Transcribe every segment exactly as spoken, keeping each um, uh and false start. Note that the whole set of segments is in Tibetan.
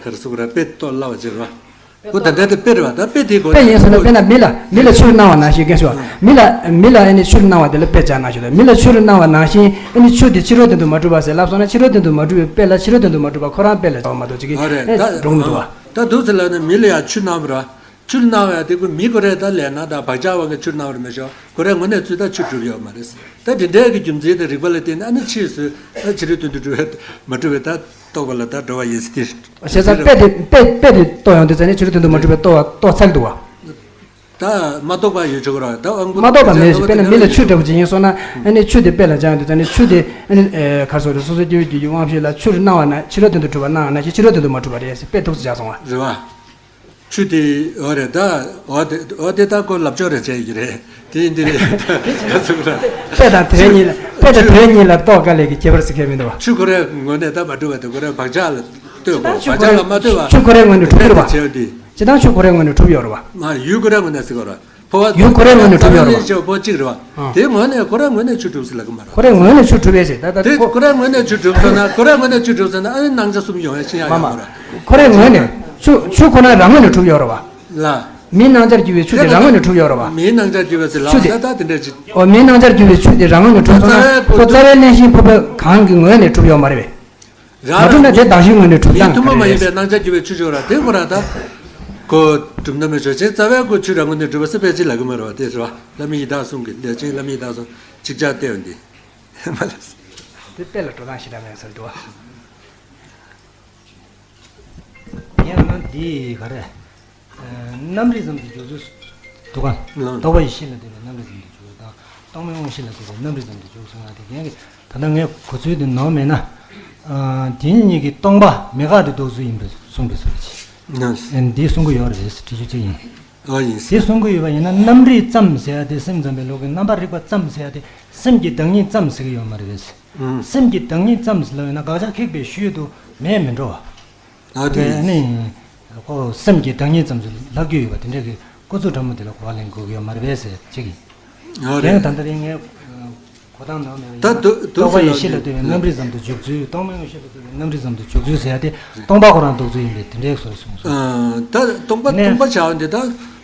ག་རེ་ཟེར་དགོས་རེད། དཔེ་རྟོགས་སླ་བ་ཅིག་རེད་བ། འོ་ད་ལྟ་དེ་དཔེ་རེད་བ། ད་དཔེ་དེའི་སྒོ་དཔེ་ནས་ཡིན་ཟེར་ན། དཔེར་ན་མི་ལ་མི་ལ་ཆུ་གནང་བ་ནང་བཞིན། སྐད་ཤོད། མི་ལ་མི་ལ་ཨ་ནི་ཆུ་གནང་བ་དེ་ལ་དཔེ་བྱ་གནང་ཞིག་དང་། མི་ལ་ཆུ་གནང་བ་ནང་བཞིན་ཨ་ནི་ཆུ་དེ་ཕྱི་རོལ་སྟེང་དུ་མ་གྲུབ་པ་ཟེར་ལབ་སོང་ན། ཕྱི་རོལ་སྟེང་དུ་མ་གྲུབ་པའི་དཔེ་ལ་ཕྱི་རོལ་སྟེང་དུ་མ་གྲུབ་པ་ཁོ་རང་དཔེ་ལ་བྱ་བ་མ་གཏོགས་ཅིག་གི་ཨ་རེད། ཨེ་ད་འགྲོ་གི་མི་འདུག་བ། ད་འདུག་ཟེར་ལབ་ན་མི་ལ་ཡང་ཆུ་གནང་བ་ར། ཆུ་གནང་བ་ཡང་དེ་ཁོ་མི་ཁོ་རའི་ད་ལས་སྣང་དང་བག་ཆགས་དབང་གིས་ཆུ་གནང་བར་མི་ཤོག་ཁོ་རའི་ངོས་ནས་ཚུར་ད་ཆུ་གྲུབ་ཡོད་མ་རེད། ད་དེ་འདྲའི་གི་རྒྱུ་མཚན་དང་རིགས་པ་ལ་བརྟེན་ནས་ཨ་ནི་ཕྱིས་སུ་ད་ཕྱི་རོལ་སྟེང་དུ་གྲུབ་པའི་མ་གྲུབ་པའི་ད་རྟོག་པ་ལ་ད་འགྲོ་བ་ཡིན་ཟེར་དེ། བྱས་ཙང་དཔེ་དེ་དཔེ་དེ་དཔེ་དཔེ་དེ་རྟོགས་ཡོང་དུས་ཙ་ནས་ཕྱི་རོལ་སྟེང་དུ་མ་གྲུབ་པའི་རྟོགས་པ་རྟོགས་ཚར་འདུག་བ། ད་མ་རྟོགས་པ་ཡོད་ཆོག་གི་རེད། ད་དབང་པོ་མ་རྟོགས་པ་མེད་ཞིག་དཔེར་ན་མི་ལ་ཆུ་འདྲ་པོ་ཅིག་ཡིན་སོང་ན། ཨ་ནི་ཆུ་དེ་དཔེ་ལ་སྦྱར་ཡོང་དུས་ཙ་ནས་ཆུ་དེ་ཨ་ནི་ཨེ་ག་རེ་ཟེར་དགོས་རེད། སོ་སོའི་སྐྱེ་བོའི་རྒྱུད་ཀྱི་དབང་ཤེས་ལ་ཆུར་སྣང་བ་ན་ཕྱི་རོལ་སྟེང་དུ་གྲུབ་པ་སྣང་བ་ནང་བཞིན་ཕྱི་རོལ་སྟེང་དུ་མ་གྲུབ་པ་རེད་ཟེར་དཔེ་ཐུག་ཙམ་བཞག་སོང་བ། རེད་བ། ཆུ་དེ་འོ་རེད། ད་འོ་དེ་འོ་དེ་ད་ཁོ་ལབ་ཕྱོགས་རེ་བྱས་ཡོད་རེད། དེ་ཡིན་དེ་རེད། ད་ག་ཚོད་ར། དཔེ་དང་དོན་གཉིས་ལ། དཔེ་དང་དོན་གཉིས་ལ་རྟོགས་དཀའ་ལས་ཀྱི་ཁྱད་པར་ཟེར་མཁན་མི་འདུག་བ། ཆུ་ཁོ་རའི་ངོས་ནས་ད་མ་གྲུབ་པ་དེ་ཁོ་རའི་བག་ཆགས་ལ་ལྟོས་དགོས། བག་ཆགས་ལ་མ་ལྟོས་པ། ཆུ་ཁོ་རའི་ངོས་ནས་གྲུབ་ཡོད་རེད་བ། བྱས་ཏེ། སྤྱིར་བཏང་ཆུ་ཁོ་རའི་ངོས་ནས་གྲུབ་ཡོད་རེད་བ། མ་ཡུལ་ཁོ་རའི་ངོས་ནས་ཟེར་དགོས་རེད། འཕོ་བ་ཡུལ་ཁོ་རའི་ངོས་ནས་གྲུབ་ཡོད་རེད་བ། རྩ་བའི་གནས་ཆེ་བ་པོ་གཅིག་རེད་བ། ཨ། དེའི་ངོས་ནས་ཁོ་རའི་ངོས་ནས་ཆུ་གྲུབ་ཟེར་ལབ་ཀྱི་མ་རེད། ཁོ་རའི་ངོས་ནས་ཆུ་གྲུབ་པས་ཟེར། ད་ད་དེ་ཁོ། ཁོ་རའི་ངོས་ནས་ཆུ་གྲུབ་ཟེར་ན། ཁོ་རའི་ངོས་ནས་ཆུ་གྲུབ་ཟེར་ན་ཨ་ནི་སྣང་ཆ་གསུམ་ཡོང་ཡ་ཤེས་ཡ་མ་ཡོང་མ་མ་རེད། ཁོ་རའི་ངོས་ནས་ཆུ་ཆུ་ཁོ་ན་རང་ངོས་ནས་གྲུབ་ཡོད་རེད་བ། ལ། མིའི་སྣང་ཆར་གྱུར་པའི་ཆུ་དེ་རང་ངོས་ནས་གྲུབ་ཡོད་རེད་བ། མིའི་སྣང་ཆར་གྱུར་པའི་ཆུ་དེ། ཆུ་དེ་ལ་ད་དེ་འདྲ་ཅིག་འོ། མིའི་སྣང་ཆར་གྱུར་པའི་ཆུ་དེ་རང་ངོས་ནས་གྲུབ་སོང་ན། རྩ་བའི་ཁོ་རྩ་བའི་གནས་གཞིའི་འཕོ་བ་གང་གི་ངོས་ནས་གྲུབ་ཡོད་མ་རེད་པས། རང་རང་མ་གྲུབ་ན་དེ་གདགས་གཞིའི་ངོས་ནས་གྲུབ་སྟངས་ག་རེ་རེད། མིའི་ཐུན་མོང་མ་ཡིན་པའི་སྣང་ཆར་གྱུར་པའི་ཆུ་ཆོག་ར་དེ་ཁོ་ར་ད། ཁོ་གྲུབ་ན་མི་ཆོག་ཅིང་རྩ་བའི་ཁོ་ཆུ་རང་ངོས་ནས་གྲུབ་པ་ཟེར་ཕལ་ཆེར་ལབ་ཀྱི་མ་རེད་བ། དེ་རེད་བ། བླ་མའི་ཡི་དྭགས་གསུམ་གྱི་ལས་ཅན། བླ་མའི་ཡི་དྭགས་གསུམ་ཅིག་ཅར་བལྟས་ཡོང་དུས། མ་ལབ། དེ་དཔེ་ལ་འགྲོ་སྟངས་ཞེ་དྲག་མེད་ཟེར་འདུག་བ། ཡང་ན་འདི་ག་རེ། ཨ། རྣམ་རིག་ཙམ་དུ་འཇོག་ཚུལ་འདུག་ག་ལགས། རྟོག་པ་ཡི་གཤིས་ལ་ལྟོས་པའི་རྣམ་རིག་ཙམ་དུ་འཇོག་དང་། རྟོག་མེད་དབང་ཤེས་ལ་ལྟོས་པའི་རྣམ་རིག་ཙམ་དུ་འཇོག་གསུངས་པ་དེ་གན་གི། ད་ལྟ་ངས་གོ་ཚུལ་དེ་ནོར་མེད་ན། ཨ། དེ་གཉིས་ཀྱིས་སྟོང་པ་མེད་དགག་དེ་ལྡོག་ཚུལ་ཡིན་པར་གསུངས་པའི་བཟོ་འདྲ་ཅིག་ལགས། ཨ། འདི་གསུང་གི་ཡོད་རེད། དྲི་ཆུ་གཅིག་ཡིན། ཨ། ཡིན། དེ་གསུང་གི་ཡོད་པ་ཡིན་ན། རྣམ་རིག་ཙམ་ཟེར་ཡ་དེ། སེམས་ཙམ་པའི་ལུགས་ཀྱི་རྣམ་པར་རིག་པ་ཙམ་ཟེར་ཡ་དེ་སེམས་ཀྱི་བདག་ཉིད་ཙམ་ཟེར་གྱི་ཡོད་མ་རེད་པས། ཨང་། སེམས་ཀྱི་བདག་ཉིད་ཙམ་ཟེར་ལབ་ཡོད་ན་དགག་བྱ་ཁེགས་པའི་ཤུལ་དུ་མེད་མི་འགྲོ་བ། ཨ། དེ་ཡིན། ནི་ཁོ་སེམས་ཀྱི་བདག་ཉིད་ཙམ་ཞིག་ལབ་རྒྱུ་ཡོད་པ་དེ་འདྲ་གི་ཁོ་ཚོ་ཕྲ་མོ་དེ་ལ་གོ་བ་ལེན་དགོས་ཀྱི་ཡོད་མ་རེད་པས་ཟེར་བྱེད་ཀྱི། ཨ། རེད། ཡང་ད་ལྟ་རིང་ངས་གོ་སྟངས་ནང་ནས། ད་དུ་དུ་རྟོག་པ་ཡི་ཤེས་ལ་ལྟོས་པའི་རྣམ་རིག་ཙམ་དུ་འཇོག་ཚུལ། རྟོག་མེད་དབང་ཤེས་ལ་ལྟོས་པའི་རྣམ་རིག་ཙམ་དུ་འཇོག་ཚུལ་ཟེར་ཡ་དེ་སྟོང་པ་ཁོ་རང་ལྡོག་ཚུལ་ཡིན་པས་དེ་འདྲའི་བཟོ་གསུངས་སོང་། ཨ། ད་སྟོང་པ་ནས། སྟོང་པ་བྱ་བ་འདི་ད་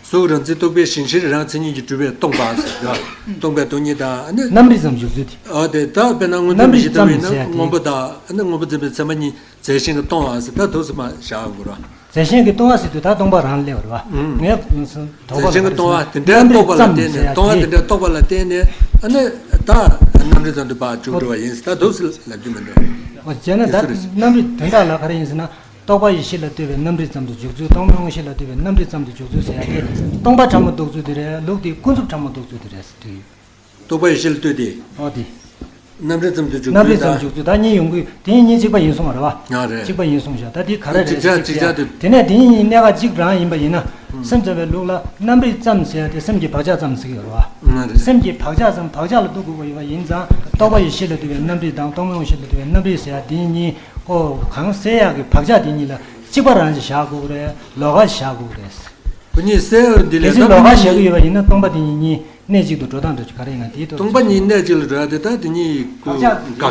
གཟུགས་རང་མཚན་རྟོག་པའི་ཞེན་གཞིར་རང་མཚན་ཉིད་ཀྱིས་གྲུབ་པའི་སྟོང་པ་ཟེར་ཡ། སྟོང་པའི་སྟོང་ཉིད་དང་། ཨ་ནི། རྣམ་རིག་ཙམ་འཇོག་ཚུལ་དེ། ཨ། དེ་ད་དཔེར་ན་མངོན་རྣམ་རིག་ཙམ་ཟེར་ཡ་དེ། སྔོན་པོ་དང་། ཨ་ནི་མངོན་པ་འཛིན་པའི་ཚད་མ་གཉིས། རྫས་གཞན་གྱིས་སྟོང་བ་ཟེར། ད་འདུག་སེ་མ་བཞག་དགོས་ར། རྫས་གཞན་གྱིས་སྟོང་བ་ཟེར་དུས་ད་སྟོང་པ་རང་སླེབས་པ་རེད་བ། ཨང་། ངས་རྫས་གཞན་གྱིས་སྟོང་བ་དེ་འདྲའི་རྟོག་པ་ལ་བརྟེན་ནས། སྟོང་པ་དེ་འདྲའི་རྟོག་པ་ལ་བརྟེན་ནས། ཨ་ནི་ད་རྣམ་རིག་ཙམ་དུ་ཕར་འཇུག་འགྲོ་བ་ཡིན་ཟེར། ད་འདུག་སེ་ལབ་རྒྱུ་མི་འདུག་འོ། བྱས་ན་ད་རྣམ་རིག་དོན་དག་ལ་ག་རེ་ཡིན་ཟེར་ན། རྟོག་པ་ཡི་ཤེས་ལ་ལྟོས་པའི་རྣམ་རིག་ཙམ་དུ་འཇོག་ཚུལ། རྟོག་མེད་དབང་ཤེས་ལ་ལྟོས་པའི་རྣམ་རིག་ཙམ་དུ་འཇོག་ཚུལ་ཟེར་ཡ་དེ། སྟོང་པ་ཕྲ་མོ་ལྡོག་ཚུལ་དེ་རེད། ལུགས་དེའི་ཀུན་རྫོབ་ཕྲ་མོ་ལྡོག་ཚུལ་དེ་རེད་ཟེར་དུས། རྟོག་པ་ཡི་ཤེས་ལ་ལྟོས་ཏེ། ཨོ་དེ། རྣམ་རིག་ཙམ་དུ་འཇོག་རྣམ་རིག་ཚུལ་ཙམ་དང་། འཇོག་ཚུལ་ད་གཉིས་ཡོང་གི། དེ་གཉིས་གཅིག་པ་ཡིན་གསུངས་པ་རེད་བ། ཨ་རེད། གཅིག་པ་ཡིན་གསུངས་བཞག་ད་དེ་ག་རེ་རེད་ཅིག་ཅར་ཅིག་ཅར་དེ། དེ་ནས་དེ་གཉིས་གཉིས་གནད་འགག་གཅིག་རང་ཡིན་པ་ཡིན་ན། ཨང་། སེམས་ཙམ་པའི་ལུགས་ལ་རྣམ་རིག་ཙམ་ཟེར་ཡ་དེ་སེམས་ཀྱི་བག་ཆགས་ཙམ་ཟེར་གྱི་ཡོད་རེད་བ། ཨ་རེད། སེམས་ཀྱི་བག་ཆགས་ཙམ། བག་ཆགས་ལ་ལྟོས་དགོས་ཀྱི་ཡོད་པ་ཡིན་ཙང་། རྟོག་པ་ཡི་ཤེས་ལ་ལྟོས་པའི་རྣམ་རིག་དང་། རྟོག་མེད་དབང་ཤེས་ལ་ལྟོས་པའི་རྣམ་རིག་ཟེར་ཡ་དེ་གཉིས། ཁོ་གང་ཟེར་ཡག་གི་བག་ཆགས་དེ་གཉིས་ལ་གཅིག་པ་རང་ཞིག་བཞག་དགོས་ཀྱི་རེད། ལོགས་ཀ་བཞག་དགོས་ཀྱི་རེད། ཁོ་གཉིས་སེལ་བ་འདི་ལས། གལ་སྲིད་ད་ལོགས་ཀ་བཞག་གི་ཡོད་པ་ཡིན་ན། སྟོང་པ་དེ་གཉིས་གནད་གཅིག་ཏུ་འགྲོ་སྟངས་འདྲ་ཅིག་ག་རེ་ཡིན་ན་དེའི་ཐོག་སྟོང་པ་གཉིས་གནད་གཅིག་ལ་འགྲོ་ཡ་དེ། ད་དེ་གཉིས་ཁོ་བག་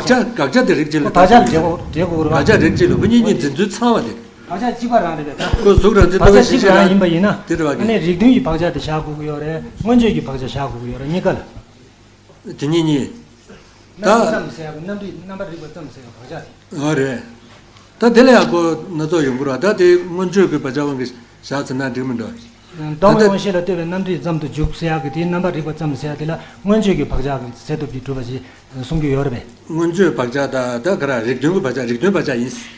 ཆགས། དགག་བྱ། དགག་བྱ་དེ་རིགས་གཅིག་ལ། བག་ཆགས་འགྲེལ་དགོས། འགྲེལ་དགོས་རེད་བ། དགག་བྱ་རིགས་གཅིག་ལ། ཁོ་གཉིས་གཉིས་འཛིན་ཚུལ་ཚང་བ་དེ། བག་ཆགས་གཅིག་པ་རང་རེད་པས་ད། ཁོ་གཟུགས་རང་མཚན་རྟོག་པའི་ཞེན་གཞིར་རང་ཡིན་པ་ཡིན་ན། དེ་རེད་བ། ཨ་ནི་རིགས་མཐུན་གྱི་བག་ཆགས་དེ་བཞག་དགོས་ཀྱི་ཡོད་རེད། མངོན་བརྗོད་ཀྱི་བག་ཆགས་བཞག་དགོས་ཀྱི་ཡོད་རེད། གཉིས་ཀ་ལ། དེ་གཉིས་གཉིས། ད། རྣམ་རིག་ཙམ་ཟེར་ཡག་གི། རྣམ་རིག། རྣམ་པར་རིག་པ་ཙམ་ཟེར་ཡག་གི་བག་ཆགས་དེ། ཨ་རེད། ད་དེ་ལ་ཡང་ཁོ་སྣ་ཚོགས་ཡོང་གི་རེད་བ། ད་དེ་མངོན་བརྗོད་ཀྱི་བག་ཆགས་དབང་གིས་བཞག་ཟེར་ན་འགྲིག་མི་འདུག་རྟོག་མེད་དབང་ཤེས་ལ་ལྟོས་པའི་རྣམ་རིག་ཙམ་དུ་འཇུག་ཟེར་ཡག་གི་དེའི་རྣམ་པར་རིག་པ་ཙམ་ཟེར་ཡག་དེ་ལ་མངོན་བརྗོད་ཀྱི་བག་ཆགས་ཀྱི་ཟེར་ཐུབ་ཀྱི་གྲུབ་པ་ཞིག་གསུང་གི་ཡོད་རེད་པས། མངོན་བརྗོད་བག་ཆགས་དང་། ད་ག་རེ། རིགས་མཐུན་གྱི་བག་ཆགས། རིགས་མཐུན་བག་ཆགས་ཡིན།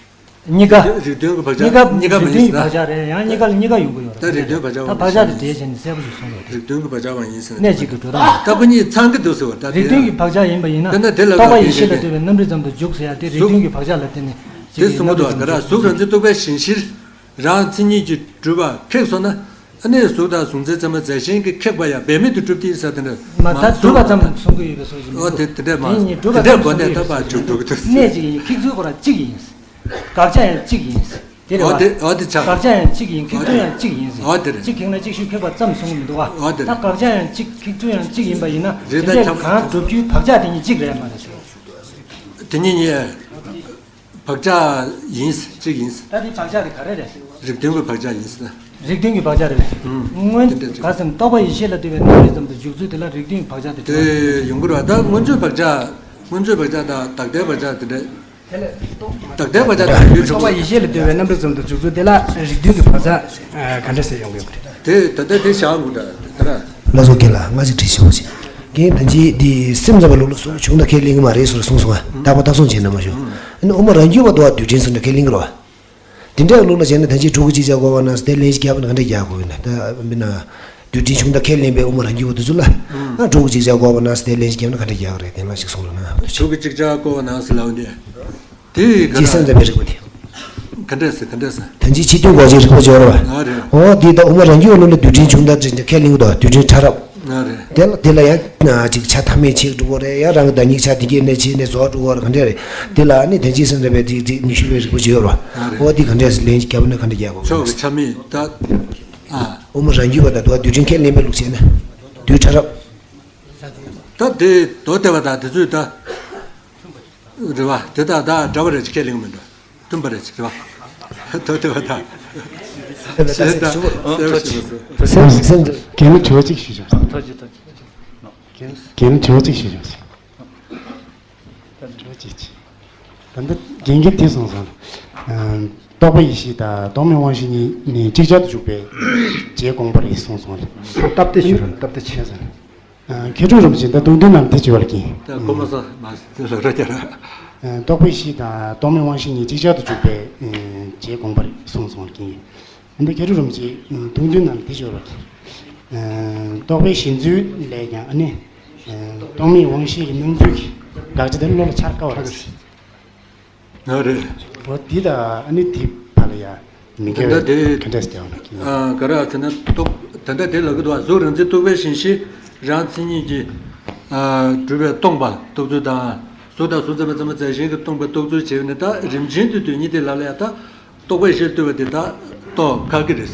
གཉིས་ཀ། རིགས་མཐུན་གྱི་བག་ཆགས། གཉིས་ཀ། གཉིས་ཀ་མ་ཡིན་ཟེར་ན། རིགས་མཐུན་གྱི་བག་ཆགས་རེད། ཡང་གཉིས་ཀ་ལ་གཉིས་ཀ་ཡོང་གི་ཡོད་རེད། ད་རིགས་མཐུན་བག་ཆགས། ད་བག་ཆགས་དེ་འགྲེལ་བྱས་ནས་གསལ་པོ་ཞིག་གསུང་རོགས། རིགས་མཐུན་གྱི་བག་ཆགས་དབང་ཡིན་ཟེར་ན། གནད་གཅིག་ཏུ་འགྲོ་སྟངས། ད་ཁོ་གཉིས་ཚང་གི་འདུག་ཟེར་བ། ད་རིགས་མཐུན་གྱི་བག་ཆགས་ཡིན་པ་ཡིན་ན། དཔེར་ན་དེ་ལ་རྟོག་པ་ཡི་ཤེས་ལ་ལྟོས་པའི་རྣམ་རིག་ཙམ་དུ་འཇུག་ཟེར་ཡག་དེ་རིགས་མཐུན་གྱི་བག་ཆགས་ལ་བརྟེན་ནས་དེ་གསུང་གི་འདུག་ག་ར། གཟུགས་རང་མཚན་རྟོག་པའི་ཞེན་གཞིར་རང་མཚན་ཉིད་ཀྱིས་གྲུབ་པ་ཁེགས་སོང་ན། ཨ་ནི་གཟུགས་དང་གཟུགས་མཚན་ཚད་མ་རྫས་གཞན་གྱིས་ཁེགས་པ་ཡང་འབད་མེད་དུ་གྲུབ་སྟེ་ཟེར། དེ་འདྲ་མ། ད་གྲུབ་པ་ཙམ་གསུང་གི་ཡོད་པའི་བཟོ་ཞིག་མི་འདུག་ཨོ་དེ་དེ་འདྲས་མ། དེ་ཉིད་གྲུབ་པ་དེ་འདྲས་ཙམ་གོ་གནས་གསུང་གི་ཡོད་པའི་བཟོ་ཞིག་མི་འདུག་གནད་གཅིག་ཡིན། ཁེགས་ཚུལ་ཁོ་རང་གཅིག་ཡིན། དགག་བྱ་ཡང་གཅིག་ཡིན། དེ་རེད་བ། ཨོ་དེ། ཨོ་དེ་ཆགས། དགག་བྱ་ཡང་གཅིག་ཡིན། ཁེགས་ཚུལ་ཡང་གཅིག་ཡིན། ཨོ་དེ་རེད། གཅིག་ཁེགས་ན་གཅིག་ཤོས་ཁེགས་པ་ཙམ་གསུང་གི་མི་འདུག་བ། ཨོ་དེ་རེད། ད་དགག་བྱ་ཡང་གཅིག་ཁེགས་ཚུལ་ཡང་གཅིག་ཡིན་པ་ཡིན་ན། རེད། དེ་ད་འདྲས་ཁྱབ། གང་སྒྲུབ་རྒྱུའི་བག་ཆགས་དེ་ཉིད་གཅིག་རེད་མ་རེད་ཟེར། དེ་ཉིད་ཉིད། བག་ཆགས་ཡིན་གཅིག་ཡིན། ད་དེ་བག་ཆགས་དེ་ག་རེ་རེད། རིགས་མཐུན་གྱི་བག་ཆགས་ཡིན་ཟེར། རིགས་མཐུན་གྱི་བག་ཆགས་རེད། ཨུམ། སྔོན་དེ་འདྲ་ག་ཟེར་རྟོག་པ་ཡེ་ཤེས་ལ་ལྟོས་པའི་རྣམ་རིག་ཙམ་དུ་འཇུག་ཚུལ་དེ་ལ་རིགས་མཐུན་གྱི་བག་ཆགས་དེ་འདྲ་ཡོང་གི་རེད་བ། ད་སྔོན་ཆད་བག་ཆགས་སྔོན་ཆད་བག་ཆགས་དང་བདག་ལྟའི་བག་ཆགས་དེ་འདྲ། བདག་ལྟའི་བག་ཆགས་དང་ཡུལ་ཆུང་བ་ཡེ་ཤེས་ལ་ལྟོས་པའི་རྣམ་རིག་ཙམ་དུ་འཇུག་ཚུལ་དེ་ལ་རིགས་མཐུན་གྱི་བག་ཆགས་ག་འདྲ་ཟེར་ཡོང་གི་ཡོད་གི་རེད། དེ་ད་ལྟ་དེ་བཞག་དགོས་འདྲ་དེ་ལ། ལགས་སོ། རྒན་ལགས་ང་ཅིག་དྲི་ཞིག་ཞུ། རྒན་ད་ཅི་འདི་སེམས་ཙམ་པའི་ལུགས་ལ་སོགས་བྱུང་དང་ཁས་ལེན་གྱི་མ་རེད་ཟེར་གསུངས་སོང་ང་། རྟག་པ་རྟག་སོང་བྱས་ན་མ་ཞུ། ཨ་ནི་དབུ་མ་རང་རྒྱུད་པ་དུ་བ་རྡུལ་ཕྲན་ཟེར་འདྲ་ཁས་ལེན་གྱི་རེད་བ། དེ་འདྲའི་ལུགས་ལ་བྱས་ན་ད་ཅི་ཕྲུ་གུ་གཅིག་ཆགས་དགོས་པ་ན་དེ་ལན་ཞིག་བརྒྱབ་ན་ག་འདྲ་རྒྱག་དགོས་ཡིན་ན། ད་མིན་ན། རྡུལ་ཕྲན་ཆུང་མཐའ་ཁས་ལེན་པའི་དབུ་མ་རང་རྒྱུད་པ་དེ་ཚོ་ལ། ཨ་ཕྲུ་གུ་གཅིག་ཆགས་དགོས་པ་ན་དེ་ལན་ཞིག་བརྒྱབ་ན་ག་འདྲ་རྒྱག་རེད། དེ་ལ་ཞིག་གསུངས་རོགས་གནང་། ཕྲུ་གུ་གཅིག་ཆགས་དགོས་པ་ན་ཟེར་ལབ་འདི། དེ་ག་རེ། སེམས་ཙམ་པའི་རིག་པ་དེ། ག་འདྲས་ཟེར་ག་འདྲས་ཟེར། ད་ཅི་ཕྱི་དོན་འགོག་བྱེད་རིག་པ་སྦྱོར་བ། ཨ་རེད། འོ་འདི་ད་དབུ་མ་རང་རྒྱུད་པ་ལུགས་ལ་རྡུལ་ཕྲན་ཆུང་མཐའ་ཅིག་ཁས་ལེན་གྱི་འདུག་རྡུལ་ཕྲན་ཕྲ་རབ། ཨ་རེད། དེ་ལ་དེ་ལ་ཡང་ཅིག་ཆ་མཐའ་མེད་ཆེ་འགྲོ་གི་རེད། ཡང་རང་གི་བདག་ཉིད་ཆ་དེ་གའི་གནས་ཆེ་གནས་རྫོགས་འགྲོ་གི་རེད། ག་འདྲས་རེད། དེ་ལ་ནི་ད་ཅི་སེམས་ཙམ་པའི་ཅིག་ཅིག་ཉི་ཤུ་པའི་རིག་པ་སྦྱོར་བ། ཨ་རེད། འོ་འདི་ག་འདྲས་ལན་ཞིག་བརྒྱབ་ན་ག་འདྲ་རྒྱག་དགོས། ཕྱོགས་ཀྱི་ཆ་མེད་ད། ཨ། དབུ་མ་རང་རྒྱུད་པ་དང་དུ་བ་རྡུལ་ཕྲན་ཁས་ལེན་པའི་ལུགས་བྱས་ན། རྡུལ་ཕྲ་རབ། ད་དེ་མདོ་སྡེ་པ་དང་དེ་ཚོས་ད། རེད་བ། དེ་དག་དག་འདྲ་བ་རེད་ཅེས་ཁས་ལེན་གྱི་མི་འདུག་མཐུན་པ་རེད་ཅེས་རེད་བ། དོ་དེ་བ་དག་ཞེས་དག་གསལ་བོ་ཞེས་པ་སོ། སེམས་སེམས། རྒན་ལ་དྲི་བ་གཅིག་ཞུས་ཆོག་ཐུགས་རྗེ་ཐུགས་རྗེ། རྒན་ལ་དྲི་བ་གཅིག་ཞུས་ཆོག་དྲི་བ་གཅིག་ཅིག་ད་ལྟ་རྒན་གྱིས་དེ་གསུངས་སོང་། རྟོག་པ་ཡེ་ཤེས་དང་རྟོག་མེད་དབང་ཤེས་གཉིས་ནི་ཅིག་ཅར་དུ་འཇུག་པའི་རྗེས་དགོངས་པ་རེད་གསུངས་སོང་། སྟབས་བདེ་ཞུ་རོགས། སྟབས་བདེ་ཆེ་ཟེར། མཁས་གྲུབ་རིན་པོ་ཆེ་ད་སྟོང་ཐུན་ནང་དེ་བྱེད་པ་ལ་གིན། ད་ཁོ་མ་ས་མ་ལ་ར་རྒྱ་ར། རྟོག་པའི་གཤིས་དང་རྟོག་མེད་དབང་ཤེས་གཉིས་ཅིག་ཅར་དུ་འཇུག་པའི་རྗེས་དགོངས་པ་རེད་གསུངས་སོང་ལ་གིན། འདི་མཁས་གྲུབ་རིན་པོ་ཆེ་སྟོང་ཐུན་ནང་དེ་བྱེད་པ་ལ་གིན། རྟོག་པའི་གཞི་འཛུལ་ལས་ཀྱང་ཨ་ནི། རྟོག་མེད་དབང་ཤེས་ཀྱི་སྣང་ཚུལ་གྱི་དགག་བྱ་དེ་བློ་ལ་འཆར་དཀའ་བ་རེད། ཨ་རེད། འོ་འདི་དང་ཨ་ནི་དེ་བར་ལ་ཡ་མི་འགལ་བའི་ག་འདྲས་ཀྱང་ན་གི། ཨ་ག་རེ་ཟེར་ན་རྟོག་ད་ལྟ་དེ་ལབ་ཀྱི་འདུག་གཟུགས་རང་མཚན་རྟོག་པའི་ཞེན་གཞི་རང་མཚན་ཉིད་ཀྱིས་ཨ་གྲུབ་པས་སྟོང་པ་རྟོགས་ཚུལ་དང་། གཟུགས་དང་གཟུགས་ཙམ་པའི་ཙམ་པ་རྫས་གཞན་གྱིས་སྟོང་པ་རྟོགས་ཚུལ་བྱས་ནས་ད་རིམ་བྱོན་དུ་དོན་གཉིས་ཏེ་ལབ་ལ་ཡ་ད་རྟོག་པའི་ཞེན་ལྟོས་པ་དེ་ད་རྟོགས་ཁག་གི་རེད།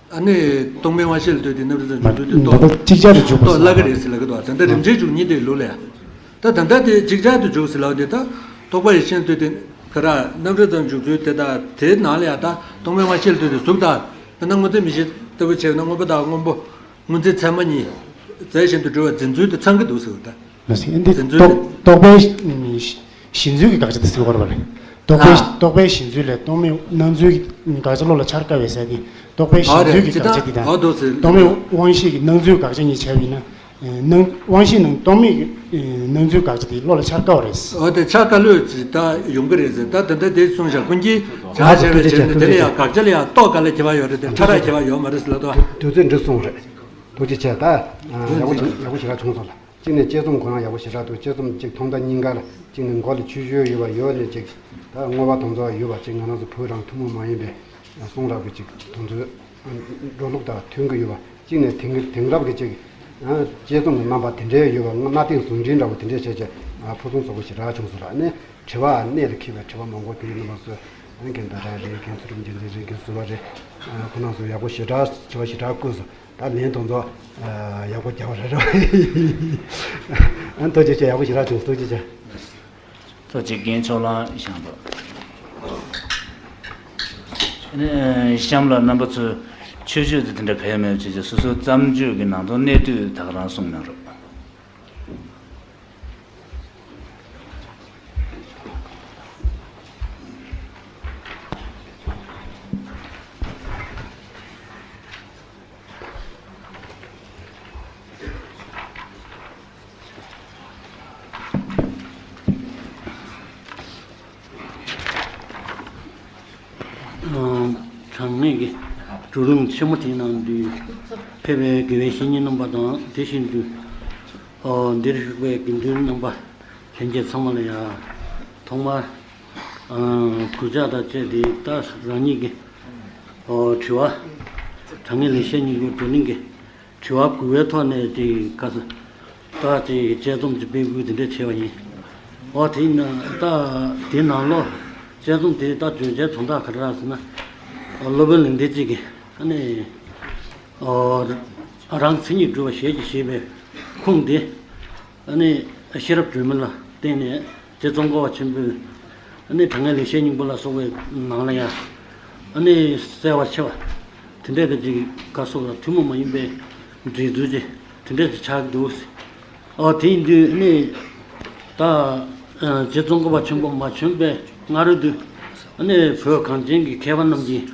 ཨ་ནི་རྟོག་མེད་དབང་ཤེས་ལ་ལྟོས་ཏེ་རྣམ་རིག་ཙམ་འཇུག་ཚུལ་དེ་མ་རྟོགས། ད་ཅིག་ཅར་དུ་འཇུག་པ་རྟོགས་སླ་གི་རེད་ཟེར་ལབ་ཀྱི་འདུག་ད་ལྟ་རིམ་བྱོན་འཇུག་གཉིས་དེ་ལུགས་ལ་ཡ། ད་ད་ལྟ་དེ་ཅིག་ཅར་དུ་འཇུག་ཟེར་ལབ་དེ་ད་རྟོག་པ་ཡེ་ཤེས་ལ་ལྟོས་ཏེ་ག་ར་རྣམ་རིག་ཙམ་འཇུག་ཚུལ་དེ་དང་དེའི་ནང་ལ་ཡ་ད་རྟོག་མེད་དབང་ཤེས་ལ་ལྟོས་ཏེ་གཟུགས་དང་དཔེར་ན་སྔོ་ཚལ་མིག་ཤེས་ལྟ་བུ་བྱས་ན་སྔོན་པོ་དང་སྔོན་པོ་སྔོ་འཛིན་ཚད་མ་གཉིས་རྫས་གཞན་དུ་གྲུབ་པ་འཛིན་ཚུལ་དེ་ཚང་གི་འདུག་ཟེར་བ་ད། མ་ཟིན་འདི་འཛིན་ཚུལ་རྟོག་དེ། རྟོག་པའི་གཞི་འཛུལ་གྱི་དགག་བྱ་དེ་ཟེར་བ་རེད་པ། རྟོག་པའི་ཨ། རྟོག་པའི་གཞི་འཛུལ་ལས་རྟོག་མེད་སྣང་ཚུལ་གྱི་དགག་བྱ་བློ་ལ་འཆར་དཀའ་བས་ཟེར་ཏེ། རྟོག་པའི་གཞི་འཛུལ་གྱི་དགག་བྱ་དེ་དང་། ཨ་རེད། ཅི་ད་ཨ་རྟོག་ཟེར། རྟོག་མེད་དབང་ཤེས་ཀྱི་སྣང་ཚུལ་དགག་བྱ་གཉིས་བྱས་པ་ཡིན་ན། སྣང་དབང་ཤེས་ནང་རྟོག་མེད་ཀྱི་སྣང་ཚུལ་དགག་བྱ་དེ་བློ་ལ་འཆར་དཀའ་བ་རེད། ཨ་དེ་འཆར་དཀའ་ལོས་ཅི་ད་ཡོང་གི་རེད་ཟེར། ད་དེ་འདྲ་དེ་གསུངས་བཞག་ཀུན་གྱིས་བྱ་བྱས་པའི་ཆེད་ནི་དེ་ལ་ཡང་དགག་བྱ་ལ་ཡང་རྟོག་ག་ལ་ཁྱད་པར་ཡོད་རེད་དེ་ཕྲ་རགས་ཁྱད་པར་ཡོད་མ་རེད་ཟེར་ལབ་དོ། དུས་ཚོད་འགྲིག་སོང་རེད། ཐུགས་རྗེ་ཆེ། ད་ཡག་པོ་ཡག་པོ་ཞེ་དྲག་བྱུང་སོང་ལ། གཅིག་ནས་དཔྱད་རྩོམ་ཁོ་རང་ཡག་པོ་ཞེ་དྲག་འདུག་དཔྱད་རྩོམ་གཅིག་མཐོང་ད་སྙིང་ག་ལ་གཅིག་ནས་མགོ་ལ་ཆུ་ཤོད་ཡོད་པ་ཡོད་ནས་གཅིག་ད་བསྔོ་བ་དམ་ཚོགས་ཡོད་པ་གཅིག་ང་རང་ཚོ་བོད་རང་ཐུན་མོང་མ་ཡིན་པའི་གསུང་རབ་ཀྱི་གཅིག་དོན་ཚོད་འགྲོ་ལུགས་དང་མཐུན་གྱི་ཡོད་པ་གཅིག་ནས་དེང་དེང་རབས་ཀྱི་གཅིག་དཔྱད་རྩོམ་གྱི་རྣམ་པ་དེ་འདྲའི་ཡོད་པ་གནའ་དེང་ཟུང་འབྲེལ་འདྲ་པོ་དེ་འདྲའི་བྱས་བྱས་ཕུན་སུམ་ཚོགས་པོ་ཞེ་དྲག་བྱུང་སོང་ལ་ནས་དྲི་བ་གནད་ལ་འཁེལ་བའི་དྲི་བ་མང་པོ་དེའི་རྣམ་པ་ཚོས་རྒན་ཟླ་གྲགས་རེད། རྒན་ཚུལ་ཁྲིམས་རྒྱལ་མཚན་རེད། རྒན་བཟོད་པ་རེད། ཁོ་རང་ཚོ་ཡག་པོ་ཞེ་དྲག་དྲི་བ་ཞེ་དྲག་བཀོད་སོང་། ད་ལན་དེ་ཚོ་ཡག་པོ་རྒྱག་པ་རེད་རེད་བ། ཨ་ཐུགས་རྗེ་ཆེ། ཡག་པོ་ཞེ་དྲག་བྱུང་། ཐུགས་རྗེ་ཆེ། ཐུགས་རྗེ་ཆེ། རྒན་ཕྱོགས་གླང་ཤང་དང་། ཨ་ནི་གཤམ་ལ་རྣམ་པ་ཚོས་མཆོད་བརྗོད་དེ་དེ་འདྲ་ཕེབས་མེད་བྱས་བྱས་སོ་སོའི་བརྩམས་ཆོས་ཀྱི་ནང་དོན་གནད་བསྡུས་ད་ག་རང་གསུངས་གནང་རོགས། ཨ་དྲང་ངེས་ཀྱི་བགྲོ་གླེང་ཆེན་མོ་དེའི་ནང་དུ་ཕེབས་པའི་དགེ་བའི་བཤེས་གཉེན་རྣམ་པ་དང་དེ་བཞིན་དུ་ཨ་འདིར་བཞུགས་པའི་དགེ་འདུན་རྣམ་པ་ལྷན་རྒྱས་ཚང་མ་ལ་ཡང་ཐོག་མར་ཨ་གུས་ཕྱག་དང་བཅས་ཏེ་ད་རང་ཉིད་ཀྱི་ཨ་དྲི་བ་དྲང་ངེས་ལེགས་བཤད་སྙིང་པོའི་བགྲོ་གླེང་གི་དྲི་བ་དགུ་པའི་ཐོག་ནས་ཅིག་ག་ས་ད་ཅིག་དཔྱད་རྩོམ་གྱི་དཔེ་བཀོད་དེ་འདྲ་བྱས་པ་ཡིན། འོ་དེ་ཡིན་ན་ད་དེ་ནང་ལོགས་དཔྱད་རྩོམ་དེ་ད་བརྗོད་བྱའི་དོན་དག་ག་རེ་རེད་ཟེར་ན། སློབ་དཔོན་ལེགས་ལྡན་གཅིག་གིས་ཨ་ནི་ཨོ་རང་མཚན་ཉིད་གྲུབ་པ་ཞལ་གྱིས་བཞེས་པའི་ཁུངས་དེ་ཨ་ནི་ཤེས་རབ་སྒྲོན་མེ་ལ་བརྟེན་ནས་དཔྱད་རྩོམ་བཀའ་བབས་ཆེན་པོའི་ ཨ་ནི་དྲང་ངེས་ལེགས་བཤད་སྙིང་པོ་ལ་སོགས་པའི་ནང་ལ་ཡང་ཨ་ནི་གསལ་བར་ཕྱེ་བ་དེ་འདྲས་ཀྱི་ཅིག་ག་སོགས་ལ་ཐུན་མོང་མ་ཡིན་པའི་འགྲེལ་ཚུལ་ཅིག་དེ་འདྲས་ཅིག་ཆགས་ཀྱི་འདུག་ཨོ་དེ་ཡིན་དུས་ཨ་ནི་ད་རྗེ་ཙོང་ཁ་པ་ཆེན་པོ་མ་བྱོན་པའི་སྔ་རོལ་དུ་ཨ་ནི་བོད་གངས་ཅན་གྱི་མཁས་པ་རྣམས་ཀྱིས་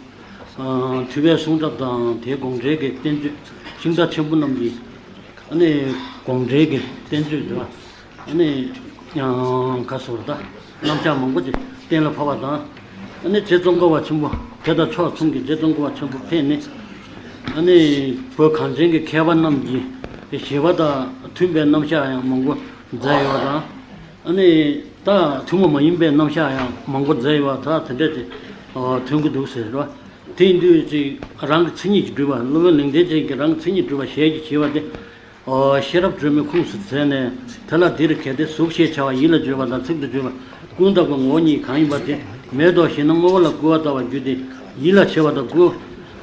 ཐུབ་པའི་གསུང་རབ་དང་དེའི་དགོངས་འགྲེལ་གྱི་བསྟན་བཅོས་ཤིང་རྟ་ཆེན་པོ་རྣམས་ཀྱི་ཨ་ནི་དགོངས་འགྲེལ་གྱི་བསྟན་བཅོས་འདི་ལ། ཨ་ནི་ཡང་ག་སོགས་ད་རྣམ་གཞག་མང་པོ་ཅིག་གཏན་ལ་ཕབ་པ་དང་། ཨ་ནི་རྗེ་ཙོང་ཁ་པ་ཆེན་པོ་དེ་དང་ཕྱོགས་མཚུངས་ཀྱི་རྗེ་ཙོང་ཁ་པ་ཆེན་པོ་ཕེབས་ནས་ཨ་ནི་བོད་གངས་ཅན་གྱི་མཁས་པ་རྣམས་ཀྱི་བཞེད་པ་དང་མཐུན་པའི་རྣམ་གཞག་ཡང་མང་པོ་མཛད་ཡོད་པ་དང་། ཨ་ནི་ད་ཐུན་མོང་མ་ཡིན་པའི་རྣམ་གཞག་ཡང་མང་པོ་མཛད་ཡོད་པ་ད་དེ་འདྲ་ཅིག་ཐོན་གྱི་འདུག་ཟེར་བ། དེ་ཡིན་དུས་ཅིག་རང་གི་མཚན་ཉིད་ཀྱིས་སྒྲུབ་པ། སློབ་དཔོན་ལེགས་ལྡན་འབྱེད་ཀྱིས་རང་གི་མཚན་ཉིད་སྒྲུབ་པ་ཞལ་གྱིས་བཞེས་པ་དེ། ཨོ། ཤེས་རབ་སྒྲོན་མེའི་ཁུངས་སུ་མཛད་ནས། དེ་ལ་འདིར་གལ་ཏེ་གཟུགས་ཞེས་བྱ་བ་ཡིད་ལ་བརྗོད་པ་དང་ཚིག་ཏུ་བརྗོད་པ་ཀུན་བརྟགས་པའི་ངོ་བོ་ཉིད་གང་ཡིན་པ་དེ་མེད་དོ་ཞེ་ན། དངོས་པོ་ལ་སྐུར་བ་བཏབ་པར་འགྱུར་ཏེ། ཡིད་ལ་བྱེད་པ་དང་སྐུ།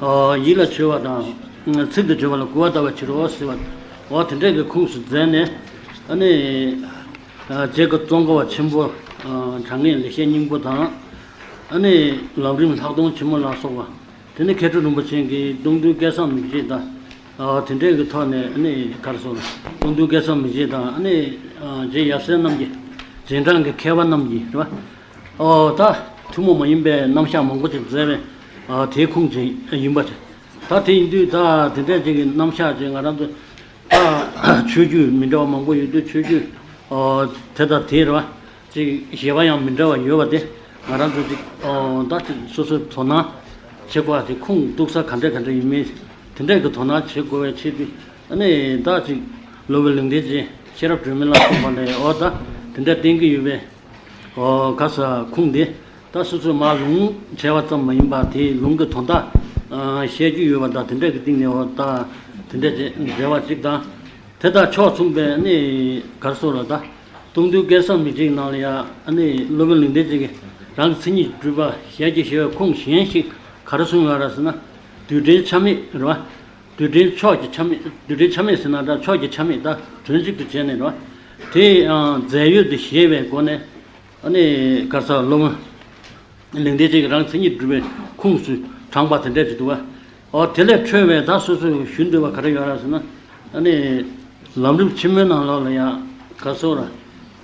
ཨོ། ཡིད་ལ་བྱེད་པ་དང་ཚིག་ཏུ་བརྗོད་པ་ལ་སྐུར་བ་བཏབ་པའི་ཕྱིར་རོ་ཟེར་བ། འོ་དེ་འདྲས་ཀྱི་ཁུངས་སུ་མཛད་ནས། ཨ་ནི་རྗེ་ཙོང་ཁ་པ་ཆེན་པོ་དྲང་ངེས་ལེགས་བཤད་སྙིང་པོ་དང་། ཨ་ནི་ལམ་རིམ་ལྷག་མཐོང་ཆེན་མོ་ལ་སོགས་པ། དེ་ནས་མཁས་གྲུབ་རིན་པོ་ཆེ་གིས་སྟོང་ཐུན་སྐལ་བཟང་མིག་འབྱེད་དང་། ཨ། དེ་འདྲས་ཀྱི་ཐོག་ནས་ཨ་ནི་ག་རེ་ཟེར། སྟོང་ཐུན་སྐལ་བཟང་མིག་འབྱེད་དང་། ཨ་ནི་ཨ། རྗེ་ཡབ་སྲས་རྣམས་ཀྱི་རྗེས་འབྲང་གི་མཁས་པ་རྣམས་ཀྱི་རེད་པ། ཨོ། ད་ཐུན་མོང་མ་ཡིན་པའི་རྣམ་གཞག་མང་པོ་ཅིག་མཛད་པའི། ཨ། དེའི་ཁུངས་ཅིག་ཡིན་པ་རེད། ད་དེ་ཡིན་དུས་ད་དེ་འདྲས་ཅིག་གི་རྣམ་གཞག་ཅིག་ང་རང་ཚོ་ད་ཆོས་བརྒྱུད་མི་འདྲ་བ་མང་པོ་ཡོད་དུས་ཆོས་བརྒྱུད། ཨོ། དེ་དང་དེ་རེད་པ། ཅིག་བཞེད་པ་ཡང་མི་འདྲ་བ་ཡོད་པ་དེ་ང་རང་ཚོ་ཅིག་ཨོ། ད་ཅིག་སོ་སོའི་དོ་སྣང་བྱེད་དགོས་པ་དེ། ཁུངས་གཏུགས་ས་ག་འདྲ་ག་འདྲ་ཡིན་མིན་དེ་འདྲ་གི་དོ་སྣང་བྱེད་དགོས་པའི་ཆེད་དུ། ཨ་ནི་ད་ཅིག་སློབ་དཔོན་ལེགས་ལྡན་འབྱེད་ཤེས་རབ་སྒྲོན་མེ་ལ་སོགས་པ་ལས། ཨོ། ད་དེ་འདྲ་བསྟན་གྱི་ཡོད་པའི། ཨོ། ག་ས་ཁུངས་དེ་ད་སོ་སོས་མར་ལུང་བྱས་པ་ཙམ་མ་ཡིན་པ་དེའི་ལུང་གི་དོན་དག་བཤད་རྒྱུ་ཡོད་པ་དང་། དེ་འདྲ་གི་སྟེང་ནས། ཨོ། ད་དེ་འདྲ་བྱས་འགྲེལ་བ་ཅིག་དང་། དེ་དང་ཕྱོགས་མཚུངས་པའི་ནི་ག་རེ་ཟེར་ལ། ད་སྟོང་ཐུན་སྐལ་བཟང་མིག་འབྱེད་ནང་ལ་ཡང་ནི་སློབ་དཔོན་ལེགས་ལྡན་འབྱེད་ཀྱིས་རང་གི་མཚན་ཉིད་སྒྲུབ་པ་ཞལ་གྱིས་བཞེས་པའི་ཁུངས་གཞན་ཞིག་ག་རེ་གསུངས་ཡོད་རེད་ཟེར་ན། རྡུལ་ཕྲན་ཆ་མེད་རེད་པ། རྡུལ་ཕྲན་ཕྱོགས་ཀྱི་ཆ་མེད། རྡུལ་ཕྲན་ཆ་མེད་ཟེར་ན་འདྲ། ཕྱོགས་ཀྱི་ཆ་མེད། ད་དོན་གཅིག་ཏུ་བྱས་ནས་རེད་པ། དེ་ཡང་རྫས་ཡོད་དུ་བཞེད་པའི་སྒོ་ནས། ཨ་ནི་ག་རེ་ཟེར། སློབ་དཔོན་ལེགས་ལྡན་འབྱེད་ཀྱིས་རང་མཚན་ཉིད་སྒྲུབ་པའི་ཁུངས་སུ་དྲངས་པ་དེ་འདྲ་ཅིག་འདུག་པ། ཨོ། དེ་ལས་འཕྲོས་པའི་ད་སོ་སོས་ཞུ་འདོད་པ་ག་རེ་ཡོད་རེད་ཟེར་ན། ཨ་ནི་ལམ་རིམ་ཆེན་མོའི་ནང་ལོགས་ལ་ཡང་ག་རེ་ཟེར།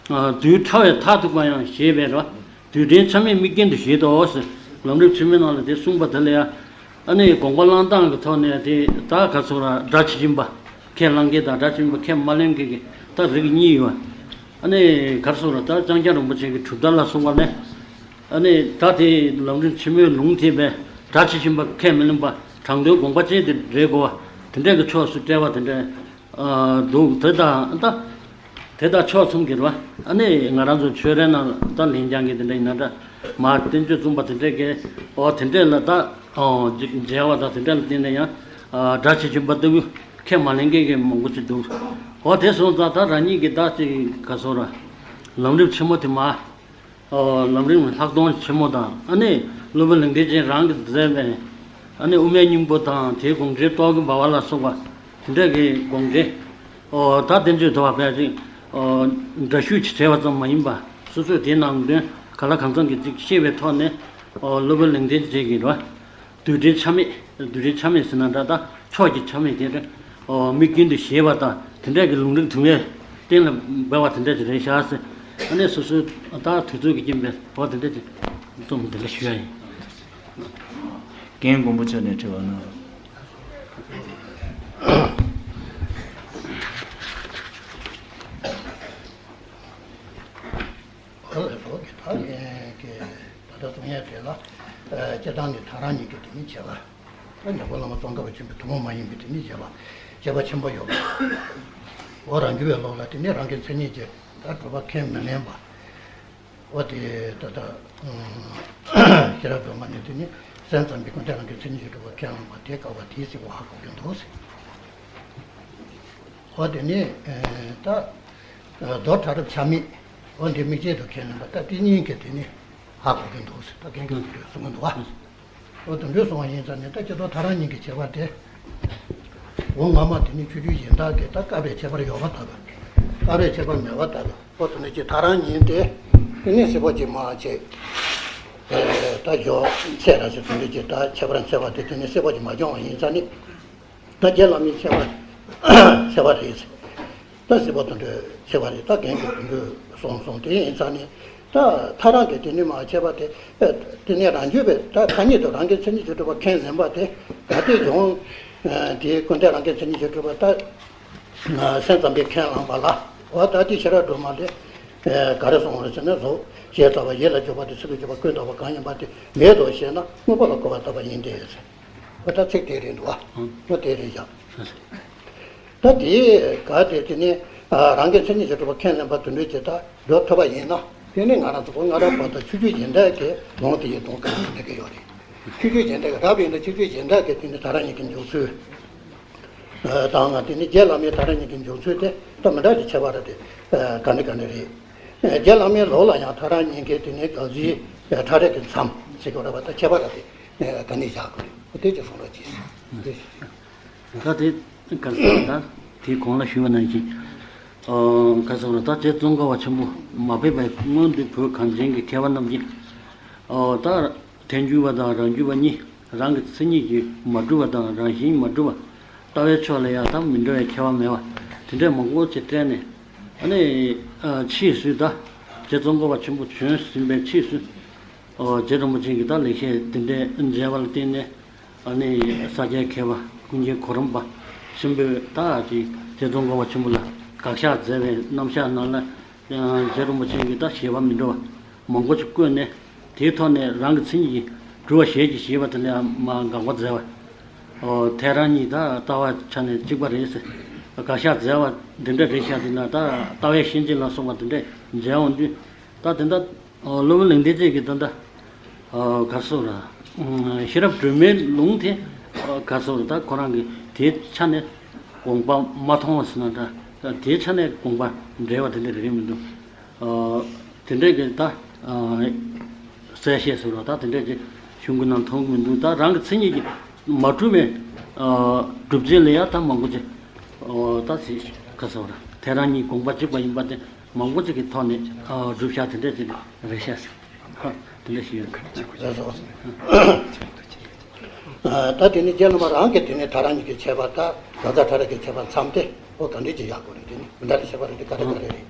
ཨ། རྡུལ་ཕྲ་བའི་མཐར་ཐུག་པ་ཡང་ཞེས་པའི་རེད་པ། རྡུལ་ཕྲན་ཆ་མེད་དམིགས་རྐྱེན་དུ་བཞེད་དོ་ཟེར། ལམ་རིམ་ཆེན་མོའི་ནང་ལ་དེ་གསུངས་པ་དེ་ལ་ཡང་། ཨ་ནི་དགོངས་པ་བླང་སྟངས་ཀྱི་ཐོག་ནས་དེ་ད་ག་རེ་ཟེར། སྒྲ་ཇི་བཞིན་པ་ཁས་བླང་མཁན་དང་སྒྲ་ཇི་བཞིན་པ་ཁས་མ་ལེན་མཁན་གྱི་ད་རིགས་གཉིས་ཡོད་པ། ཨ་ནི་ག་རེ་ཟེར། ད་ལྕང་སྐྱ་རིན་པོ་ཆེ་གི་གྲུབ་མཐའ་ལ་སོགས་པ་ལས། ཨ་ནི་ད་དེ་ལམ་རིམ་ཆེན་མོའི་ལུང་དེ་བས་སྒྲ་ཇི་བཞིན་པ་ཁས་མི་ལེན་པ། དྲང་དོན་དགོངས་པ་ཅན་དེ་རེད་དགོས་པ། དེ་འདྲས་ཀྱི་ཕྱོགས་སུ་བཀྲལ་བ་དེ་འདྲས། ཨ། འདུག་དེ་དང་ད་དེ་དང་ཕྱོགས་མཚུངས་ཀྱི་རེད་པ། ཨ་ནི་ང་རང་ཚོ་ཆོས་རའི་ནང་ད་ལན་རྐྱང་གི་དེ་འདྲ་ཡིན་ན་འདྲ། མར་བསྟན་བཅོས་རྩོམ་པ་དེ་འདྲས་ཀྱིས། ཨོ། དེ་འདྲས་ལ་ད། ཨོ། མཇལ་བ་དང་དེ་འདྲ་ལ་བརྟེན་ནས་ཡང་། ཨ། སྒྲ་ཇི་བཞིན་པ་ལྟ་བུ་ཁས་མ་ལེན་མཁན་གྱི་མང་པོ་ཅིག་འདུག་ཨོ། དེ་སོང་ཙང་ད་རང་ཉིད་ཀྱིས་ད་ཅིག་ག་རེ་ཟེར། ལམ་རིམ་ཆེན་མོ་དེ་མར། ཨོ། ལམ་རིམ་ལྷག་མཐོང་ཆེན་མོ་དང་། ཨ་ནི་སློབ་དཔོན་ལེགས་ལྡན་འབྱེད་རང་གིས་མཛད་པའི། ཨ་ནི་དབུ་མའི་སྙིང་པོ་དང་། དེའི་དགོངས་འགྲེལ་རྟོག་གེ་འབར་བ་ལ་སོགས་པ་དེ་འདྲ་གི་དགོངས་འགྲེལ། ཨོ། ད་བསྟན་བཅོས་དུ་བ་ཕལ་ཆེར། ཨོ། འདྲ་བཤུས་ཅིག་བྱས་པ་ཙམ་མ་ཡིན་པ། སོ་སོས་དེའི་ནང་དོན་ག་ལ་གང་འཚམ་གྱི་ཅིག་ཤེས་པའི་ཐོག་ནས། ཨོ། སློབ་དཔོན་ལེགས་ལྡན་འབྱེད་ཀྱིས་རེད་པ། རྡུལ་ཕྲན་ཆ་མེད། རྡུལ་ཕྲན་ཆ་མེད་ཟེར་ན་འདྲ། ད་ཕྱོགས་ཀྱི་ཆ་མེད་དེ་འདྲ། ཨོ། དམིགས་རྐྱེན་དུ་བཞེད་པ་དང་དེ་འདྲ་གི་ལུང་རིགས་དུ་མའི་གཏན་ལ་འབེབས་པ་དེ་འདྲ་ཅིག་རེད་ཤག་ཟེར། ཨ་ནི་སོ་སོའི་ད་དུས་ཚོད་ཀྱི་རྐྱེན་པས། འོ། དེ་འདྲ་ཅིག་རྩོམ་དེ་འདྲ་ཞུ་ཡ་ཡིན། རྒན་མགོན་པོ་མཆོག་ནས་དྲི་བ་གནང་རོགས། ཨོ་ལགས་སོ། ད་ངས་ཀྱི་ད་ལྟ་གསུང་ཡས་དེ་ལ། ཨ། སྤྱིར་བཏང་ནི་ད་རང་ཉིད་ཀྱི་དེ་ཉིད་བྱེད་པ། ད་ཉེ་འཁོར་བླ་མ་ཙོང་ཁ་པ་ཆེན་པོའི་ཐུན་མོང་མ་ཡིན་པའི་དེ་ཉིད་བྱེད་པ། བྱེད་པ་ཆེན་པོ་ཡོད་པ། འོ། རང་རྒྱུད་པའི་ལུགས་ལ་དེ་ནི་རང་གི་མཚན་ཉིད་ཀྱིས་ད་སྒྲུབ་པ་ཁས་མི་ལེན་པ། འོ། དེ་ད་ལྟ་ཤེས་རབ་སྒྲོན་མ་ནི་དེ་ནི་སེམས་ཙམ་པའི་ཀུན་བཏགས་རང་གི་མཚན་ཉིད་ཀྱིས་སྒྲུབ་པ་ཁས་བླངས་པ་དེ་དགག་པ་དེའི་ཚིག་པོ་ཧ་གོ་གི་འདུག་ཟེར། འོ། དེ་ནི་ད་རྡོ་ཕྲ་རབ་ཆ་མེད། འོ། འདི་དམིགས་བཅས་སུ་ཁས་ལེན་པ། ད་དེ་གཉིས་ཀྱིས་དེ་ནི་ཧ་གོ་གི་འདུག་ཟེར། ད་རྒན་གྱིས་དེ་འདྲ་གསུང་གི་འདུག་བ། འོ། དེ་འདྲ་གསུང་བ་ཡིན་ཙང་ནི་ད་སྤྱིར་བཏང་ད་རང་ཉིད་ཀྱི་བྱེད་པ་དེ། འོ། སྔ་མ་དེ་ནི་ཆོས་བརྒྱུད་གཞན་དག་གིས་ད་བཀག་པའི་ཁྱད་པར་ཡོད་པ་ལྟ་བུ། བཀག་པའི་ཁྱད་པར་མེད་པ་ལྟ་བུ། འོ། དེ་ནི་ཅིག་ད་རང་ཉིད་དེ་ དེ་ནས་སྲིད་པ་ཅིག་མ་བྱས། ད་ཇོ་ཚད་ར་ཞིག་དེ་འདྲ་ཅིག་ད་ཁྱད་པར་ཚད་པ་དེ་དེ་ནས་སྲིད་པ་ཅིག་མ་སྦྱོང་བ་ཡིན་ཙང་ནི། ད་རྗེ་བླ་མའི་ཁྱད་པར་ཚད་པ་རེད། ད་སྲིད་པ་དོན་གྲུབ་ཁྱད་པར་རེད། ད་རྒན་གྱི་དོན་གྲུབ་སོང་སོང་དེ་ཡིན་ཙང་ནི། ད་ཐ་རང་གི་དེ་ནི་མ་ཁྱད་པར་དེ། དེ་ནས་རང་རྒྱུད་པའི་ད་ཐ་སྙད་དུ་རང་གི་མཚན་ཉིད་ཀྱིས་གྲུབ་པ་མཁན་ཟིན་པ་དེ་ད་ལྟའི་སྦྱོང་། དེའི་ཀུན་ལྡན་རང་གི་མཚན་ཉིད་ཀྱིས་གྲུབ་པ་ད། སེམས་ཙམ་པའི་ཁས་བླངས་པ་ལ། འོ་ད་དེ་ཤེས་རབ་སྒྲོན་མ་ལས། ག་རེ་གསུངས་རེད་ཟེར་ན། གཟུགས་ཞེས་བྱ་བ་ཡིད་ལ་བྱེད་པ་དང་ཚིག་ལ་བརྗོད་པ་ཀུན་བརྟགས་པ་གང་ཡིན་པ་དེ་མེད་དོ་ཞེ་ན། དངོས་པོ་ལ་གོ་བར་བརྟགས་པ་ཡིན་ཏེ། འོ་ད་ཚིག་དེ་རེད་འདུག་བ། འོ་དེ་རེད་བཞག་ད་དེའི་ག་དེ་དེ་ནི་རང་གི་མཚན་ཉིད་ཀྱིས་གྲུབ་པ་ཁས་ལེན་པ་དོན་འགྲུབ་ཀྱི་ད་འགྲོ་ཐུབ་པ་ཡིན་ན། དེ་ནི་ང་རང་ཚོ་སྔ་རབས་པ་དང་ཆོས་བརྒྱུད་གཞན་དག་གི་ལུང་དེ་ཡི་དོན་གང་ཡིན་འགྲིག་གི་ཡོད་རེད། ཆོས་བརྒྱུད་གཞན་དག་གི་རབ་ཡིན་ན་ཆོས་བརྒྱུད་གཞན་དག་གི་དེ་ནི་ད་རང་ཉིད་ཀྱི་འཇུག་ཚུལ། དང་ང་དེ་ནི་རྗེ་བླ་མའི་ད་རང་ཉིད་ཀྱི་འཇུག་ཚུལ་དེ་ད་མི་འདྲ་ཞིག་ཁྱད་པར་དེ་ག་འདྲ་ག་འདྲ་རེད། རྗེ་བླ་མའི་ལུགས་ལ་ཡང་ད་རང་ཉིད་ཀྱི་དེ་ནི་དགག་གཞིའི་ཕྲ་རགས་ཀྱི་མཚམས་ཟེར་དགོས་རེད་བ། ད་ཁྱད་པར་དེ་ག་འདྲ་བཞག་དགོས་རེད། དེ་ཅིག་གསུང་རོགས་གྱིས། ད་དེ་ག་ས་ད་དེའི་གོང་ལ་ཞུས་པ་ནང་བཞིན། ཨོ། ག་ས་ར་ད་རྗེ་ཙོང་ཁ་པ་ཆེན་པོ་མ་ཕེབས་པའི་སྔོན་དུ་བོད་གངས་ཅན་གྱི་མཁས་པ་རྣམས་ཀྱིས། ཨོ། ད་ཐལ་འགྱུར་བ་དང་རང་རྒྱུད་པ་གཉིས། རང་གི་མཚན་ཉིད་ཀྱིས་མ་གྲུབ་པ་དང་རང་བཞིན་མ་གྲུབ་པ། ལྟ་བའི་ཕྱོགས་ལ་ཡང་ད་མི་འདྲ་བའི་ཁྱད་པར་མེད་པ་དེ་འདྲས་མང་པོ་ཅིག་བཀྲལ་ནས། ཨ་ནི། ཕྱིས་སུ་ད་རྗེ་ཙོང་ཁ་པ་ཆེན་པོ་བྱོན་ཟིན་པའི་ཕྱིས་སུ། ཨོ། རྗེ་རིན་པོ་ཆེ་གིས་ད་ལེགས་བཤད་འདི་འདྲས་མཇལ་བ་ལ་བརྟེན་ནས། ཨ་ནི་ས་སྐྱའི་མཁས་པ་ཀུན་མཁྱེན་གོ་རམས་པ་ཆེན་པོས་ད་ཅིག་རྗེ་ཙོང་ཁ་པ་ཆེན་པོ་ལ་དགག་བཞག་མཛད་པའི་རྣམ་གཞག་ནང་ལ། རྗེ་རིན་པོ་ཆེ་གིས་ད་བཞེད་པ་མི་འདྲ་བ་མང་པོ་ཞིག་བཀོད་ནས། དེའི་ཐོག་ནས་རང་གི་མཚན་ཉིད་ཀྱིས་གྲུབ་པ་ཞལ་གྱིས་བཞེས་པ་དེ་ལ་མར་དགག་པ་མཛད་པ། ཨོ། ཐལ་རང་གཉིས་ད་ལྟ་བ་ཆ་ནས་གཅིག་པ་རེད་ཟེར། དགག་བཞག་མཛད་པ་འདི་འདྲ་རེད་ཤག་དེ་ལ་ད་ལྟ་བའི་ཤན་འབྱེད་ལ་སོགས་པ་དེ་འདྲས་མཇལ་འོང་དུས། ད་དེ་འདྲ། ཨོ། སློབ་དཔོན་ལེགས་ལྡན་འབྱེད་ཀྱི་ད་ལྟ། ཨོ། ག་རེ་ཟེར་དགོས་རེད། ཤེས་རབ་སྒྲོན་མེའི་ལུང་དེ། ཨོ། ག་རེ་ཟེར་དགོས་རེད། ད་ཁོ་རང་གིས་དེའི་ཆ་ནས་དགོངས་པ་མ་མཐོང་བ་ཟེར་ན་འདྲ། དེའི་ཆ་ནས་དགོངས་པ་འགྲེལ་བ་དེ་འདྲ་རེད་མི་འདུག་ཨོ། དེ་འདྲས་ཀྱི་ད། ཨོ། གསལ་བཤད་ཟེར་བ་ད་དེ་འདྲས་ཀྱི་གཞུང་གི་ནང་མཐོང་གི་མི་འདུག་ད་རང་གི་མཚན་ཉིད་ཀྱིས་མ་གྲུབ་པའི། ཨོ། སྒྲུབ་བྱེད་ལ་ཡང་ད་མང་པོ་ཅིག་ཨོ། ད་ཅིག་ག་རེ་ཟེར་དགོས་རེད། ཐལ་རང་གཉིས་དགོངས་པ་གཅིག་པ་ཡིན་པ་དེ། མང་པོ་ཅིག་གི་ཐོག་ནས། ཨ། སྒྲུབ་བྱ་དེ་འདྲ་ཅིག་རེད་ཤག་ཟེར། ཧ། དེ་འདྲ་ཞིག་ཡོད། ལགས་སོ། ཨ། ད་དེ་ནི་རྗེ་བླ་མ་རང་གིས་དེ་ནི་ཐལ་རང་གཉིས་ཀྱི་ཁྱད་པར་དང་དགག་བྱ་ཕྲ་རགས་ཀྱི་ཁྱད་པར་མཚམས་དེ། ཨོ། ག་འདྲ་ཅིག་བཞག་དགོས་རེད། དེ་ནི་མི་འདྲ་བའི་ཁྱད་པར་དེ་ག་རེ་ག་རེ་རེད།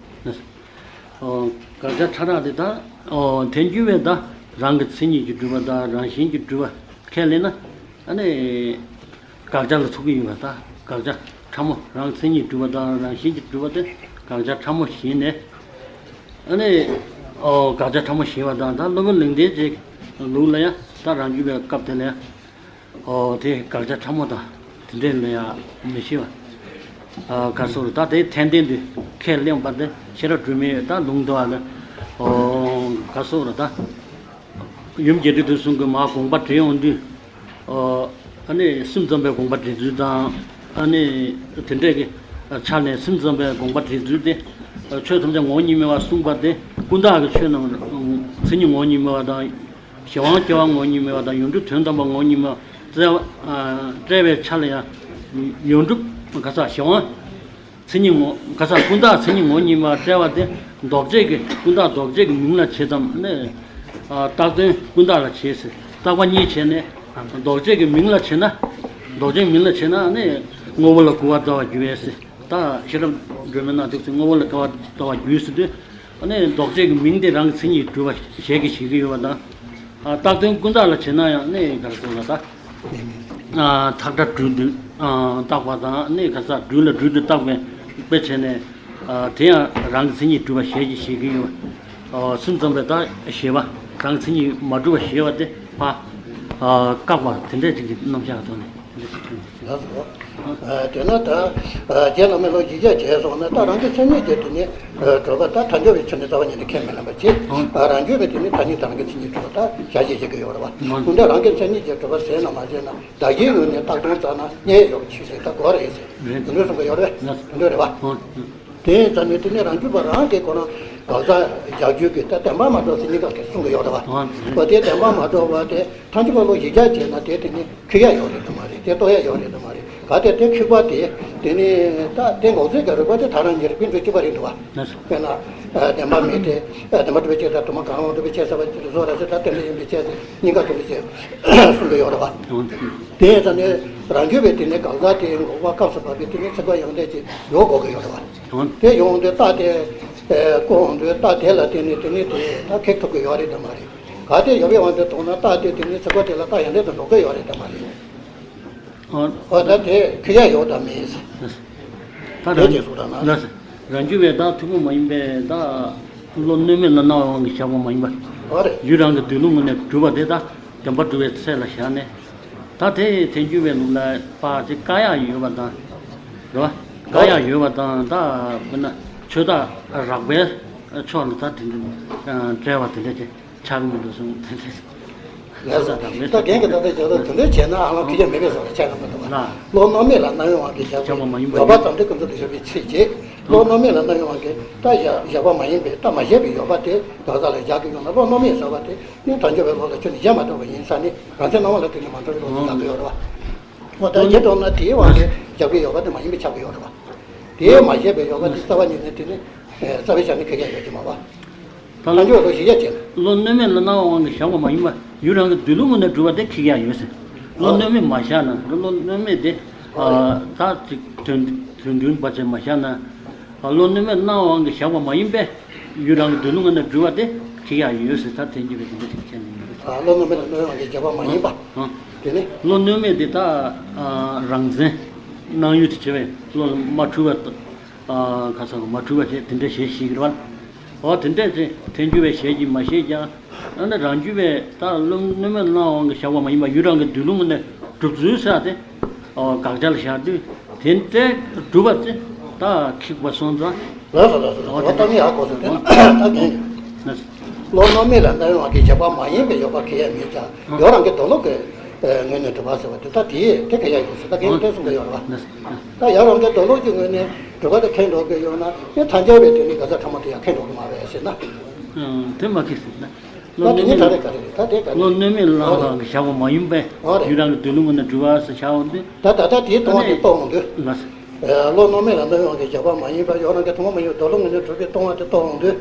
ཨོ། དགག་བྱ་ཕྲ་རགས་དེ་ད། ཨོ། ཐལ་འགྱུར་བས་ད་རང་གི་མཚན་ཉིད་ཀྱིས་གྲུབ་པ་དང་རང་བཞིན་གྱིས་གྲུབ་པ་ཁས་ལེན་ན། ཨ་ནི། དགག་བྱ་ལ་ཐུག་གི་ཡོད་པ་དང་། དགག་བྱ་ཕྲ་མོ། རང་མཚན་ཉིད་གྲུབ་པ་དང་རང་བཞིན་གྱིས་གྲུབ་པ་དེ་དགག་བྱ་ཕྲ་མོ་ཞིག་ནས། ཨ་ནི། ཨོ། དགག་བྱ་ཕྲ་མོ་ཞིག་པ་དང་། ད་སློབ་དཔོན་ལེགས་ལྡན་འབྱེད་ལུགས་ལ་ཡང་ད་རང་རྒྱུད་པའི་སྐབས་དེ་ལ་ཡང་། ཨོ། དེ་དགག་བྱ་ཕྲ་མོ་དང་དེ་འདྲས་ལ་ཡང་མི་ཤེས་པ། ཨ། ག་རེ་ཟེར་དགོས་རེད། ད་དེ་ཐལ་འདོན་དུ་ཁས་ལེན་པ་དེ་ཤེས་རབ་སྒྲོན་མེའི་ད་ལུང་དུ་བ་ལ། ཨོ། ག་རེ་ཟེར་དགོས་རེད། ད། ཡུམ་རྒྱས་འབྲིང་བསྡུས་གསུམ་གྱི་མར་དགོངས་པ་བྲིས་ཡོང་དུས། ཨ་ནི་སེམས་ཙམ་པའི་དགོངས་པ་བྲིས་ཚུལ་དང་། ཨ་ནི་དེ་འདྲས་ཀྱི་ཆ་ནས་སེམས་ཙམ་པའི་དགོངས་པ་བྲིས་ཚུལ་དེ། ཆོས་ཐམས་ཅད་ངོ་བོ་ཉིད་སྨྲ་བས་གསུངས་པ་དེ། ཀུན་བརྟགས་ཀྱི་ཆོས་རྣམས་མཚན་ཉིད་ངོ་བོ་ཉིད་སྨྲ་བ་དང་། གཞན་དབང་སྐྱེ་བ་ངོ་བོ་ཉིད་སྨྲ་བ་དང་། ཡོངས་གྲུབ་དོན་དམ་པ་ངོ་བོ་ཉིད་སྨྲ་བ་བཙལ་བ། བཙལ་བའི་ཆ་ལ་ཡང་། ཡོངས་གྲུབ་ག་ས་གཞན་དབང་མཚན་ཉིད་ངོ་། ག་ས་ཀུན་བརྟགས་མཚན་ཉིད་ངོ་བོ་ཉིད་སྨྲ་བ་བཙལ་བ་དེ། ལྡོག་ཕྱོགས་ཀྱི་ཀུན་བརྟགས་ལྡོག་ཕྱོགས་ཀྱི་མིང་ལ་བྱེད་དམ། ནི། བཏགས་དོན་ཀུན་བརྟགས་ལ་བྱེད་ཟེར། བཏགས་པ་གཉིས་བྱས་ནས། ལྡོག་ཕྱོགས་ཀྱི་མིང་ལ་བྱེད་ན། ལྡོག་ཕྱོགས་མིང་ལ་བྱེད་ན་ནི། དངོས་པོ་ལ་གོ་བར་འདོད་པར་འགྱུར་བས་ཟེར། ད་ཤེས་རབ་སྒྲོན་མེ་ནང་དུ་དངོས་པོ་ལ་གོ་བར་འདོད་པར་འགྱུར་ཟེར་དུས། ནི་ལྡོག་ཕྱོགས་ཀྱི་མིང་དེ་རང་གི་མཚན་ཉིད་གྲུབ་པ་ཞལ་གྱིས་བཞེས་ཀྱི་ཡོད་པ་དང་། བཏགས་དོན་ཀུན་བརྟགས་ལ་བྱེད་ན་ཡང་ནི་ག་རེ་ཟེར་ལ་ད། ཐག་ཁྲ་སྦྲུལ་དུ་བཏགས་པ་དང་། ནི་ག་ས་སྦྲུལ་ལ་སྦྲུལ་དུ་བཏགས་པའི་དཔེ་བྱས་ནས། དེ་ཡང་རང་གི་མཚན་ཉིད་གྲུབ་པ་ཞལ་གྱིས་བཞེས་ཀྱི་ཡོད། སེམས་ཙམ་པའི་ད་བཞེད་པ། རང་གི་མཚན་ཉིད་མ་གྲུབ་པ་བཞེད་པ་དེ་ཕར་བཀག་པ་དེ་འདྲས་ཅིག་གི་རྣམ་གཞག་གི་ཐོག་ནས་དེ་འདྲས་ཅིག་ཐོན། ལགས་སོ། དེས་ན་ད་རྗེ་བླ་མའི་ལུགས་ཀྱི་ཡིག་བརྒྱ་བྱས་སོང་ན། ད་རང་གི་མཚན་ཉིད་དེ་དེ་ནི་གྲུབ་པ་ད་ཐལ་འགྱུར་བའི་ཆ་ནས་རྩ་བ་ཉིད་ནས་ཁས་མི་ལེན་པ་བྱས། རང་རྒྱུད་པའི་དེ་ནི་ཐ་སྙད་དུ་རང་གི་མཚན་ཉིད་གྲུབ་པ་ད་ཞལ་གྱིས་བཞེས་ཀྱི་ཡོད་རེད་བ། འོན་ཏེ་རང་གི་མཚན་ཉིད་ཀྱིས་གྲུབ་པ་ཟེར་ན་མ་ཟེར་ན། བདག་གི་ངོས་ནས་བཏགས་དོན་བཙལ་ན་རྙེད་ཡོད་ཆོས་ཅིག་ད་དགོས་རེད་ཟེར། དེ་འདྲ་གསུང་གི་ཡོད་རེད། དེ་འདྲ་རེད་བ། དེ་ཡིན་ཙང་ནི་དེ་ནི་རང་རྒྱུད་པ་རང་གིས་ཁོ་རང་དགག་བྱ་རྒྱག་རྒྱུ་གི་ད་བདེན་པ་མ་གྲུབ་ཟེར་གཉིས་ཀ་གིས་གསུང་གི་ཡོད་རེད་བ། འོ་དེ་བདེན་པ་མ་གྲུབ་པ་དེ་ཐལ་འགྱུར་བ་ལུགས་ཡིག་བརྒྱ་བྱས་ན་དེ་དེ་ནི་འཁྱོལ་ཡ་ཡོད་རེད་དམ་མ་རེད། དེ་རྟོགས་ཡ་ཡོད་རེད་དམ་མ་རེད། གལ་ཏེ་དེ་འཁྱོལ་པ་དེ་དེ་ནི་ད་དེ་འགོག་བྱེད་ཀྱི་རིགས་པ་དེ་ཐལ་རང་གཉིས་རིགས་པས་འགྲོ་གཅིག་པ་རེད་འདུག་བ། དཔེར་ན། བདེན་པ་མེད་དེ། བདེན་པ་གྲུབ་པའི་ཕྱིར་དང་སྟོང་པ་གང་རུང་གྲུབ་པའི་ཕྱིར་ཟེར་བ་ཅིག་བཟོ་ར་ཟེར། ད་རྟེན་འབྲེལ་ཡིན་པའི་ཕྱིར་ཟེར་གཉིས་ཀ་གྲུབ་པའི་ཕྱིར་གསུང་གི་ཡོད་རེད་བ། དེ་ཡིན་ཙང་ནི་རང་རྒྱུད་པའི་དེ་ནི་འགག་རྩ་དེ་འགོག་པ་སྐབས་སུ་བབས་པའི་དེ་ནི་ཚིག་པ་ཡོན་ཏན་ཅིག་ཡོད་དགོས་ཀྱི་ཡོད་རེད་བ། དེ་ཡོང་དུས་རྟགས་དེ་བཀོད་འོང་དུས་རྟགས་དེ་ལ་བརྟེན་ནས་དེ་ནི་དེ་ད་ཁེགས་ཐུབ་ཀྱི་ཡོད་རེད་དམ་མ་རེད། གལ་ཏེ་ཡོད་པའི་དབང་དུ་བཏང་ན་རྟགས་དེ་དེ་ནི་ཚིག་པ་དེ་ལ་རྟགས་ཡོན་ཏན་དུ་འགྲོ་གི་ཡོད་རེད་དམ་མ་རེད། ཨ། ཨོ་ད་དེ་ཁེ་ཡ་ཡོད་དམ་མེད། ད་དེ་རང་རྗེས་སུ་དང་ན། རང་རྒྱུད་པའི་ད་ཐུན་མོང་མ་ཡིན་པའི་ད་བློ་གནོད་མེད་ལ་སྣང་བའི་དབང་གིས་བཞག་པ་མ་ཡིན་པ། ཨོ་རེད། ཡུལ་རང་གི་སྡོད་ལུགས་ངོས་ནས་གྲུབ་པ་དེ་ད་བདེན་པར་གྲུབ་པའི་ཚད་ལ་བཞག་ནས། ད་དེ་ཐལ་འགྱུར་བའི་ལུགས་ལ་པ་དེ་བཀག་ཡག་ཡོད་པ་དང་། རེད་བ། བཀག་ཡག་ཡོད་པ་དང་ད་དཔེར་ན་ཆོས་བདག་རགས་པའི་ཕྱོགས་ལ་ད་དེ་འདྲ་བྲལ་བ་དེ་འདྲ་དེ། ཆགས་མི་འདུག་གསུངས་དེ་འདྲ། ལགས་སོ། ད་རྒན་གྱིས་ད་ལྟ་བྱས་ན་དེ་འདྲ་བྱས་ན་ཨ་ལང་ཁེ་ཆ་མེད་པའི་བཟོ་ལ་ཆགས་ཀྱི་མི་འདུག་བ། བློ་རྣམ་སྨིན་ལ་རྣམ་གཡེང་དབང་གིས་བཞག་པའི་ཡོད་པ་ཙམ་དུ་ཀུན་རྫོབ་ཏུ་བཞག་པའི་ཚིག་བྱེད། བློ་རྣམ་སྨིན་ལ་རྣམ་གཡེང་དབང་གིས་ད་བཞག་པ་མ་ཡིན་པའི་རྟགས་མ་བཞག་པའི་ཡོད་པ་དེ་འགག་རྩ་ལ་བཞག་གི་ཡོད་ན། བློ་རྣམ་སྨིན་ཟེར་བ་དེ་ནི་དལ་འབྱོར་བའི་བློ་ལ་ཁྱོན་ནས་བཞག་མ་ཐུབ་པ་ཡིན་ཙང་ནི་རང་མཚན་སྣང་བ་ལ་ཐུག་ནས་མ་འགྲོ་བའི་བློ་དེ་བཞག་གི་ཡོད་རེད་བ། འོ་ད་དེ་གྲུབ་ན་དེའི་དབང་གིས་བཞག་པའི་ཡོད་པ་དེ་མ་ཡིན་པ་ཆགས་ཀྱི་ཡོད་རེད་བ། དེའི་མ་བཞག་པའི་ཡོད་པ་དེ་རྩ་བ་ཉིད་ནས་དེ་ནི་རྩ་བའི་ཆ་ནས་ཁེ་ཆ་ཡོད་ཀྱི་མ་བ། ད་ལྟ་འཇོག་རོགས་ཞེས་བྱ་བྱེད། བློ་གནོད་མེད་ལ་སྣང་བའི་དབང་གིས་བཞག་པ་མ་ཡིན་པ་ཡུལ་རང་གི་སྡོད་ལུགས་ངོས་ནས་གྲུབ་པ་དེ་ཁེགས་ཡག་ཡོད་ཟེར། བློ་གནོད་མེད་མ་བཞག་ན་བློ་གནོད་མེད་དེ་ད་ཅིག་དོན་དོན་མཐུན་པ་བྱས་མ་བཞག་ན། བློ་གནོད་མེད་སྣང་བའི་དབང་གིས་བཞག་པ་མ་ཡིན་པས་ཡུལ་རང་གི་སྡོད་ལུགས་ངོས་ནས་གྲུབ་པ་དེ་ཁེགས་ཡག་ཡོད་ཟེར། ད་དེ་འགྱུར་བའི་དེ་འདྲ་ཞིག་བྱས་ནས་ཡིན་པ། བློ་གནོད་མེད་ལ་སྣང་བའི་དབང་གིས་བཞག་པ་མ་ཡིན་པ། དེ་ནི། བློ་གནོད་མེད་དེ་ད་རང་མཚན་སྣང་ཡུལ་དུ་བྱས་པས་བློ་ལ་མ་འཁྲུལ་བ། ཨ། ཁ་སང་གི་མ་འཁྲུལ་བ་ཞེས་དེ་འདྲ་ཞེས་བཤད་ཀྱི་རེད་བ། འོ་དེ་འདྲས་ཅིག་ཐལ་འགྱུར་བའི་ཞལ་གྱིས་མ་བཞེས་ཀྱང་། ཨ་ནི་རང་རྒྱུད་པས་ད་བློ་གནོད་མེད་སྣང་བའི་དབང་གིས་བཞག་པ་མ་ཡིན་པ་ཡུལ་རང་གི་སྡོད་ལུགས་ངོས་ནས་གྲུབ་ཚུལ་ཟེར་ཏེ། ཨོ་དགག་བྱ་ལ་བཞག་དུས་དེ་འདྲས་གྲུབ་པ་དེ་ད་ཁེགས་པ་སོང་ཙང་། ལགས་སོ་ལགས་སོ་ལགས་སོ། འོ་དེ་ད་ངས་ཧ་གོ་སོང་། དེ་ད་རྒན། བློ་གནོད་མེད་ལ་སྣང་བའི་དབང་གིས་བཞག་པ་མ་ཡིན་པའི་ཡོད་པ་ཁེགས་ཡག་མེད་ཀྱང་ཡུལ་རང་གི་སྡོད་ལུགས་ཀྱི་ངོས་ནས་གྲུབ་པ་ཟེར་བ་དེ་ད་དེ་དེ་ཁེགས་ཡག་ཡོད་ཟེར། ད་རྒན་གྱིས་གསུང་གི་ཡོད་རེད་བ། ད་ཡུལ་རང་གི་སྡོད་ལུགས་ཀྱི་ངོས་ནས་གྲུབ་པ་དེ་ཁེགས་འགྲོ་གི་ཡོད་ན་དེ་ཐལ་འགྱུར་བའི་དེ་ནི་འགག་རྩ་ཕྲ་མོ་དེ་ཡང་ཁེགས་འགྲོ་གི་མ་རེད་ཟེར་ན། དེ་མ་ཁེགས་ཟེར་ན། ད་དེ་ནི་ད་རེས་ག་རེ་རེད། ད་དེ་ག་རེ། བློ་གནོད་མེད་ལ་སྣང་བའི་དབང་གིས་བཞག་པ་མ་ཡིན་པས་ཡུལ་རང་གི་སྡོད་ལུགས་ངོས་ནས་གྲུབ་པ་ཟེར་བཞག་འོང་དུས། ད་ད་ལྟ་དེའི་ལྟུང་བ་དེ་རྟོགས་འོང་དུས། ལགས་སོ། བློ་གནོད་མེད་ལ་སྣང་བའི་དབང་གིས་བཞག་པ་མ་ཡིན་པ་ཡུལ་རང་གི་ཐུན་མོང་མ་ཡིན་པའི་སྡོད་ལུགས་ངོས་ནས་གྲུབ་པའི་ལྟུང་བ་དེ་རྟོགས་འོང་དུས།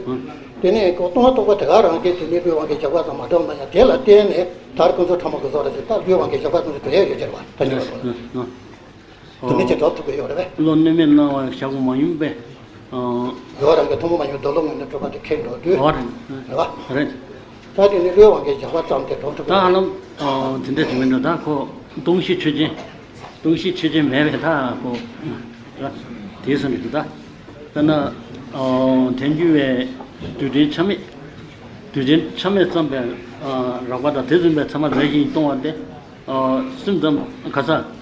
དེ་ནས་ཁོ་ལྟུང་བ་རྟོགས་པ་དེ་ག་རང་གིས་དེ་ནི་བློའི་དབང་གིས་བཞག་པ་ཙམ་མ་གྲུབ་ན་ཡང་དེ་ལ་བརྟེན་ནས་མཐར་ཀུན་རྫོབ་ཕྲ་མོ་ཀུན་རྫོབ་རེད་ཟེར། ད་བློའི་དབང་གིས་བཞག་པ་ཀུན་རྫོབ་གྲུབ་ཡག་ཡོད་ཀྱི་རེད་བ། ད་ཉོ་བ་ལ། དེ་ནི་ཅི་སྒྲུབ་ཐུབ་ཀྱི་ཡོད་རེད་པས། བློ་གནོད་མེད་སྣང་བའི་བཞག་པ་མ་ཡིན་པས། ཡུལ་རང་གི་ཐུན་མོང་མ་ཡིན་པའི་སྡོད་ལུགས་ངོས་ནས་གྲུབ་པ་དེ་ཁེགས་འགྲོ་དུས། འོ་རེད། རེད་བ། རེད། ད་དེ་ནི་བློའི་དབང་གིས་བཞག་པ་ཙམ་དེ་སྒྲུབ་ཐུབ་ཀྱི་ད་ཧ་ལམ་དེ་འདྲ་ཞིག་མིན་འགྲོ། ད་ཁོ་སྟོང་གཞི་ཆོས་ཅན། སྟོང་གཞི་ཆོས་ཅན་མེད་པས་ད་ཁོ། ར། དེའི་སང་གི་འདུག་ད། དཔེར་ན། ཐལ་འགྱུར་བའི་རྡུལ་ཕྲན་ཆ་མེད། རྡུལ་ཕྲན་ཆ་མེད་ཙམ་པའི་རགས་པ་དང་དེ་བཟུམ་པའི་ཚད་མ་རྫས་གཞན་གྱིས་སྟོང་བ་དེ། སེམས་ཙམ་ག་ས།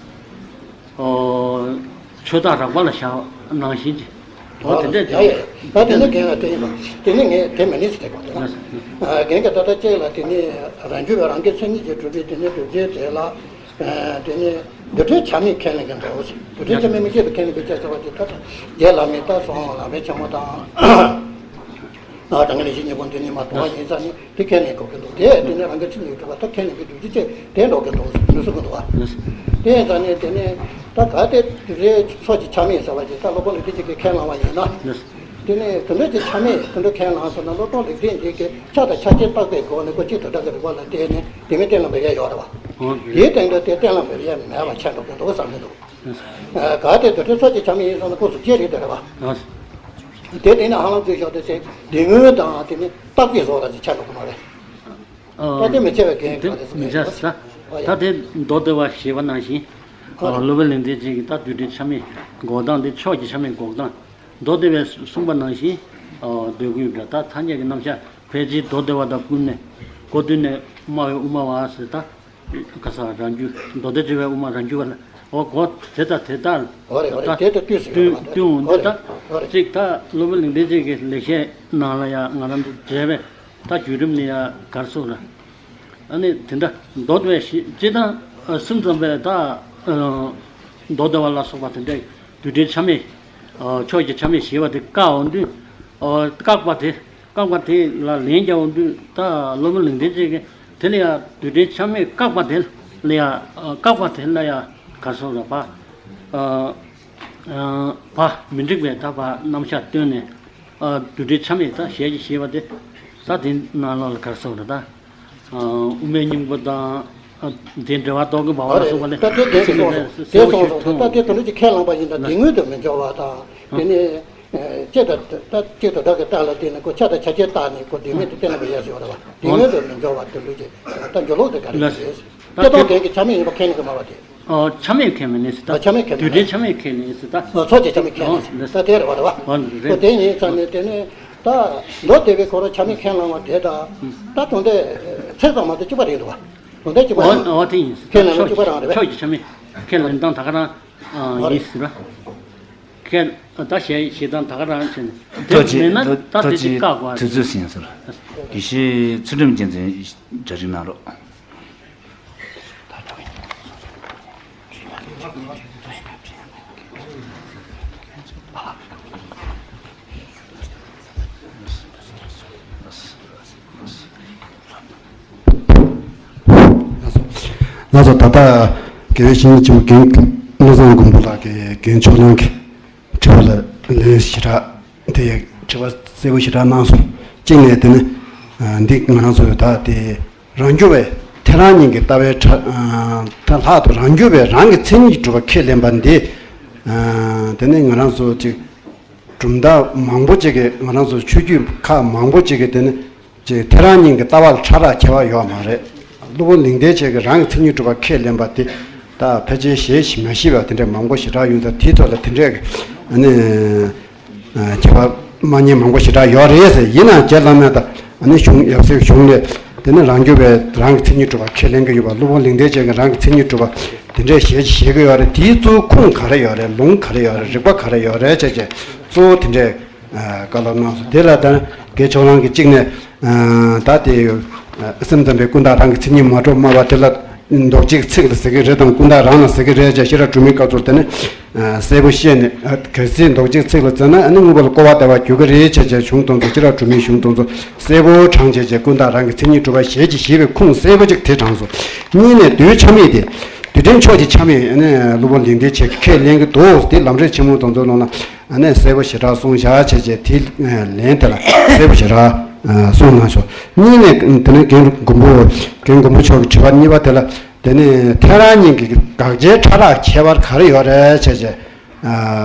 ཆོས་བདག་རགས་པ་ལ་བཞག་ནང་བཞིན་གྱི། འོ་དེ་འདྲས་ཡ་ཡ། ད་དེ་ནི་རྒན་ལ་བསྟན་ཡིན་པ། དེ་ནི་ངས་དེ་མ་ནི་ཟེར་དེ་གོ་དེ་ལ། རྒན་གྱིས་ད་ལྟ་གཅིག་ལ་དེ་ནི་རང་རྒྱུད་པའི་རང་གི་མཚན་ཉིད་ཀྱིས་གྲུབ་པའི་དེ་ནི་རྡུལ་ཕྲན་དེ་ལ། དེ་ནི་རྡུལ་ཕྲན་ཆ་མེད་ཁས་ལེན་གྱི་འདུག་ཟེར། རྡུལ་ཕྲན་ཆ་མེད་མི་བྱེད་དུ་ཁས་ལེན་པའི་ཕྱིར་ཟེར་བ་དེ་ད་ལྟ་རྒན་ལ་མེད་ད་སོང་ལ་བའི་ཆེན་མོ་དང་། ཨ་དང་གི་ལས་བྱེད་གཉིས་པོ་འདི་ནི་མ་དོར་བ་ཡིན་ཙང་ནི་དེ་ཁས་ལེན་དགོས་ཀྱི་འདུག་དེ་དེ་ནི་རང་གི་ཚིག་ཉིད་གྲུབ་པ་ད་ཁས་ལེན་གྱི་འདུག་ཅེས་དེ་འགྲོ་གི་འདུག་མི་གསུང་གི་འདུག་བ། དེ་ཡིན་ཙང་ནི་དེ་ནི་ད་ག་དེ་རྡུལ་ཕྲན་ཚོགས་ཀྱི་ཆ་མེད་ཟེར་བ་ཅིག་ད་སློབ་དཔོན་ལུགས་བདེ་ཆེན་གྱིས་ཁས་བླངས་པ་ཡིན་ན། དེ་ནི་དེ་འདྲ་ཅིག་ཆ་མེད་དེ་འདྲ་ཁས་བླངས་སོང་ན་སློབ་དཔོན་ལུགས་བདེ་ཆེན་གྱིས་ཆ་དང་ཆ་ཤས་བརྟག་པའི་སྒོ་ནས་ཁོ་གཅིག་ཏུ་བསྒྲགས་ཀྱི་རིགས་པ་ལ་བརྟེན་ནས་དེ་མིན་གཏན་ལ་འབེབས་ཡ་ཡོད་རེད་བ། དེའི་སྟེང་དུ་དེ་གཏན་ལ་འབེབས་ཡ་མེད་པ་ཆགས་འགྲོ་གི་འདུག་བསམ་གྱི་འདུག་གལ་ཏེ་རྡུལ་ཕྲན་ཚོགས་ཀྱི་ཆ་མེད་ཡིན་སོང་ན་ཁོ་གཟུགས་ཅན་རེད་དེ་རེད་བ། དེ་དེ་ནི་ཧ་ལམ་ཚུལ་ཤོག་དེ་ཚེ་འདི་དངོས་དང་དེ་ནི་བརྟག་པའི་བཟོ་ལ་ཅིག་ཆ་འགྲོ་གི་མ་རེད། ད་དེ་མི་བྱ་བའི་གེགས་ག་རེ་སོང་མི་བྱ་ས། ད་དེ་མདོ་སྡེ་པ་ཞེས་པ་ནང་བཞིན། སློབ་དཔོན་ལེགས་ལྡན་འབྱེད་ཀྱིས་ད་རྡུལ་ཕྲན་ཆ་མེད་འགོག་སྟངས་དེ་ཕྱོགས་ཀྱི་ཆ་མེད་འགོག་སྟངས་མདོ་སྡེ་པས་གསུངས་པ་ནང་བཞིན། འདོད་དགུའི་སྒྲ་ད་ཐ་སྙད་ཀྱི་རྣམ་གཞག་ཕལ་ཆེར་མདོ་སྡེ་པ་དང་ཀུན་ནས་གོ་བསྡུས་ནས་སྨྲ་བའི་དབུ་མ་བ་ཟེར་ད། ག་ས་རང་རྒྱུད་མདོ་སྡེ་འགྲེལ་བའི་དབུ་མ་རང་རྒྱུད་པ་ལ་འོ་གོ་དེ་དང་དེ་དག་ལ་ད་བསྟུན་འོང་དུས་ད་གཅིག་ད་སློབ་དཔོན་ལེགས་ལྡན་འབྱེད་ཀྱི་ལེགས་བཤད་ནང་ལ་ཡང་ང་རང་ཚོ་འགྲེལ་བའི་ད་བརྒྱུད་རིམ་ནི་ཡང་གར་སོགས་ལ་ཨ་ནི་དེ་འདྲ་མདོ་སྡེ་པའི་ཞེས་སྤྱིར་བཏང་སེམས་ཙམ་པའི་ད་མདོ་སྡེ་པ་ལ་སོགས་པ་དེ་འདྲ་རྡུལ་ཕྲན་ཆ་མེད་ཕྱོགས་ཀྱི་ཆ་མེད་ཞེས་པ་དེ་བཀག་འོང་དུས་བཀག་པ་དེ། བཀག་པ་དེ་ལ་ལན་རྒྱག་འོང་དུས་ད་སློབ་དཔོན་ལེགས་ལྡན་འབྱེད་ཀྱིས་དེ་ལ་ཡང་རྡུལ་ཕྲན་ཆ་མེད་བཀག་པ་དེ་ལ་ཡང་བཀག་པ་དེ་ལ་ཡང་ག་སོགས་ལ་བ། བ་མི་འགྲིག་པའི་ད་བ་རྣམ་གཞག་བཏོན་ནས་ ཨ། རྡུལ་བྲལ་ཆ་མེད་ད་ཞལ་གྱིས་བཞེས་པ་དེ། ད་དེ་ནང་ལོགས་ལ་ག་རེ་ཟེར་བ་རེད་ད། ཨ། དབུ་མའི་སྙིང་པོ་དང་། ཨ། དེ་འབྲེལ་བ་རྟོག་གེ་འབར་བ་ལ་སོགས་པ་ལས། ད་དེ་དེ་གསུངས་སོང་། དེ་གསུངས་སོང་། ད་དེ་དོན་དུ་ཅིག་ཁས་བླངས་པ་ཡིན་ན་དེ་སྔོན་དུ་མི་འཇོག་པ་དང་། དེ་ནི། ཨ། གཅིག་ཏུ་ད་གཅིག་ཏུ་བདག་གིས་བཏགས་ལ་བརྟེན་ནས་ཁོ་ཆ་དང་ཆ་ཁྱད་བཏགས་ནས་ཁོ་དེ་སྔོན་དུ་གཏན་ལ་ཕབ་ཡས་ཟེར་བ་རེད་བ། དེ་སྔོན་དུ་མི་འཇོག་པ་དོན་དུ་ཅིག་ད་འཇོག་ལུགས་དེ་ག་རེ་རེད། ལགས། ད་སྐྱེ་སྟོང་དེ་དོན་གྱི་ཆ་མེད་ཡིན་པ་ཁས་ལེན་གྱི་མ་བ་དེ། ཨོ། ཆ་མེད་ཁས་མི་ལེན་ཟེར་ད། ཨོ། ཆ་མེད་ཁས་མི་ལེན། རྡུལ་བྲལ་ཆ་མེད་ཁས་ལེན་ཟེར་ད། ཨོ། ཚོགས་ཀྱི་ཆ་མེད་ཁས་ལེན་ཟེར། ཨོ། ད་དེ་རེད་བ། རེད་བ། ཨོ། ཨོ། དེ་ཡིན་ཙང་ནས་དེ་ནས་ད་མདོ་སྡེ་པའི་ཁོ་རང་ཆ་མེད་ཁས་བླངས་པ་དེ་དང་། ད་དོན་དེ་ཚིག་ཙམ་མ་གཏོགས་གཅིག་པ་རེད་འདུག་བ། དོན་དེ་གཅིག་པ་རེད། ཨོ། ཨོ། དེ་ཡིན་ཟེར་ད། ཁས་ལེན་ལ་གཅིག་པ་རང་རེད་བ། ཕྱོགས་ཀྱི་ཆ་མེད་ཁས་ལེན་སྟངས་ད་ག་རང་། ཨ། ཨོ། ཡིན་ཟེར་བ། ཁས། ད་ཞལ་བཞེས་སྟངས་ད་ག་རང་བྱས་ནས་དེ་ཐུགས་རྗེ། མེད་ན་ད་དེ་ཐུགས་རྗེ། ཅིག་བཀག་དགོས་དུས་ཚོད་ཟིན་སོང་། དགེ་བཤེས་ཚུལ་ཁྲིམས་རྒྱལ་མཚན་གྲ་སྒྲིག་གནང་རོགས། ལགས་སོ། ལགས་སོ། ད་ལྟ་དགེ་བའི་བཤེས་གཉེན་ཆེན་པོ་རྒན་བློ་བཟང་མགོན་པོ་ལགས་ཀྱིས་རྒན་ཕྱོགས་གླང་གི་དྲི་བ་ལ་ལན་ཞེ་དྲག་དེ་ཡང་དྲི་བ་གསལ་པོ་ཞེ་དྲག་གནང་སོང་། གཅིག་ནས་དེ་ནི། ཨ། འདི་ང་རང་ཚོ་ད་དེ་རང་རྒྱུད་པའི་ཐལ་རང་གཉིས་ཀྱི་ལྟ་བའི་ཕྲ། ཨ། ད་ལྷག་ཏུ་རང་རྒྱུད་པའི་རང་གི་མཚན་ཉིད་གྲུབ་པ་ཁས་ལེན་པ་འདི། ཨ། དེ་ནི་ང་རང་ཚོ་ཅིག་གྲུབ་མཐའ་མང་པོ་ཅིག་གིས། ང་རང་ཚོ་ཆོས་བརྒྱུད་ཁག་མང་པོ་ཅིག་གིས་དེ་ནི་ཅིག་ཐལ་རང་གཉིས་ཀྱི་ལྟ་བ་ལ་ཕྲ་རགས་ཁྱད་པར་ཡོད་མ་རེད། སློབ་དཔོན་ལིང་བརྡའི་ཆོས་ཀྱིས་རང་གི་མཚན་ཉིད་གྲུབ་པ་ཁས་ལེན་པ་དེ་ད་ཕལ་ཆེར་ཞལ་མ་བཞེས་པ་དེ་འདྲ་མང་པོ་ཞེ་དྲག་ཡོད་ཙང་། དེའི་ཐོག་ལ་དེ་འདྲའི་གི། ཨ་ནི། ཨ། ཁྱད་པར་མ་རྙེད་མང་པོ་ཞེ་དྲག་ཡོད་རེད་ཟེར། ཡིན་ནའང་རྗེ་བླ་མས་ད། ཨ་ནི་གཞུང་ཡབ་སྲས་གཞུང་ལས། དེ་ནི་རང་རྒྱུད་པའི་རང་གི་མཚན་ཉིད་གྲུབ་པ་ཁས་ལེན་གྱི་ཡོད་པ། སློབ་དཔོན་ལིང་བརྡའི་ཆོས་ཀྱིས་རང་གི་མཚན་ཉིད་གྲུབ་པ་དེ་འདྲའི་ཞལ་གྱིས་བཞེས་ཀྱི་ཡོད་རེད། དེའི་གཙོ་བོ་ཁུངས་ག་རེ་ཡོད་རེད། ལུང་ག་རེ་ཡོད་རེད། རིགས་པ་ག་རེ་ཡོད་རེད་བྱས་བྱས་གཙོ་བོ་དེ་འདྲའི། ཨ། བཀའ་སློབ་གནང་སོང་། དེ་ལ་ད་རྒན་ཕྱོགས་གླང་གིས་གཅིག་ནས། ཨ། ད་དེ། ཨ། སེམས་ཙམ་པའི་ཀུན་བརྟགས་རང་གི་མཚན་ཉིད་མ་གྲུབ་སྨྲ་བ་དེ་ལ་མདོ་སྒྱུ་ཚིག་ལ་ཟེར་གྱི་རེད་དམ། ཀུན་བརྟགས་རང་ལ་ཟེར་གྱི་རེད་ཅེས་ཤེས་རབ་སྒྲོན་མེའི་བཀའ་ཚོར་དེ་ནི། ཨ། གསལ་པོ་བཤད་ནས། ཨ། གལ་སྲིད་མདོ་སྒྱུ་ཚིག་ལ་བརྩིས་ན། ཨ་ནི་དངོས་པོ་ལ་སྐུར་བ་བཏབ་པར་འགྱུར་གྱི་རེད་བྱས་བྱས་གཞུང་དེ་ཚོ། ཤེས་རབ་སྒྲོན་མེའི་གཞུང་དེ་ཚོ་གསལ་པོ་དྲངས་བྱས་བྱས་ཀུན་བརྟགས་རང་གི་མཚན་ཉིད་གྲུབ་པ་ཞལ་གྱིས་བཞེས་པའི་ཁུངས་གསལ་པོ་ཅིག་དེ་དྲངས་སོང་། གཉིས་ནས་རྡུལ་ཆ་མེད་དེ། རྡུལ་ཕྲན་ཕྱོགས་ཀྱི་ཆ་མེད། ཨ་ནི་སློབ་དཔོན་ལིང་བརྡའི་ཆོས་ཀྱིས་ཁས་ལེན་གྱི་འདུག། དེ་ལམ་རིམ་ཆེན་མོ་དེ་ཚོའི་ནང་ལ། ཨ་ནི་གསལ་པོ་ཞེ་དྲག་གསུངས་བཞག་བྱས་བྱས་དེ་ལན་དེ་ལ་གསལ་པོ་ཞེ་དྲག་གསུངས་གནང་ཤོག། གཉིས་ནས་དེ་ནས་རྒན་མགོན་པོ། རྒན་མགོན་པོ་མཆོག་གི་དྲི་བ་གཉིས་པ་དེ་ལ། དེ་ནས་ཐལ་རང་གཉིས་ཀྱི་དགག་བྱའི་ཕྲ་རགས་ཁྱད་པར་ག་རེ་ཡོད་རེད་བྱས་བྱས། ཨ།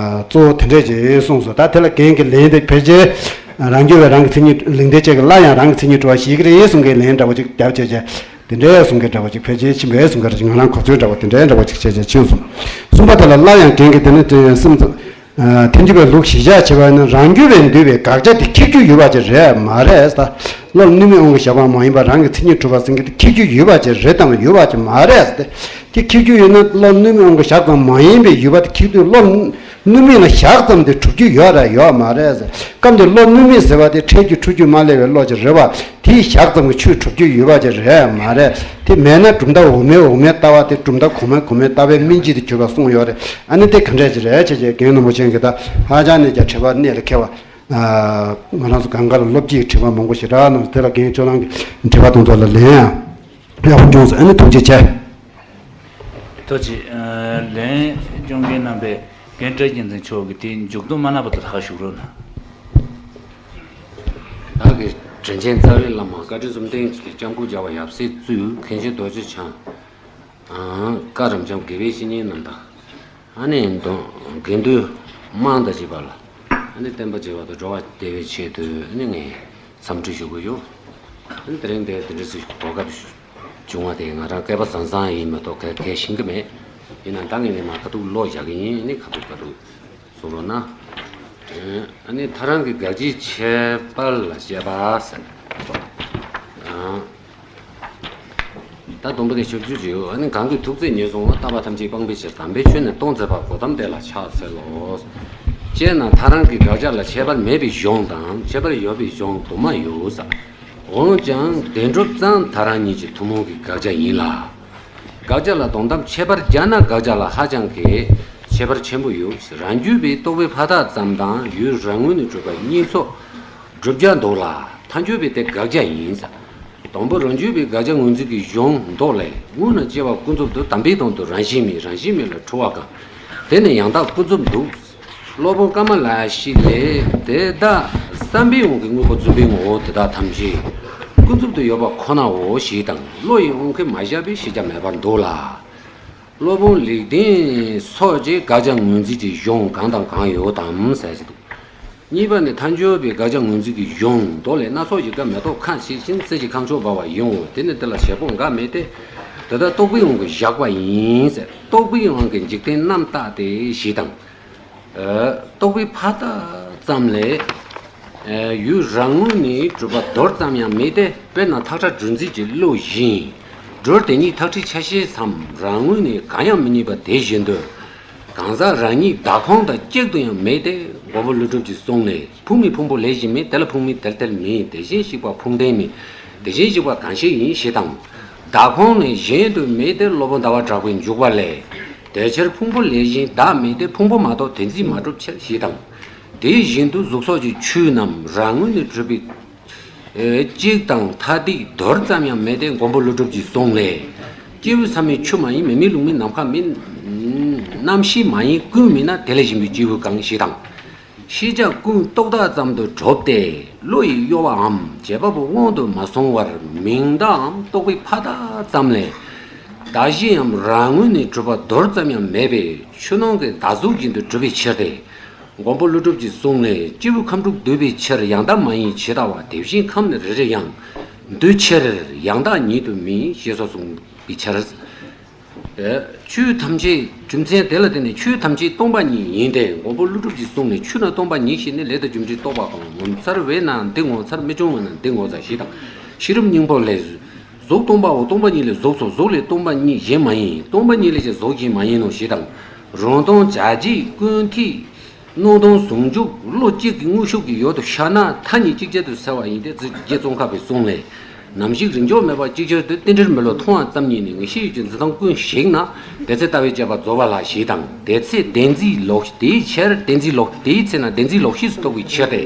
གཙོ་བོ་དེ་འདྲས་ཅིག་གསུངས་སོང་། ད་དེ་ལ་རྒན་གྱི་ལན་དེ་ཕལ་ཆེར་རང་རྒྱུད་པའི་རང་གི་མཚན་ཉིད། ལིང་བརྡའི་ཆོས་ཀྱིས་སླར་ཡང་རང་གི་མཚན་ཉིད་གྲུབ་པ་བཞེས་ཀྱི་རེད་གསུང་མཁན་ལན་འདྲ་པོ་ཅིག་རྒྱབ་བྱས་བྱས། དེ་འདྲའི་གསུང་མཁན་འདྲ་པོ་ཅིག་ཕལ་ཆེར་ཕྱིན་པའི་གསུང་མཁན་འདྲ་ཅིག་ང་རང་གོ་ཚོད་འདྲ་པོ་དེ་འདྲའི་འདྲ་པོ་ཅིག་བྱས་བྱས་ཕྱིན་སོང་། གསུམ་པ་དེ་ལ་སླར་ཡང་རྒན་གྱིས་དེ་ནི་སེམས་ཙམ། ཨ། ཐལ་འགྱུར་བའི་ལུགས་གཞི་བཞག་བྱས་པ་ཡིན་ན། རང་རྒྱུད་པས་འདུས་པའི་དགག་བྱ་དེ་འཁྱེར་རྒྱུ་ཡོད་པ་ཅིག་རེད་མ་རེད་ཟེར། བློ་ལ་གནོད་མེད་དབང་གིས་བཞག་པ་མ་ཡིན་པར་རང་གི་མཚན་ཉིད་གྲུབ་པ་ཟེར་མཁན་དེ་འཁྱེར་རྒྱུ་ཡོད་པ་ཅིག་རེད་དམ་ཡོད་པ་ཅིག་མ་རེད་ཟེར། དེ་འཁྱེར་རྒྱུ་ཡོད་ན་བློ་ལ་གནོད་མེད་དབང་གིས་བཞག་ཙམ་མ་ཡིན་པའི་ཡོད་པ་དེ་འཁྱེར་དུས་བློ་ལ་གནོད་མེད་ལ་བཞག་ཙམ་དེ་གྲུབ་རྒྱུ་ཡོད་ར་ཡོད་མ་རེད་ཟེར། སྐབས་འདིར་བློ་གནོད་མེད་ཟེར་བ་དེ་འཕྲལ་གྱི་འཁྲུལ་རྒྱུ་མ་སླེབས་པའི་བློ་ཅིག་རེད་བ། དེའི་བཞག་ཙམ་གྱི་ཆོས་གྲུབ་རྒྱུ་ཡོད་པ་ཅིག་རེད་མ་རེད། དེ་མེད་ན་གྲུབ་མཐའ་འོག་མའི་འོག་མའི་ལྟ་བ་དེ་གྲུབ་མཐའ་གོང་མའི་གོང་མའི་ལྟ་བའི་སྨིན་བྱེད་དུ་གྱུར་པ་གསུངས་ཡོད་རེད། ཨ་ནི་དེ་ག་འདྲས་ཅིག་རེད་བྱས་བྱས་རྒན་རིན་པོ་ཆེ་གིས་ད་ཧ་ཅང་ནས་ཀྱང་དྲི་བ་གནད་ལ་འཁེལ་བ། ཨ། ང་རང་ཚོ་སྒང་ག་ལ་སློབ་སྤྱིའི་དྲི་བ་མང་པོ་ཞེ་དྲག་གནང་། དེ་ལ་རྒན་ཕྱོགས་གླང་གི་དྲི་བ་དེ་ཚོ་ལ་ལན་ཡང་ཡག་པོ་བྱུང་སོང་། ཨ་ནི་ཐུགས་རྗེ་ཆེ། ཐུགས་རྗེ་ཆེ། ཨ། ལན་སྐྱོན་མཁན་རྣམ་པས་རྒན་བཀྲ་རྒྱལ་མཚན་མཆོག་གིས་དེ་མཇུག་བསྡོམས་མ་གནང་བར་དུ་ལྷག་ཞུགས་རོགས་གནང་། བདག་གིས་དྲིན་ཅན་རྩ་བའི་བླ་མ་བཀའ་དྲིན་གསུམ་ལྡན་གྱི་སྐྱབས་མགོན་རྒྱལ་བ་ཡབ་སྲས་གཙོས་མཁན་ཆེན་རྡོ་རྗེ་འཆང་། ཨ། བཀའ་རབ་འབྱམས་དགེ་བའི་བཤེས་གཉེན་རྣམས་དང་། ཨ་ནི་དགེ་འདུན་དམངས་དང་བཅས་པ་ལ། ཨ་ནི་བསྟན་པ་འཛིན་པ་དང་འགྲོ་བ་བདེ་བའི་ཆེད་དུ། ཨ་ནི་ངས་འཚམས་འདྲི་ཞུ་གི་ཡོད། ཨ་ནི་དེ་རིང་འདིར་དེ་འདྲ་ཞིག་གོ་སྐབས་བྱུང་བ་དེ་ང་རང་སྐལ་པ་བཟང་བཟང་ཡིན་མ་གཏོགས་ག་གས་ཤེས་ཀྱི་མེད། ཡིན་ནའང་ད་ངས་ནས་མར་ཁ་ཐུག་ཀློག་བཞག་གི་ཡིན། ཨ་ནི་ཁ་ཐུག་ཁ་ཐུག་གསུང་རོགས་གནང་། ཨ་ནི་ཐལ་རང་གི་དགག་བྱའི་ཁྱད་པར་ལ་དཔྱད་པ་ཟེར། ཨ། ད་སྡོམ་པ་དེ་ཞིབ་འཇུག་བྱེད་ཡོད། ཨ་ནི་གང་གིས་ཐུགས་བརྩེ་ཉེར་བཟུང་བ། ལྟ་བ་ཐམས་ཅད་སྤང་བའི་ཕྱིར། དམ་པའི་ཆོས་ནི་སྟོང་མཛད་པ། གོའུ་ཏམ་དེ་ལ་ཕྱག་འཚལ་ལོ། དཔྱད་ན་ཐལ་རང་གི་དགག་བྱ་ལ་ཁྱད་པར་མེད་པའི་གཞུང་དང་ཁྱད་པར་ཡོད་པའི་གཞུང་དུ་མ་ཡོད་ཟེར། འོན་ཀྱང་བདེན་གྲུབ་ཙམ་ཐལ་རང་གཉིས་ཀྱི་ཐུན་མོང་གི་དགག་བྱ་ཡིན་ལ། དགག་བྱ་ལ་དོན་དམ་ཁྱད་པར་སྦྱར་ན་དགག་བྱ་ལ་ཧ་ཅང་གི་ཁྱད་པར་ཆེན་པོ་ཡོད། རང་རྒྱུད་པའི་རྟོག་པའི་ཕ་རྟགས་ཙམ་དང་ཡུལ་རང་ངོས་ནས་གྲུབ་པ་གཉིས་ཚོགས་བསྒྲུབ་བྱ་འདུག་ལ། ཐལ་འགྱུར་བས་དེ་དགག་བྱ་ཡིན་ཟེར། དང་པོ་རང་རྒྱུད་པའི་དགག་བྱ་ངོས་འཛིན་གྱི་གཞུང་མདོ་ལས། དངོས་ནས་དཔྱད་པ་ཀུན་རྫོབ་ཏུ། དམ་པའི་དོན་དུ་རང་བཞིན་མེད། རང་བཞིན་མེད་ལ་འཁྲུལ་བ་གང་། དེ་ནི་ཡང་དག་ཀུན་རྫོབ་འདུག། སློབ་དཔོན་ཀ་མ་ལ་ཤཱི་ལས་དེ་དག་ བརྩམ་པའི་དབང་གིས་དངོས་པོ་འཛིན་པའི་ངོ་བོ་དེ་དག་ཐམས་ཅད་ཀུན་རྫོབ་ཏུ་ཡོད་པ་ཁོ་ནའོ་ཞེས་དང་། བློ་ཡི་དབང་གིས་མ་བཞག་པའི་ཤེས་བྱ་མེད་པར་འདོད་ལ། སློབ་དཔོན་ལེགས་ལྡན་སོགས་ཀྱིས་དགག་བྱ་ངོས་འཛིན་གྱི་གཞུང་གང་དང་གང་ཡོད་དམ་ཟེར་གྱི་འདུག། གཉིས་པ་ནི་མཐའ་འཁྱོངས་པའི་དགག་བྱ་ངོས་འཛིན་གྱི་གཞུང་། མདོ་ལས། སྣ་ཚོགས་ཀྱི་སྐབས་མེ་ཏོག་ཁ་ཕྱེ་ཞིང་། གསེར་གྱི་ཁ་མཆུ་འབར་བ་ཡིན་འོང་། དེ་ནི་དེ་ལ་བྱེད་པོ་འགའ་མེད་དེ། དེ་དག་རྟོག་པའི་དབང་གིས་བཞག་པ་ཡིན་ཟེར། རྟོག་པའི་དབང་གིས་འཇིག་རྟེན་རྣམ་བརྟགས་ཏེ་ཞེས་དང་། རྟོག་པས་ཕར་བལྟས་ཙམ་ལས། ཡུལ་རང་ངོས་ནས་གྲུབ་པ་རྡོལ་ཙམ་ཡང་མེད་དེ། དཔེར་ན་ཐག་ཁྲ་སྦྲུལ་མཛེས་ཀྱི་གླུ་བཞིན། སྦྲུལ་དེ་ཉིད་ཐག་ཁྲའི་ཆ་ཤས་སམ། རང་ངོས་ནས་གང་ཡང་མི་རྙེད་པ་དེ་བཞིན་དུ། གང་ཟག་རང་ཉིད་བདག་ཁོངས་དང་གཅིག་ཏུ་ཡང་མེད་དེ། མགོན་པོ་ཀླུ་སྒྲུབ་ཀྱི་གསུང་ལས། ཕུང་མིན་ཕུང་པོ་ལས་གཞན་མེད། དེ་ལ་ཕུང་མིན་དེར་དེར་མིན། དེ་བཞིན་གཤེགས་པ་ཕུང་ལྡན་མིན། དེ་བཞིན་གཤེགས་པ་གང་ཞིག་ཡིན་ཞེས་དང་། བདག་ཁོངས་ནི་གཞན་དུ་མེད་དེ། སློབ་དཔོན་ཟླ་བ་གྲགས་པའི་འཇུག་པ་ལས། དེ་ཕྱིར་ཕུང་པོ་ལས་གཞན་བདག་མེད་དེ། ཕུང་པོ་མ་གཏོགས་དེ་འཛིན་མ་གྲུབ་ཕྱིར་ཞེས་དང་། དེ་བཞིན་དུ་གཟུགས་སོགས་ཀྱི་ཆོས་རྣམས་རང་ངོས་ནས་གྲུབ་པའི་གཅིག་དང་ཐ་དད་རྡོལ་ཙམ་ཡང་མེད་དེ། མགོན་པོ་ཀླུ་སྒྲུབ་ཀྱི་གསུང་ལས། སྐྱེས་བུ་ཚད་མའི་ཆོས་མ་ཡིན། མེ་མེ་ལུང་མིན། ནམ་མཁའ་མིན། རྣམ་ཤེས་མ་ཡིན་ཀུན་མིན་ན། དེ་ལས་གཞན་པའི་སྐྱེས་བུ་གང་ཞེས་དང་། ཤེས་བྱ་ཀུན་རྟོག་བཏགས་ཙམ་དུ་གྲུབ་སྟེ། བློ་ཡི་གཡོ་བའམ་བྱེད་པ་པོ་མངོན་དུ་མ་སོང་བར་མིང་བརྡའམ་རྟོག་པས་ཕར་བལྟས་ཙམ་ལས། གདགས་གཞིའམ་རང་ངོས་ནས་གྲུབ་པ་རྡོལ་ཙམ་ཡང་མེད་པས་ཆོས་སྣང་གི་གདགས་གཟུགས་བཞིན་དུ་གྲུབ་པའི་ཕྱིར་ཏེ། མགོན་པོ་ཀླུ་སྒྲུབ་ཀྱི་གསུང་ལས། སྐྱེས་བུ་ཁམས་དྲུག་འདུལ་བའི་ཕྱིར། ཡང་དག་མ་ཡིན་ཇི་ལྟ་བ། དེ་བཞིན་ཁམས་ནི་རེ་རེ་ཡང་། འདུལ་ཕྱིར་ཡང་དག་ཉིད་དུ་མིན། ཞེས་སོགས་གསུངས་པའི་ཕྱིར། ཆོས་ཐམས་ཅད་རྒྱུ་མཚན་དེ་ལ་བརྟེན་ནས་ཆོས་ཐམས་ཅད་སྟོང་པ་ཉིད་ཡིན་ཏེ། མགོན་པོ་ཀླུ་སྒྲུབ་ཀྱི་གསུང་ནས། ཆོས་རྣམས་སྟོང་པ་ཉིད་ཤེས་ནས། ལས་དང་རྒྱུ་འབྲས་རྟོགས་པའམ། ངོ་མཚར་བས་ན་འདི་ངོ་མཚར། རྨད་བྱུང་བས་ན་འདི་ངོ་མཚར་ཞེས་དང་། ཤེས་རབ་སྙིང་པོ་ལས། གཟུགས་སྟོང་པའོ། སྟོང་པ་ཉིད་ལས་གཟུགས་སོ། གཟུགས་ལས་སྟོང་པ་ཉིད་གཞན་མ་ཡིན། སྟོང་པ་ཉིད་ལས་ཀྱང་གཟུགས་གཞན་མ་ཡིན་ནོ་ཞེས་དང་། རང་སྟོང་བྱ་བྱེད་ཀུན་ཐེག་སྣང་སྟོང་ཟུང་འཇུག་བློ་གཅིག་གི་དངོས་ཤུགས་ཀྱི་ཡུལ་དུ་ཤར་ན་མཐའ་གཉིས་ཅིག་ཅར་དུ་སེལ་བ་ཡིན་ཏེ། རྗེ་ཙོང་ཁ་པའི་གསུང་ལས། ནམ་ཞིག་རིང་འཇོག་མེད་པར་ཅིག་ཅར་དུ་རྟེན་འབྲེལ་མི་སླུ་མཐོང་བ་ཙམ་ཉིད་ནས་ངེས་ཤེས་ཡུལ་གྱི་འཛིན་སྟངས་ཀུན་ཞིག་ན། དེ་ཚེ་ལྟ་བས་དཔྱད་པ་རྫོགས་པ་ལགས་ཞེས་དང་། དེ་ཚེ་བདེན་འཛིན་ལོག། དེའི་ཕྱིར་བདེན་འཛིན་ལོག། དེའི་ཚེ་ན་བདེན་འཛིན་ལོག་ཤེས་སུ་རྟོགས་པའི་ཕྱིར་ཏེ།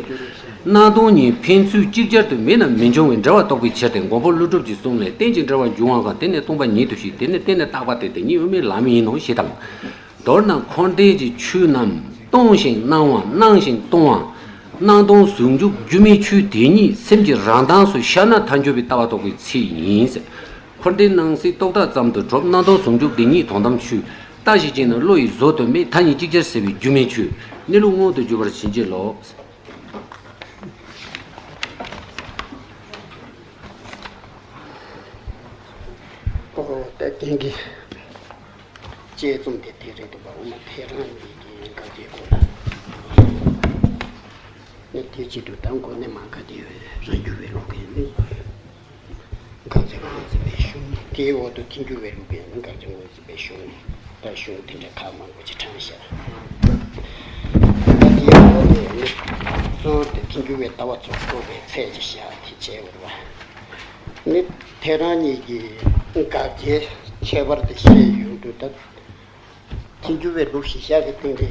སྣང་སྟོང་གཉིས་ཕན་ཚུན་ཅིག་ཅར་དུ་མེད་ན་མི་འབྱུང་བའི་འབྲེལ་བ་རྟོགས་པའི་ཕྱིར་ཏེ། མགོན་པོ་ཀླུ་སྒྲུབ་ཀྱི་གསུང་ལས། རྟེན་ཅིང་འབྲེལ་བར་འབྱུང་བ་གང་། དེ་ནི་སྟོང་པ་ཉིད་དུ་ཤེས། དེ་ནི་བརྟེན་ནས་བཏགས་པ་སྟེ། དེ་ཉིད་དབུ་མའི་ལམ་ཡིན་ནོ་ཞེས་དང་། མདོར་ན་འཁོར་འདས་ཀྱི་ཆོས་རྣམས་སྟོང་ཞིང་སྣང་བ། སྣང་ཞིང་སྟོང་བ། སྣང་སྟོང་ཟུང་འཇུག་སྒྱུ་མའི་ཆོས་དེ་ཉིད་སེམས་ཀྱི་རང་གདངས་སུ་ཤར་ན་མཐའ་འཁྱོངས་པའི་ལྟ་བ་རྟོགས་པའི་ཚད་ཡིན། འཁོར་འདས་སྣང་སྲིད་རྟོག་བཏགས་ཙམ་དུ་གྲུབ། སྣང་སྟོང་ཟུང་འཇུག་དེ་ཉིད་དོན་དམ་ཆོས། ལྟ་ཞིག་བྱས་ན་བློ་ཡིས་བཟོད་དུ་མེད། མཐའ་གཉིས་ཅིག་ཅར་སེལ་བའི་སྒྱུ་མའི་ཆོས། གནས་ལུགས་མངོན་དུ་གྱུར་པར་བྱིན་གྱིས་རློབས། ཨོ་ད་རྒན་གྱི་དཔྱད་རྩོམ་དེ་དེ་རེད་འདུག་པ། འོ་ན་དེ་རང་ཉིད་ཀྱི་དགག་བྱའི་སྐོར་ནས་དེ་བྱེད་དུས་ད་འགོ་ནས་མ་ག་དེ་རང་རྒྱུད་པའི་ལུགས་ཀྱི་ནི་དགག་བྱ་ངོས་འཛིན་པའི་གཞུང་། དེའི་འོག་ཏུ་ཐལ་འགྱུར་བའི་ལུགས་ཀྱི་ནི་དགག་བྱ་ངོས་འཛིན་པའི་གཞུང་། ད་གཞུང་དེ་འདྲ་ཁག་མང་པོ་ཅིག་དྲངས་བཞག། ད་དེའི་འོག་ནས་ནི་གཙོ་བོ་དེ་ཐལ་འགྱུར་བའི་ལྟ་བ་ཚོ་རྟོགས་པའི་ཚད་ཅིག་བཞག་དེ་བྱས་པ་རེད་པ། ནི་དེ་རང་ཉིད་ཀྱི་དགག་བྱའི་ཁྱད་པར་དེ་བཤད་ཡོང་དུས། ད་ཐལ་འགྱུར་བའི་ལུགས་གཞི་བཞག་གི་སྟེང་དེ་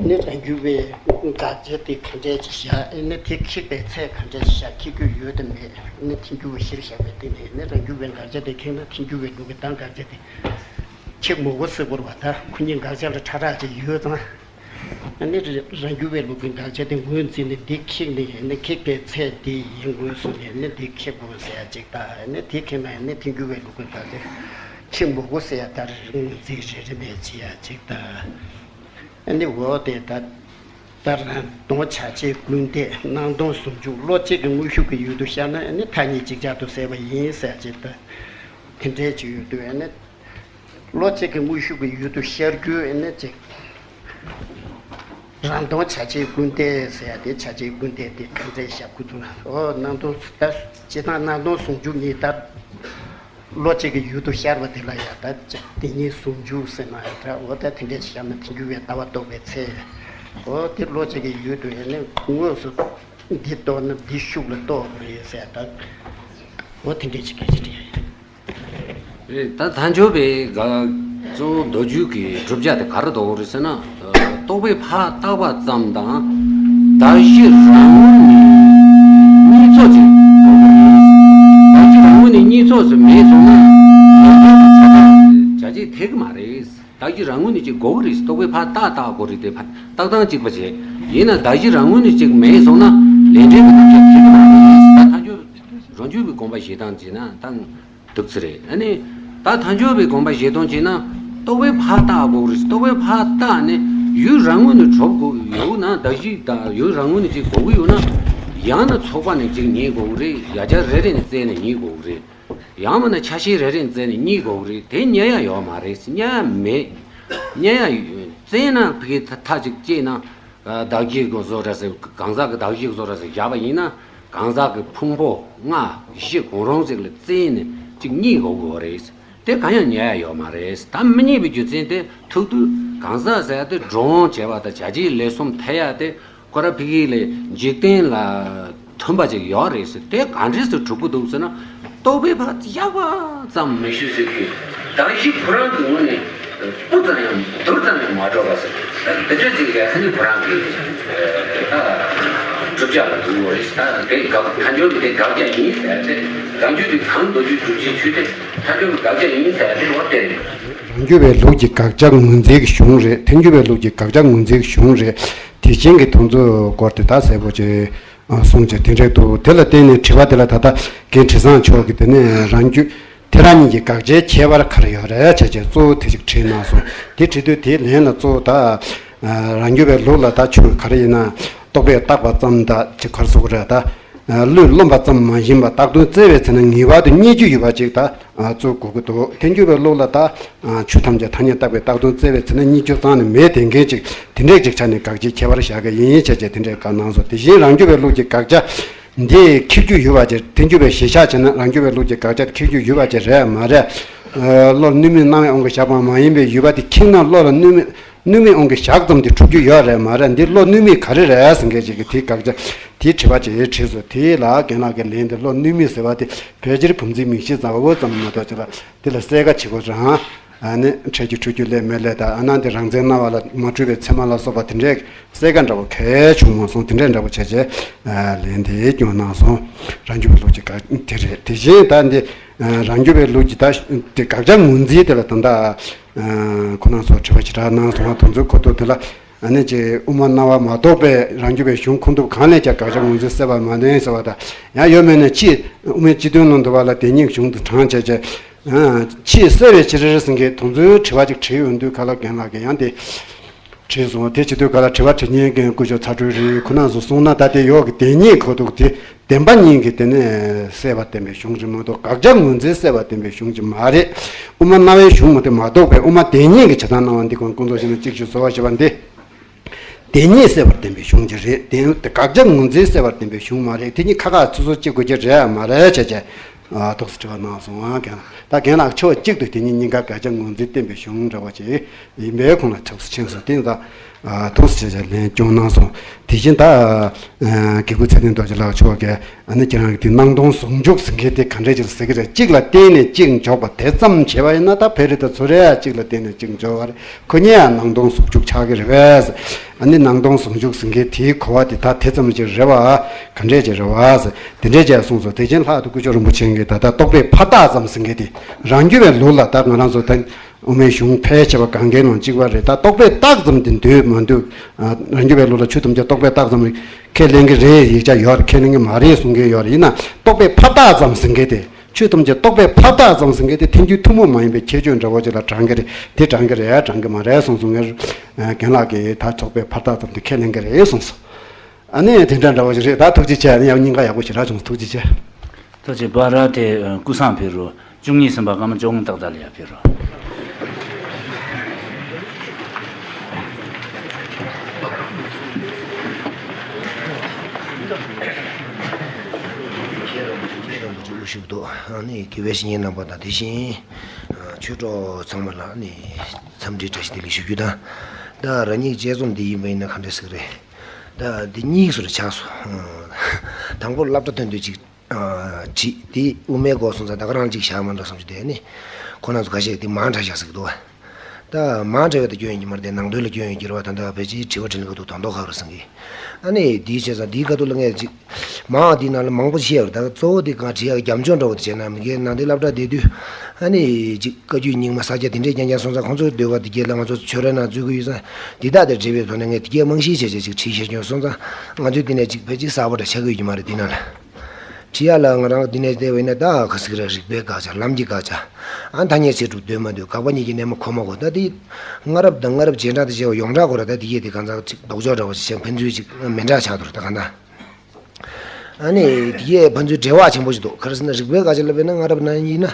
ནི་རང་རྒྱུད་པའི་དགག་བྱ་དེ་ག་འདྲས་ཅིག་བཞག། ཨེ་ནི་དེ་ཁེགས་པའི་ཚད་ག་འདྲས་ཅིག་བཞག། ཁེགས་རྒྱུ་ཡོད་དམ་མེད། ནི་ཐལ་འགྱུར་བ་གཞིར་བཞག་པའི་སྟེང་དེ་ནི་རང་རྒྱུད་པའི་དགག་བྱ་དེ་ཁེགས་ན་ཐལ་འགྱུར་བའི་ལུགས་ཀྱི་ད་དགག་བྱ་དེ་ཁེགས་མི་དགོས་ཟེར་དགོས་རེད་པ། ད་ཁོ་གཉིས་དགག་བྱ་ལ་ཕྲ་རགས་ཅིག་ཡོད་ཙང་། ཨ་ནི་རང་རྒྱུད་པའི་ལུགས་ཀྱི་དགག་བྱ་དེ་ངོས་འཛིན་ནས་འདི་ཁེགས་ནས། ཨ་ནི་ཁེགས་པའི་ཚད་འདི་ཡིན་དགོས་གསུངས་ནས། ཨ་ནི་འདི་ཁེགས་དགོས་ཟེར་ཡ་ཅིག་དང་། ཨ་ནི་དེ་ཁེགས་ན་ཨ་ནི་ཐལ་འགྱུར་བའི་ལུགས་ཀྱི་དགག་བྱ་ཁེགས་མི་དགོས་ཟེར་ཡ། ད་རང་ངོས་འཛིན་རེ་རེ་ནས་བྱེད་ཡ་ཅིག་དང་། ཨ་ནི་འོ་དེ་ད་ད་རང་སྟོང་བྱ་བྱེད་ཀུན་བརྟགས། སྣང་སྟོང་ཟུང་འཇུག་བློ་གཅིག་གི་དངོས་ཤུགས་ཀྱི་ཡུལ་དུ་ཤར་ན། ཨ་ནི་མཐའ་གཉིས་ཅིག་ཅར་དུ་སེལ་བ་ཡིན་ཟེར་ཡ་ཅིག་དང་། དེ་འདྲའི་ཅིག་ཡོད་དུས། ཨ་ནི་བློ་གཅིག་གི་དངོས་ཤུགས་ཀྱི་ཡུལ་དུ་ཤར་རྒྱུ་ཨེ་ནི་ཅིག། རང་སྟོང་བྱ་བྱེད་ཀུན་བརྟགས་ཟེར་ཡ་དེ། བྱ་བྱེད་ཀུན་བརྟགས་དེ་གང་འདྲའི་ཞབས་སྐུ་ཚུགས་ན། ཨོ་སྣང་སྟོང་ད་སྤྱིར་བཏང་སྣང་སྟོང་ཟུང་འཇུག་ཉིད་ལྟར་བློ་གཅིག་གི་ཡུལ་དུ་ཤར་བ་དེ་ལ་ཡང་ད་དེ་ཉིད་ཟུང་འཇུག་ཟེར་ན་ཡང་འདྲ། འོ་ད་དེ་འདྲའི་ཞིག་བཤད་ན་ཐལ་འགྱུར་བའི་ལྟ་བ་རྟོགས་པའི་ཚེ། འོ་དེ་བློ་གཅིག་གི་ཡུལ་དུ་ཨེ་ནི་དངོས་སུ་འདི་རྟོགས་ན་འདི་ཤུགས་ལ་རྟོགས་དགོས་རེད་ཟེར་ད། འོ་དེ་འདྲའི་ཅིག་གལ་ཆེ་དྲན་ཡ་ཡིན། རེད། ད་མཐའ་འཁྱོངས་པའི་དགག་གཙོ་བོ་མདོ་རྒྱུད་ཀྱི་གྲུབ་ཆ་དེ་ག་རེ་འདོགས་རེད་ཟེར་ན། རྟོག་པས་ཕར་བཏགས་པ་ཙམ་དང་། གདགས་གཞི་རང་ངོས་ནས་གཉིས་ཚོགས་ཅིག་འདོགས་རེད། གདགས་གཞི་རང་ངོས་ནས་གཉིས་ཚོགས་སུ་མེད་སོང་ན་ལོག་ལྟའི་བྱ་བྱེད་ཐེག་གི་མ་རེད། བདག་གིས་རང་ངོས་ནས་ཅིག་དགོས་ཀྱི་རེད། རྟོག་པས་ཕར་བཏགས་བཏགས་དགོས་རེད་དེ། ཕར་བཏགས་སྟངས་གཅིག་པ་བྱས། ཡིན་ན་བདག་གིས་རང་ངོས་ནས་ཅིག་མེད་སོང་ན་ལས་འབྲས་ཀྱི་རྣམ་གཞག་ཁྱད་དུ་མ་འགྲོ་ཡིན། ད་ཐལ་འགྱུར་རང་རྒྱུད་པའི་དགོངས་པ་བཞེས་སྟངས་བྱས་ན་ད་འདུག་ཚེ་རེད། ཨ་ནི་ད་ཐལ་འགྱུར་བའི་དགོངས་པ་བཞེས་སྟངས་བྱས་ན་རྟོག་པས་ཕར་བཏགས་དགོས་ཀྱི་རེད། རྟོག་པས་ཕར་བཏགས་ནས་ཡུལ་རང་ངོས་ནས་གྲུབ་དགོས་ཡོད་ན་བདག་གཞི་དང་ཡུལ་རང་ངོས་ནས་ཅིག་དགོས་ཀྱི་ཡོད་ན། ཡང་ན་ཚོགས་པ་ནས་ཅིག་རྙེད་དགོས་ཀྱི་རེད། ཡ་གྱལ་རེ་རེ་ནས་བཙལ་ནས་རྙེད་དགོས་ཀྱི་རེད། ཡང་མིན་ན་ཆ་ཤས་རེ་རེ་བཙལ་ནས་རྙེད་དགོས་ཀྱི་རེད། དེ་རྙེད་ཡ་ཡོད་མ་རེད། རྙེད་ཡ་མེད། རྙེད་ཡ་ཡོད་བཙལ་ན་ཕ་གི་ཐ་ཐག་ཅིག་བཅད་ན། ཨ། བདག་གཞི་གི་བཟོ་འདྲ་ཟེར། གང་ཟག་གི་བདག་གཞི་བཟོ་འདྲ་ཟེར་བཞག་པ་ཡིན་ན། གང་ཟག་གི་ཕུང་པོ་ལྔ་བཞི་གང་རུང་ཅིག་ལ་བཙལ་ནས་ཅིག་རྙེད་དགོས་ཀྱི་རེད། དེ་གང་ཡང་རྙེད་ཡ་ཡོད་མ་རེད། ད་མི་རྙེད་པའི་རྒྱུ་མཚན་དེ་ཐུག་དུས་གང་ཟག་ཟེར་ཡ་དེ་སྒྲོ་འོང་བྱས་པ་དང་བྱ་བྱེད་ལས་གསུམ་ཐལ་ཡ་དེ། ཁོ་ར་ཕ་གི་ལས་འཇིག་རྟེན་ལ་མཐུན་པ་ཅིག་ཡོད་རེད་ཟེར། དེ་ག་འདྲས་སེ་གྲུབ་ཀྱི་འདུག་ཟེར་ན། རྟོག་པས་ཕར་གཡག་པ་ཙམ་མི་ཤེས་ཟེར་གི། བདག་གཞི་ཁོ་རང་གི་ངོས་ནས་སྤུ་ཙམ་ཡང་རྡུལ་ཙམ་ཡང་མ་གྲུབ་པ་ཟེར། དེ་འདྲ་ཅིག་ལས་ཨ་ནི་ཁོ་རང་གི་ད་གྲུབ་ཆ་ལ་འདུག་རེད། ད་དེ་དགག་ཐལ་འགྱུར་གྱི་དེ་དགག་བྱ་ཡིན་ཟེར་ཏེ། རང་རྒྱུད་དེ་གང་མདོ་རྒྱུད་སྒྲུབ་བྱེད་ཆོས་དེ་ཐལ་འགྱུར་གྱི་དགག་བྱ་ཡིན་ཟེར་ཏེ་འོ་དེ་རེད། རང་རྒྱུད་པའི་ལུགས་ཀྱི་དགག་བྱ་ངོས་འཛིན་གྱི་གཞུང་རེད། ཐལ་འགྱུར་བའི་ལུགས་ཀྱི་དགག་བྱ་ངོས་འཛིན་གྱི་གཞུང་རེད། དེ་བཞིན་གྱི་དོན་ཚོའི་སྐོར་དེ་དག་གསལ་པོ་ཅིག་གསུངས་བྱས་དེ་འདྲས་འདུག་དེ་ལ་བརྟེན་ནས་དྲི་བ་དེ་ལ་ད་ལྟ་རྒན་དྲི་བཟང་མཆོག་གིས་དེ་ནས་རང་རྒྱུད་དེ་རང་ཉིད་ཀྱི་དགག་བྱའི་ཁྱད་པར་ག་རེ་ཡོད་རེད་བྱས་བྱས་གཙོ་བོ་དེ་ཞིག་དྲིས་གནང་སོང་། དེ་དྲིས་དུས་དེའི་ལན་ལ་གཙོ་བོ་ད་རང་རྒྱུད་པའི་ལུགས་ལ་ད་ཆོས་ག་རེ་ཡིན་ན་རྟོག་པས་བཏགས་པ་ཙམ་ད་ཅིག་ག་རེ་ཟེར་དགོས་རེད། ད་བློས་རློམ་པ་ཙམ་མ་ཡིན་པར་བཏགས་དོན་བཙལ་བའི་ཚེ་ན་ངེས་པར་དུ་རྙེད་རྒྱུ་ཡོད་པ་ཅིག་ད་རྩོད་དགོས་ཀྱི་འདུག་ཐལ་འགྱུར་བའི་ལུགས་ལ་ད་ཆོས་ཐམས་ཅད་ཐ་སྙད་བཏགས་པའི་བཏགས་དོན་བཙལ་བའི་ཚེ་ན་རྙེད་རྒྱུ་རྩ་ནས་མེད་དེ་འགན་ཅིག་དེ་འདྲས་ཅིག་ཆ་ནས་དགག་བྱའི་ཁྱད་པར་བཞག་གི་ཡིན་བྱས་བྱས་དེ་འདྲས་བཀའ་གནང་སོང་། དེ་བཞིན་རང་རྒྱུད་པའི་ལུགས་ཀྱི་དགག་བྱ་འདི་འཁྱེར་རྒྱུ་ཡོད་པ་ཅིག་ཐལ་འགྱུར་བའི་གཞིར་བཞག་བྱས་ན་རང་རྒྱུད་པའི་ལུགས་ཀྱི་དགག་བྱ་འཁྱེར་རྒྱུ་ཡོད་པ་ཅིག་རེད་མ་རེད། བློ་ལ་གནོད་མེད་སྣང་བས་དབང་གིས་བཞག་པ་མ་ཡིན་པའི་ཡོད་པ་དེ་འཁྱེར་ན་བློ་ལ་གནོད་མེད་གནོད་མེད་དབང་གིས་བཞག་ཙམ་དེ་འཁྲུལ་རྒྱུ་ཡོད་རེད་མ་རེད། འདི་བློ་གནོད་མེད་ག་རེ་རེད་ཟེར་མཁན་ཅིག་གིས་དེའི་དགག་བྱ་དེའི་དྲི་བ་ཅིག་དྲིས་སོང་། དེ་ལ་རྒན་ལགས་ཀྱིས་ལན་དེ་བློ་གནོད་མེད་ཟེར་བ་དེ་ཕལ་ཆེར་བུམ་འཛིན་མིག་ཤེས་ཙམ་པོ་ཙམ་མ་གཏོགས་ཅིག་ལ་དེ་ལ་གསལ་ཁ་བྱེད་དགོས་རང་། ཨ་ནི་འཕྲལ་གྱི་འཁྲུལ་རྒྱུ་ལས་མེད་ལས་དང་ཨ་ནི་འདི་རང་མཚན་སྣང་བ་ལ་མ་གྲུབ་པའི་མཚན་མ་ལ་སོགས་པ་དེ་འདྲའི་གསལ་ཁ་འདྲ་བོ་གལ་བྱུང་མ་སོང་། དེ་འདྲའི་འདྲ་བོ་བྱས་བྱས་ལན་དེ་སྐྱོན་གནང་སོང་། རང་རྒྱུད་པའི་ལུགས་ཀྱི་དགག་དེ་རེད། དེ་བཞིན་ད་འདི་རང་རྒྱུད་པའི་ལུགས་ཀྱི་ད་དེ་དགག་བྱ་ངོས་འཛིན་དེ་ལ་ད་ལྟ་ཁོ་རང་ཚོ་དྲི་བ་ཞེ་དྲག་གནང་སོང་བ་དེ་ཚོའི་ཁོ་ཐོག་དེ་ལ། ཨ་ནི་ཅིག་དབུ་མ་སྣང་བ་མ་གཏོགས་པའི་རང་རྒྱུད་པའི་གཞུང་ཁུངས་ཐུབ་གང་ལས་ཀྱང་དགག་བྱ་ངོས་འཛིན་གསལ་བར་མ་ལྡན་ཟེར་བ་དང་། ཡང་ཡོད་མེད་ནས་ཕྱིས་དབུ་མའི་སྤྱི་དོན་ནང་དུ་བ་ལ་དེ་ཉིད་གཞུང་དུ་དྲངས་བྱས་བྱས། ཕྱིས་གསལ་བའི་ཕྱིར་ཟེར་མཁན་དེ་ཚོའི་དྲི་བ་ཅིག་དྲིས་ཡོང་དུས་ག་ལ་རྒན་ལགས་ཀྱིས་ཡང་དེ་དྲིས་སོང་། དེ་བྱེད་དུས་ག་ལ་དྲི་བ་དྲི་མཁན་རྒན་སྐུ་ཞབས་ཚ་སྒྲོལ་རེད། ཁོ་རྣམ་ཚོ་གསུངས་ན་ད་དེ་ཡོག་གི་དེ་ཉིད་ཁོ་ཐུག་དེ། བདེན་པ་གཉིས་ཀྱི་དེ་ནས་གསལ་བར་བསྟན་པའི་གཞུང་ཅིག་མ་གཏོགས་དགག་བྱ་ངོས་འཛིན་གསལ་བར་བསྟན་པའི་གཞུང་ཅིག་མ་རེད། དབུ་མ་སྣང་བའི་གཞུང་མ་དེ་མ་གཏོགས་པའི་དབུ་མ་དེ་ཉིད་ཀྱི་བྱེ་བྲག་སྣང་བ་འདི་ཀུན་ཀུན་རྫོབ་ཞེས་ན་གཅིག་ཞུ་གསོལ་བ་ཞེས་པ་འདི། དེ་ཉིད་གསལ་བར་བསྟན་པའི་གཞུང་ཅིག་རེད། དེ་དགག་བྱ་ངོས་འཛིན་གསལ་བར་བསྟན་པའི་གཞུང་མ་རེད། དེ་གཉིས་ཁ་ཁ་སོ་སོ་གཅིག་དགོས་ཀྱི་རེད་མ་རེད་བྱས་བྱས། ཨ་ཐོག་སུ་དྲི་བ་གནང་སོང་ཨ་རྒན་ལགས། ད་རྒན་ལགས་ཕྱོགས་གཅིག་ཏུ་དེ་གཉིས་གཉིས་ཀ་དགག་བྱ་ངོས་འཛིན་བསྟན་པའི་གཞུང་འདྲ་བ་ཅིག་ཡིན་པའི་ཁོང་ལ་ཐུགས་སུ་ཆེན་སོང་། དེ་ཡིན་ཙང་། ཐུགས་སུ་ཆེ་ཆེ་ལན་སྐྱོན་གནང་སོང་། དེ་བཞིན་ད་དགེ་བསྐོས་ཚེ་བརྟན་རྡོ་རྗེ་ལགས་མཆོག་གིས་ཨ་ནི་ཁྱེད་རང་གི་དེ་སྣང་སྟོང་ཟུང་འཇུག་ཟེར་མཁན་དེ་ག་འདྲས་ཅིག་ཟེར་གི་རེད། གཅིག་ལ་བརྟེན་ནས་གཅིག་འཇོག་པ་དེ་ཙམ་བྱས་པ་ཡིན་ན་ད་བེ་རི་ད་ཚོ་རེད། ཡ་གཅིག་ལ་བརྟེན་ནས་གཅིག་འཇོག་པ་རེད། ཁོ་གཉིས་ཡང་སྣང་སྟོང་ཟུང་འཇུག་ཆགས་ཀྱི་རེད་པས། ཨ་ནི་སྣང་སྟོང་ཟུང་འཇུག་ཟེར་མཁན་དེའི་གོ་བ་དེ་ད་དེ་ཙམ་ཅིག་རེད་པ། ག་འདྲས་ཅིག་རེད་པ། དེ་འདྲས་ཅིག་གསུངས་སོང་། དེ་བཞིན་ལྷག་ཏུ་སྐུ་ཞབས་རིན་པོ་ཆེ་གིས་ད་ལྟ་རྟོག་པས་ཕར་བཏགས་ཙམ་ཟེར་མཁན་དེ་རང་རྒྱུད་པའི་ལུགས་ལ་ད་ང་རང་ཚོ་ད། དབུ་མའི་གཞུང་ཕལ་ཆེ་བ་གང་གའི་ནང་གཅིག་པ་རེད། ད་རྟོག་པས་བཏགས་ཙམ་དེ་འདོད་མ་འདོད། ཨ་རང་རྒྱུད་པའི་ལུགས་ལ་ཆོས་ཐམས་ཅད་རྟོག་པས་བཏགས་ཙམ་ཁས་ལེན་གྱི་རེད། ཡིག་ཆ་ཡོད་རེད། ཁས་ལེན་གྱི་མ་རེད་གསུང་མཁན་ཡོད་རེད། ཡིན་ན་རྟོག་པས་ཕར་བཏགས་ཙམ་ཟེར་མཁན་དེ་ཆོས་ཐམས་ཅད་རྟོག་པས་ཕར་བཏགས་ཙམ་ཟེར་མཁན་དེ་ཐལ་འགྱུར་ཐུན་མོང་མ་ཡིན་པའི་ཁྱད་ཆོས་འདྲ་བོ་ཅིག་ལ་དྲངས་ཀྱི་རེད། དེ་དྲངས་ཀྱི་རེད་དྲངས་ཀྱི་མ་རེད་གསུངས་སོང་། ངས་རྒན་ལགས་ཀྱིས་ད་རྟོག་པས་ཕར་བཏགས་ཙམ་དེ་ཁས་ལེན་གྱི་རེད་གསུངས་སོང་། ཨ་ནི་དེ་འདྲ་འདྲ་བོ་ཞིག་རེད། ད་ཐུགས་རྗེ་ཆེ། ཨ་ནི་ཡང་སྙིང་ཁ་ཡག་པོ་ཞེ་དྲག་བྱུང་སོང་། ཐུགས་རྗེ་ཆེ། ཐུགས་རྗེ། བ་ར་དེ་ཀུ་སང་ཕེབས་རོགས། བཅུ་གཉིས་ཟིན་པ་སྐར་མ་བཅོ་ལྔ་ཏག་ཏག་ལ་ཡར་ཕེབས་རོགས། ཨ་ནི་དགེ་བའི་བཤེས་གཉེན་རྣམ་པ་དང་དེ་བཞིན་ཆོས་གྲོགས་ཚང་མ་ལ་ཨ་ནི་འཚམས་འདྲི་བཀྲ་ཤིས་བདེ་ལེགས་ཞུ་རྒྱུ་དང་། ད་རང་ཉིད་དཔྱད་རྩོམ་འདི་ཡིན་པ་ཡིན་ན་ག་འདྲ་ཟེར་གི་རེད། ད་འདི་གཉིས་སུ་རེ་ཆགས་སོང་། དང་པོར་སློབ་གྲྭ་ཐོན་དུས་ཅིག་ཨ་བྲིས་དེ་དབུ་མའི་སྐོར་སོང་ཙང་ད་ག་རང་ཅིག་བཞག་མ་འགྲོ་བསམ་གྱི་འདུག་ཨ་ནི་ཁོ་རང་ཚོ་ཁ་ཤས་དེ་མང་དྲགས་བཞག་ཟེར་གྱི་འདུག་ད་མང་དྲགས་པའི་ད་སྐྱོན་ཡོད་ཀྱི་མ་རེད་དེ། ནང་དོན་ལ་སྐྱོན་ཡོད་ཀྱི་རེད་བ། ད་ལྟ་ཕལ་ཆེར་དྲི་བ་དྲིས་ལན་གྱི་ཐོག་དོན་ཐོག་ཁ་རུ་སོང་གི། ཨ་ནི་དེའི་བྱས་ཙང་དེའི་ཁ་ཐུག་ལ་ངས་ཅིག་མང་བ་དེའི་ནང་ལ་མང་པོ་བཤད་ཡོད་རེད། ད་གཙོ་བོ་དེ་གང་བྲིས་ཡག་རྒྱབ་ལྗོངས་འདྲ་བོ་དེ་བྱས་ན་མི་སྒེར་ནང་དེ་སློབ་གྲྭ་བསྡད་དུས་ ཨ་ནི་ཅིག་བཀའ་བརྒྱུད་རྙིང་མ་ས་སྐྱ་དེ་འདྲས་རྐྱང་རྐྱང་སོང་ཙང་ཁོང་ཚོའི་འདོད་པ་དེ་གས་ལ་ང་ཚོ་ཆོས་ར་ནང་འཛུལ་གི་ཡོད་ཙང་འདི་དག་དེ་འབྲེལ་བའི་ཐོག་ནས་ངས་དེ་གས་རྨང་གཞི་བྱས་བྱས་ཅིག་བྲིས་བཞག་ཀྱང་སོང་ཙང་ང་ཚོས་དེ་ནས་ཅིག་ཕལ་ཆེར་གསར་པ་འདྲ་ཆགས་ཀྱི་ཡོད་ཀྱི་མ་རེད། འདི་ནང་ལ་བྲིས་ཡག་ལ་ང་རང་འདི་ནས་བལྟས་པ་ཡིན་ན་ད་ག་ཟེར་གི་རེད། རིགས་པའི་དགག་བྱ། ལམ་གྱི་དགག་བྱ། ཨ་ཐ་སྙད་ཚིག་གྲུབ་འདོད་མ་འདོད། དགག་པ་གཉིས་ཀྱི་གནས་མ་གོ་མ་གོ། ད་དེ་སྔ་རབས་དང་སྔ་རབས་རྗེས་འབྲང་དང་བཅས་པ་ཡོངས་གྲགས་སྐོར་ར། ད་དེ་གས་དེ་གང་ཟག་ཅིག་ལྡོག་ཕྱོགས་འདྲ་བོ་ཞིག་བྱས་ཕན་ཚུན་ཅིག་མི་འདྲ་ཆགས་འདུག་ར། ད་གང་ལྟར། ཨ་ནི་དེ་གས་ཕན་ཚུན་འབྲེལ་བ་ཆེན་པོ་ཞིག་འདུག་ག་རེ་ཟེར་ན་རིགས་པའི་དགག་བྱ་ལ་དཔེར་ན་སྔ་རབས་ནང་ཡིན་ན་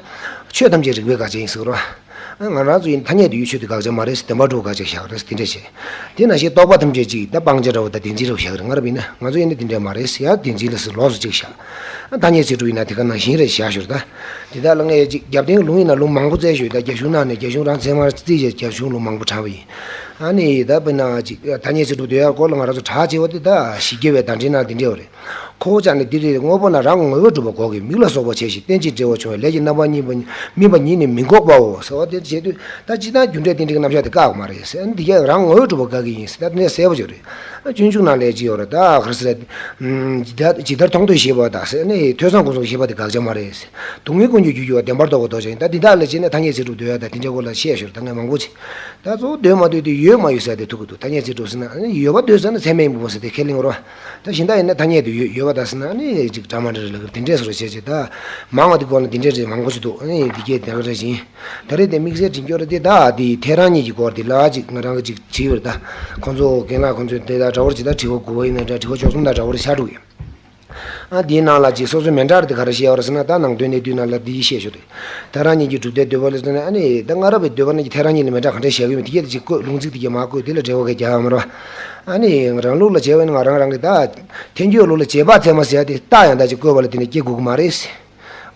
ཆོས་ཐམས་ཅད་རིགས་པའི་དགག་བྱ་ཡིན་ཟེར་གི་རེད་པ། ཨ་ང་རང་ཚོ་ཡིན་ན་ཐ་སྙད་དུ་ཡོད་ཆོས་དེ་དགག་བྱ་མ་རེད་ཟེར། བདེན་པར་གྲུབ་པ་དགག་བྱ་བཞག་གི་རེད་ཟེར་དེ་འདྲས་བྱས། དེ་ནང་བཞིན་རྟོག་པ་ཐམས་ཅད་ཅིག་ད་སྤང་བྱ་འདྲ་བོ་དང་བདེན་འཛིན་འདྲ་བོ་བཞག་གི་རེད། སྔ་རབས་ཡིན་ན་ང་ཚོ་ཡིན་ན་དེ་འདྲས་མ་རེད་ཟེར་ཡ་བདེན་འཛིན་ལ་ཟེར་ལོགས་སུ་ཅིག་བཞག་ཨ་ཐ་སྙད་ཚིག་གྲུབ་ཡིན་ན་དེ་ག་ནང་བཞིན་རེད་བཞག་ཞོར། ད་དེ་དག་ལ་ངས་ཅིག་རྒྱབ་རྟེན་ལུང་ཡིན་ན་ལུང་མང་པོ་བཙལ་ཞོར། ད་རྒྱ་གཞུང་ནང་ནས་རྒྱ་གཞུང་རང་ཚད་མར་བརྩིས་བྱས་རྒྱ་གཞུང་ལུང་མང་པོ་དྲངས་པ་ཡིན། ཨ་ནི་ད་དཔེར་ན་ཅིག་ཐ་སྙད་ཚིག་གྲུབ་འདོད་ཡག་སྐོར་ལ་ང་རང་ཚོ་གྲགས་ཆེ་བ་དེ་ད་ཞི་རྒྱས་པའི་བརྡ་འཕྲིན་ནང་དེ་འདྲས་བ་རེད། ཁོ་བོ་ཅག་ནི་འདི་རེད། དངོས་པོ་རྣམས་རང་ངོ་བོས་གྲུབ་པ་གོ་གི། མིག་ལ་སོགས་པ་བྱས་ཤིང་། རྟེན་ཅིང་འབྲེལ་བར་འབྱུང་བའི་ལས་ཀྱི་རྣམ་པ་གཉིས་པ་སྨིན་པ་ཉིད་ནི་མི་འགོག་པའོ་ཟེར་བ་དེ་བྱེད་དུས་ད་སྤྱིར་བཏང་རྒྱུ་འབྲས་རྟེན་འབྲེལ་གྱི་རྣམ་གཞག་དེ་བཀག་གི་མ་རེད་ཟེར། འདི་གས་རང་ངོ་བོས་གྲུབ་པ་དགག་གི་ཡིན་ཟེར། ད་དེ་ནས་གསལ་པོ་ཅིག་རེད། སྤྱོད་འཇུག་ནང་ལས་ཅི་ཡོད་རེད། ད་ག་རེ་ཟེར། ཇི་ལྟར་ཇི་ལྟར་མཐོང་ཐོས་ཤེས་པ་དང་ཟེར་ནས་ཐོས་བསམ་སྒོམ་གསུམ་ཤེས་པ་དེ་དགག་བྱ་མ་རེད་ཟེར། སྡུག་བསྔལ་ཀུན་གྱི་རྒྱུར་གྱུར་པ་བདེན་པར་རྟོགས་པ་རྡོ་རྗེ་ཡིན། ད་འདི་དག་ལ་བྱས་ནས་ཐ་སྙད་ཚིག་གྲུབ་འདོད་ཡག་དང་དེ་འདྲའི་སྐོར་ལ་བཤད་ཞོར་ད་ངས་མང་པོ་ཅིག་ད་གཙོ་བོ་འདོད་མ་འདོད་དེ་ཡོད་མ་ཡོད་ཟེར་དེ་ཐུག་གི་འདུག་ཐ་སྙད་ཚིག་གྲུབ་ཟེར་ན་ཨ་ནི་ཡོད་པ་འདོད་ཟེར་ན་ཚད་མས་ཡིན་པ་ཟེར་དེ་ཁས་ལེན་དགོས་རེད་པ། ད་གཞན་དག་ཡིན་ན་ཐ་སྙད་དུ་ཡོད་ཡོད་པ་དང་ཟེར་ན་ཨ་ནི་ཅིག་འདྲ་མ་འདྲ་རེད་ལབ་གི་རེད། དེ་འདྲས་སོ་རེད་བྱས་བྱས། ད་མང་བ་དེ་སྐོར་ལ་དེ་འདྲས་རེད། མང་པོ་ཞིག་འདུག་ཨ་ནི་དེ་གས་དེ་ག་འདྲ་ཞིག་ཡིན། ད་རེས་དེ་དམིགས་བསལ་དྲི་རྒྱུ་རེད་དེ། ད་དེ་ཐལ་རང་གཉིས་ཀྱི་སྐོར་དེ་ལ་ཅིག་ང་རང་གིས་ཅིག་བྲིས་ཡོད་རེད། ད་ཁོང་ཚོ་རྒན་ལགས་ཁོང་ཚོས་དེ་དང་འདྲ་བོར་ཅིག་ད་དྲི་བ་དགུ་པ་ཡིན་ན་འདྲ། དྲི་བ་བཅུ་གསུམ་དང་འདྲ་བོར་ཤར་འགྲོ་གི་ཡོད། ཨ་འདིའི་ནང་ལ་ཅིག་སོ་སོའི་མི་འདྲ་རེད་དེ་ག་རེ་བཤད་ཡོད་རེད་ཟེར་ན། ད་ནང་དོན་གནད་བསྡུས་ནང་ལ་འདི་བཤད་ཞོར་རེད། ཐལ་རང་གཉིས་ཀྱི་གྲུབ་མཐའི་འདོད་པ་ལ་ཟེར་ན་ཨ་ནི་ད་སྔ་རབས་པའི་འདོད་པ་རྣམས་ཀྱིས་ཐལ་རང་གཉིས་ལ་མི་འདྲ་ག་འདྲ་བཞག་གི་ཡོད་མེད་དེ་གས་དེ་ཅིག་བཀོད། ལུང་ཚིག་དེ་གས་མར་བཀོད། དེ་ལ་འགྲེལ་པ་གས་རྒྱག་ཡག་མ་རེད་པ། ཨ་ནི་རང་ལུགས་ལ་བྱས་པ་ཡིན་ན་ང་རང་རང་གི་ད་ཐལ་འགྱུར་ལུགས་ལ་རྗེས་དཔག་ཚད་མ་ཟེར་ཡག་དེ་རྟགས་ཡང་དག་ཅིག་བཀོད་པ་ལ་དེ་ནི་སྐྱེ་དགོས་ཀྱི་མ་རེད།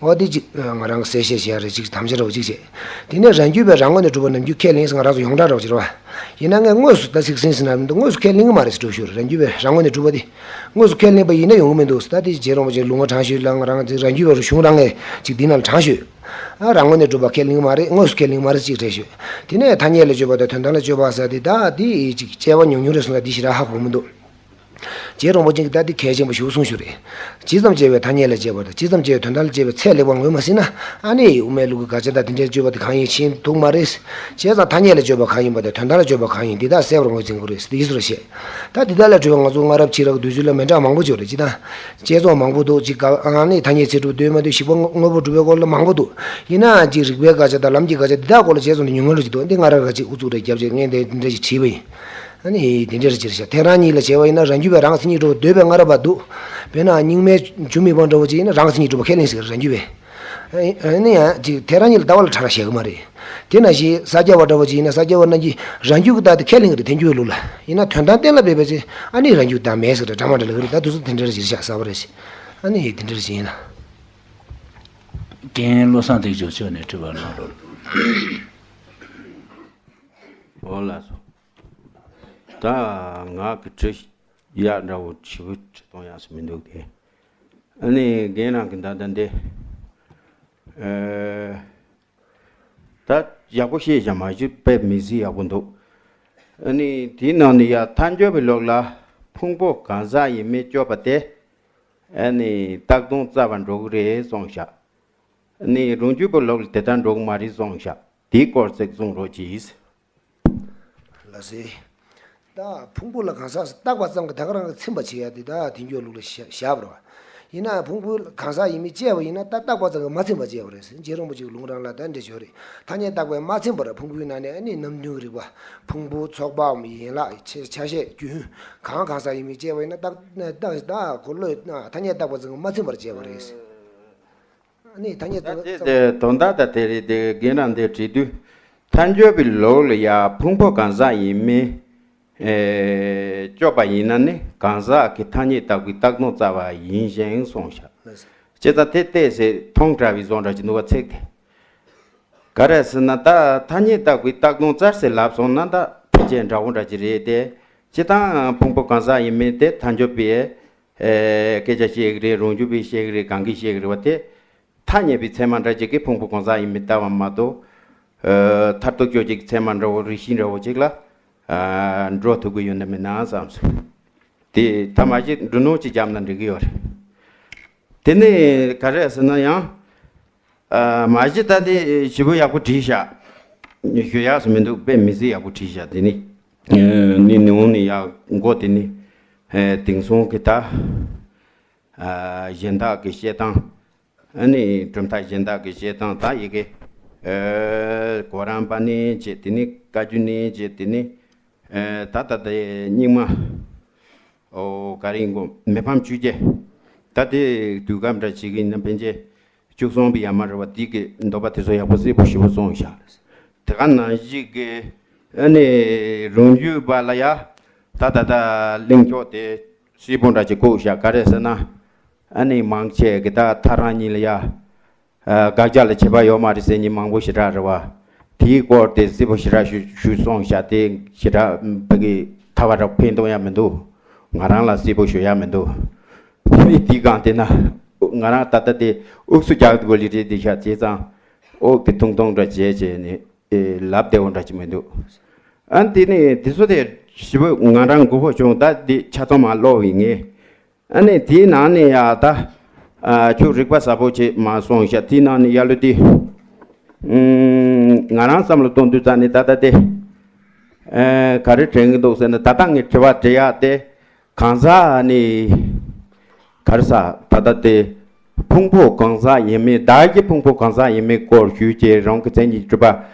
འོ་དེ་ཅིག་ང་རང་གི་གསལ་བཤད་བྱེད་ཡག་རེད། ཅིག་དམ་བཅའ་འདྲ་བོ་ཅིག་བྱས། དེ་ནས་རང་རྒྱུད་པས་རང་ངོས་ནས་གྲུབ་པ་ནམ་རྒྱུན་ཁས་ལེན་ཟེར་ང་རང་ཚོ་ཡོངས་གྲགས་འདྲ་བོ་ཅིག་རེད་པ། ཡིན་ན་ངས་དངོས་སུ་ད་ཚིག་ཟིན་ཟིན་ན་མི་འདུག་དངོས་སུ་ཁས་ལེན་གྱི་མ་རེད་ཟེར་སྒྲུབ་ཞུ་རེད། རང་རྒྱུད་པས་རང་ངོས་ནས་གྲུབ་པ་དེ་དངོས་སུ་ཁས་ལེན་པ་ཡིན་ན་ཡོང་གི་མི་འདུག་ད་དེ་རྗེ་རིན་པོ་ཆེའི་ལུང་བ་དྲངས་ཞུས་ལ་ང་རང་ཚོའི་རང་རྒྱུད་པའི་གཞུང་རང་ངས་ཅིག་འདི་ནང་ལ་དྲངས་ཞུས། ཨ་རང་ངོས་ནས་གྲུབ་པ་ཁས་ལེན་གྱི་མ་རེད། དངོས་སུ་ཁས་ལེན་གྱི་མ་རེད་ཅིག་རེད་ཞུས། དེ་ནས་ཐ་སྙད་ལ་དཔྱོད་པ་དང་དོན་དམ་ལ་དཔྱོད་པ་ཟེར་དེ་ད་དེ་ཅིག་དཔྱད་པ་ཉུང་ཉུང་རེད་སོང་ཙང་དེ་ཞེ་དྲག་ཧ་གོ་མི་འདུག་རྗེ་རིན་པོ་ཆེ་གིས་ད་འདི་གལ་ཆེན་པོ་ཞིག་གསུངས་ཞུ་རེད། ཇི་ཙམ་དཔྱད་པའི་ཐ་སྙད་ལ་དཔྱད་པ་དང་ཇི་ཙམ་དཔྱད་པའི་དོན་དམ་ལ་དཔྱད་པའི་ཚད་ལེགས་པར་ངོས་མ་ཟིན་ན། ཨ་ནི་དབུ་མའི་ལུགས་ཀྱི་དགག་བྱ་དང་དེ་འདྲའི་དཔྱོད་པ་དེ་གང་ཡིན་ཤེས་ཐུབ་མ་རེད། བྱས་ཙང་ཐ་སྙད་ལ་དཔྱད་པ་གང་ཡིན་པ་དང་དོན་དམ་ལ་དཔྱད་པ་གང་ཡིན་འདི་དག་གསལ་བར་ངོས་འཛིན་དགོས་རེད། འདི་ཚོ་རེད་བཤད། ད་འདི་དག་ལ་དྲི་བ་ང་ཚོ་སྔ་རབས་ཕྱི་རབས་ཀྱི་དུས་ཚོད་ལ་མི་འདྲ་མང་པོ་ཅིག་ཡོད་རེད། སྤྱིར་བཏང་དཔྱད་རྩོམ་མང་པོ་འདུག་ཅིག་དགག་ཨ་ནི་ཐ་སྙད་ཚིག་གྲུབ་འདོད་མ་འདོད་ཞིག་པོ་དངོས་པོ་གྲུབ་པའི་སྐོར་ལ་མང་པོ་འདུག་ཡིན་ནའང་ཅིག་རིགས་པའི་དགག་བྱ་དང་ལམ་གྱི་དགག་བྱ་འདི་དག་སྐོར་ལ་བྱས་སོང་ན་ཉུང་ངུ་ཅིག་འདུག་འདི་སྔ་རབས་ཀྱིས་ཅིག་ཨུ་ཚུགས་རེ་བརྒྱབ་བྱས་ངས་འདི་འདི་འདྲ་ཞིག་བྲིས་པ་ཡིན། ཨ་ནི་དེ་འདྲ་རེད་ཅེས་བཤད། ཐལ་རང་གཉིས་ལ་བྱས་པ་ཡིན་ན་རང་རྒྱུད་པས་རང་མཚན་ཉིད་གྲུབ་པ་འདོད་པའི་སྔ་རབས་པ་འདུག་དཔེར་ན་རྙིང་མའི་འཇུ་མིག་དབང་འདྲ་བོ་ཅིག་ཡིན་ན་རང་མཚན་ཉིད་གྲུབ་པ་ཁས་ལེན་ཟེར་རང་རྒྱུད་པས། ཨ་ནི་ཡང་ཅིག་ཐལ་རང་གཉིས་ལ་ལྟ་བ་ལ་ཕྲ་རགས་བཤད་གི་མ་རེད། དེ་ནང་བཞིན་ས་སྐྱ་པ་འདྲ་བོ་ཅིག་ཡིན་ན་ས་སྐྱ་པ་རྣམས་ཀྱིས་རང་རྒྱུད་ཀྱི་རྟགས་དེ་ཁས་ལེན་གི་རེད། ཐལ་འགྱུར་ལུགས་ལ། ཡིན་ན་དོན་དམ་གཏན་ལ་འབེབས་པའི་ཚེ་ཨ་ནི་རང་རྒྱུད་རྟགས་མེད་ཟེར་རེད། འདྲ་མ་འདྲ་ལབ་གི་རེད། ད་དུས་ཚོད་དེ་འདྲ་རེད་ཅེས་བཤད་གསལ་པོ་རེད། ཨ་ནི་དེ་འདྲ་རེད་ཅེས་ཡིན་ལ། རྒན་བློ་བཟང་ཐེག་མཆོག་མཆོག་ནས་དྲི་བ་གནང་རོགས། འོ་ལགས་སོ། ད་ང་གི་དྲི་ཡག་འདྲ་བོ་ཞེ་པོ་དྲི་གཏོང་ཡག་སུ་མི་འདུག་སྟེ། ཨ་ནི་རྒན་རང་གི་ད་ལྟ་འདི་ཨེ། ད་ཡག་པོ་ཤེས་བྱ་མ་གཞི་དཔེ་མི་སྲིད་ཡག་པོ་འདུག་ཨ་ནི་དེའི་ནང་ནས་ཡ་ཐལ་འགྱུར་བའི་ལུགས་ལ་ཕུང་པོ་གང་ཟག་ཡིན་མིན་དཔྱོད་པ་སྟེ། ཨ་ནི་རྟག་སྟོང་རྩ་བ་འགྲོ་གི་རེད་གསུངས་བཞག་ཨ་ནི་རང་རྒྱུད་པའི་ལུགས་ལ་དེ་ལྟར་འགྲོ་གི་མ་རེད་གསུངས་བཞག་དེའི་སྐོར་ཅིག་གསུང་རོགས་གྱིས། ལགས་སེ། ད་ཕུང་པོ་ལ་གང་ཟག་བཏགས་པ་ཙམ་གྱིས་ད་ག་རང་གིས་ཚིམ་པར་བྱེད་ཡ་དེ་ད་ཐལ་འགྱུར་ལུགས་ལ་བཞག་པ་རེད་བ། ཡིན་ན་ཕུང་པོ་གང་ཟག་ཡིན་མིན་དཔྱད་པ་ཡིན་ན་ད་བཏགས་པ་ཙམ་གྱིས་མ་ཚིམ་པར་བྱེད་པ་རེད་ཟེར། རྗེ་རིན་པོ་ཆེའི་ལུང་རང་ལ་ད་འདྲ་ཞིག་ཡོད་རེད། ཐ་སྙད་བཏགས་པས་མ་ཚིམ་པར་ཕུང་པོའི་ནང་ནས་ཨ་ནི་རྣམ་བདུན་རིག་པ། ཕུང་པོ་ཚོགས་པའམ་ཡན་ལག་ཆ་ཤས་རྒྱུན་གང་གང་ཟག་ཡིན་མིན་དཔྱད་པ་ཡིན་ན་ད་ད་ད་གོ་ལོས་ཐ་སྙད་བཏགས་པ་ཙམ་གྱིས་མ་ཚིམ་པར་བྱེད་པ་རེད་ཟེར། ཨ་ནི་ཐ་སྙད་ད་བཏགས་པ་ཅེས་ཙམ་དེ་དོན་དག་ད་དེ་རེད་དེ་རྒན་རང་འདིར་བྲིས་དུས། ཐལ་འགྱུར་བའི་ལུགས་ལ་ཡང་ཕུང་པོ་གང་ཟག་ཡིན་མིན། ཨེ། དཔྱོད་པ་ཡིན་ན་ནི་གང་ཟག་གི་ཐ་སྙད་བཏགས་པའི་རྟག་སྟོང་རྩ་བ་ཡིན་ཞིང་གསུངས་བཞག་ལགས་སོ། བྱས་ཙང་དེ་ཏོག་ཙམ་ཐུང་དྲགས་པའི་བཟོ་འདྲ་ཅིག་འདུག་པ་ཚིག་དེ། ག་རེ་ཟེར་ན་ད་ཐ་སྙད་བཏགས་པའི་རྟག་སྟོང་རྩ་ཟེར་ལབ་སོང་ན་ད་ཕལ་ཆེར་འདྲ་བོ་འདྲ་ཅིག་རེད་དེ། སྤྱིར་བཏང་ཕུང་པོ་གང་ཟག་ཡིན་མིན་དེ་ཐལ་འགྱུར་བའི་ཨེ། སྐད་ཆ་བཤད་ཀྱི་རེད། རང་རྒྱུད་པས་བཤད་ཀྱི་རེད། གང་གིས་བཤད་ཀྱི་རེད་བ་དེ། ཐ་སྙད་པའི་ཚད་མ་འདྲ་ཅིག་གིས་ཕུང་པོ་གང་ཟག་ཡིན་མིན་བལྟ་བ་མ་གཏོགས། ཨ། མཐར་ཐུག་དཔྱོད་བྱེད་ཀྱི་ཚད་མ་འདྲ་བོ་རིགས་ཤེས་འདྲ་བོ་ཅིག་ལ། ཨ། འགྲོ་ཐུབ་ཀྱི་ཡོད་ན་མེད་ན་བསམ་སོང་། དེ་ཐ་མ་ཞིག་འབྲུ་སྣོན་ཅིག་བརྒྱབ་ན་འགྲིག་གི་ཡོད་རེད། དེ་ནས་ག་རེ་ཟེར་ན་ཡང་། ཨ། མ་གཞི་ད་དེ་ཞེ་པོ་ཡག་པོ་བྲིས་ཤག་ཞུ་ཡག་སུ་མི་འདུག་དཔེ་མི་སྲིད་ཡག་པོ་བྲིས་ཤག་དེ་ནི། ཨ་ནི་ནི་འོང་ནི་ཡག་མགོ་དེ་ནི། ཨ། དེང་སང་གི་ད། ཨ། གཞན་དག་གི་བཤད་སྟངས། ཨ་ནི་གྲུབ་མཐའ་གཞན་དག་གི་བཤད་སྟངས་ད་ཡི་གེ་ཨ། གོ་རམས་པ་ནི་བྱེད་དེ་ནི་བཀའ་བརྒྱུད་ནི་བྱེད་དེ་ནི། ཨ། ད་ད་དེ་རྙིང་མ། ཨོ་ག་རེ་ཡིན་གོ་མི་ཕམ་ཆོས་རྒྱལ། ད་དེ་དུས་སྐབས་འདྲ་བྱེད་ཀྱི་ཡིན་ན་ཕན་ཆད། བཅུ་གསུམ་པའི་ཡར་མར་རེད་བ། དེ་གི་འདོད་པ་དེ་ཚོ་ཡག་པོ་གསལ་པོ་ཞེ་པོ་སོང་ཤག་དེ་ག་ནང་བཞིན་གི་ཨ་ནི་རང་རྒྱུད་པ་ལ་ཡ། ད་ད་ད་གླེང་ཕྱོགས་དེ་གསལ་པོ་འདྲ་ཅིག་བཀོད་ཤག་ག་རེ་ཟེར་ན། ཨ་ནི་མང་ཆེ་གི་ད་ཐག་རང་ཉིད་ལ་ཡ། ཨ། དགག་བྱ་ལ་ཁྱད་པར་ཡོད་མ་རེད་ཟེར་མཁན་མང་པོ་ཞེ་དྲག་རེད་བ། དེའི་སྐོར་དེ་གསལ་པོ་ཞེ་དྲག་ཞུ་ཞུས་སོང་ཤག་དེ་ཞེ་དྲག་བོད་ཀྱི་ཐ་བ་ར་ཕན་གཏོང་ཡ་མི་འདུག་ང་རང་ལ་གསལ་པོ་ཞུ་ཡ་མི་འདུག་དེ་དེའི་སྒང་དེ་ན་ང་རང་ད་ལྟ་དེ་ཨུག་སུ་རྒྱག་དགོས་ལི་རེད་དེ་ཤག་བྱས་ཙང་ཨོ་གི་ཐུང་ཐུང་འདྲ་བྱས་བྱས་ནས་ཨེ་ལབ་བདེ་བོ་འདྲ་ཅིག་མི་འདུག་ཨ་ནི་དེ་ནས་དེ་ཚོ་དེ་ཞེ་པོ་ང་རང་མགོ་སྐོར་བྱུང་། ད་དེ་ཆ་ཚང་མ་ཀློག་པའི་ངས། ཨ་ནི་དེའི་ནང་ནས་ཡ་ད། ཨ། ཁྱོད་རིག་པ་ཟབ་པོ་བྱེད་མ་སོང་ཤག་དེའི་ནང་ནས་ཡ་ལོ་དེ། ཨུམ། ང་རང་བསམ་བློ་གཏོང་དུས་ཙ་ནས་ད་ལྟ་དེ། ཨ། ག་རེ་དྲན་གྱི་འདུག་ཟེར་ན་ད་ལྟ་ངས་དྲི་བ་དྲི་ཡག་དེ། གང་ཟག་ནི། ག་རེ་ཟ་ད་ལྟ་དེ། ཕུང་པོ་གང་ཟག་ཡིན་མིན། བདག་གི་ཕུང་པོ་གང་ཟག་ཡིན་མིན་སྐོར་ཞུས་བྱས་རང་གི་མཚན་ཉིད་གྲུབ་པ་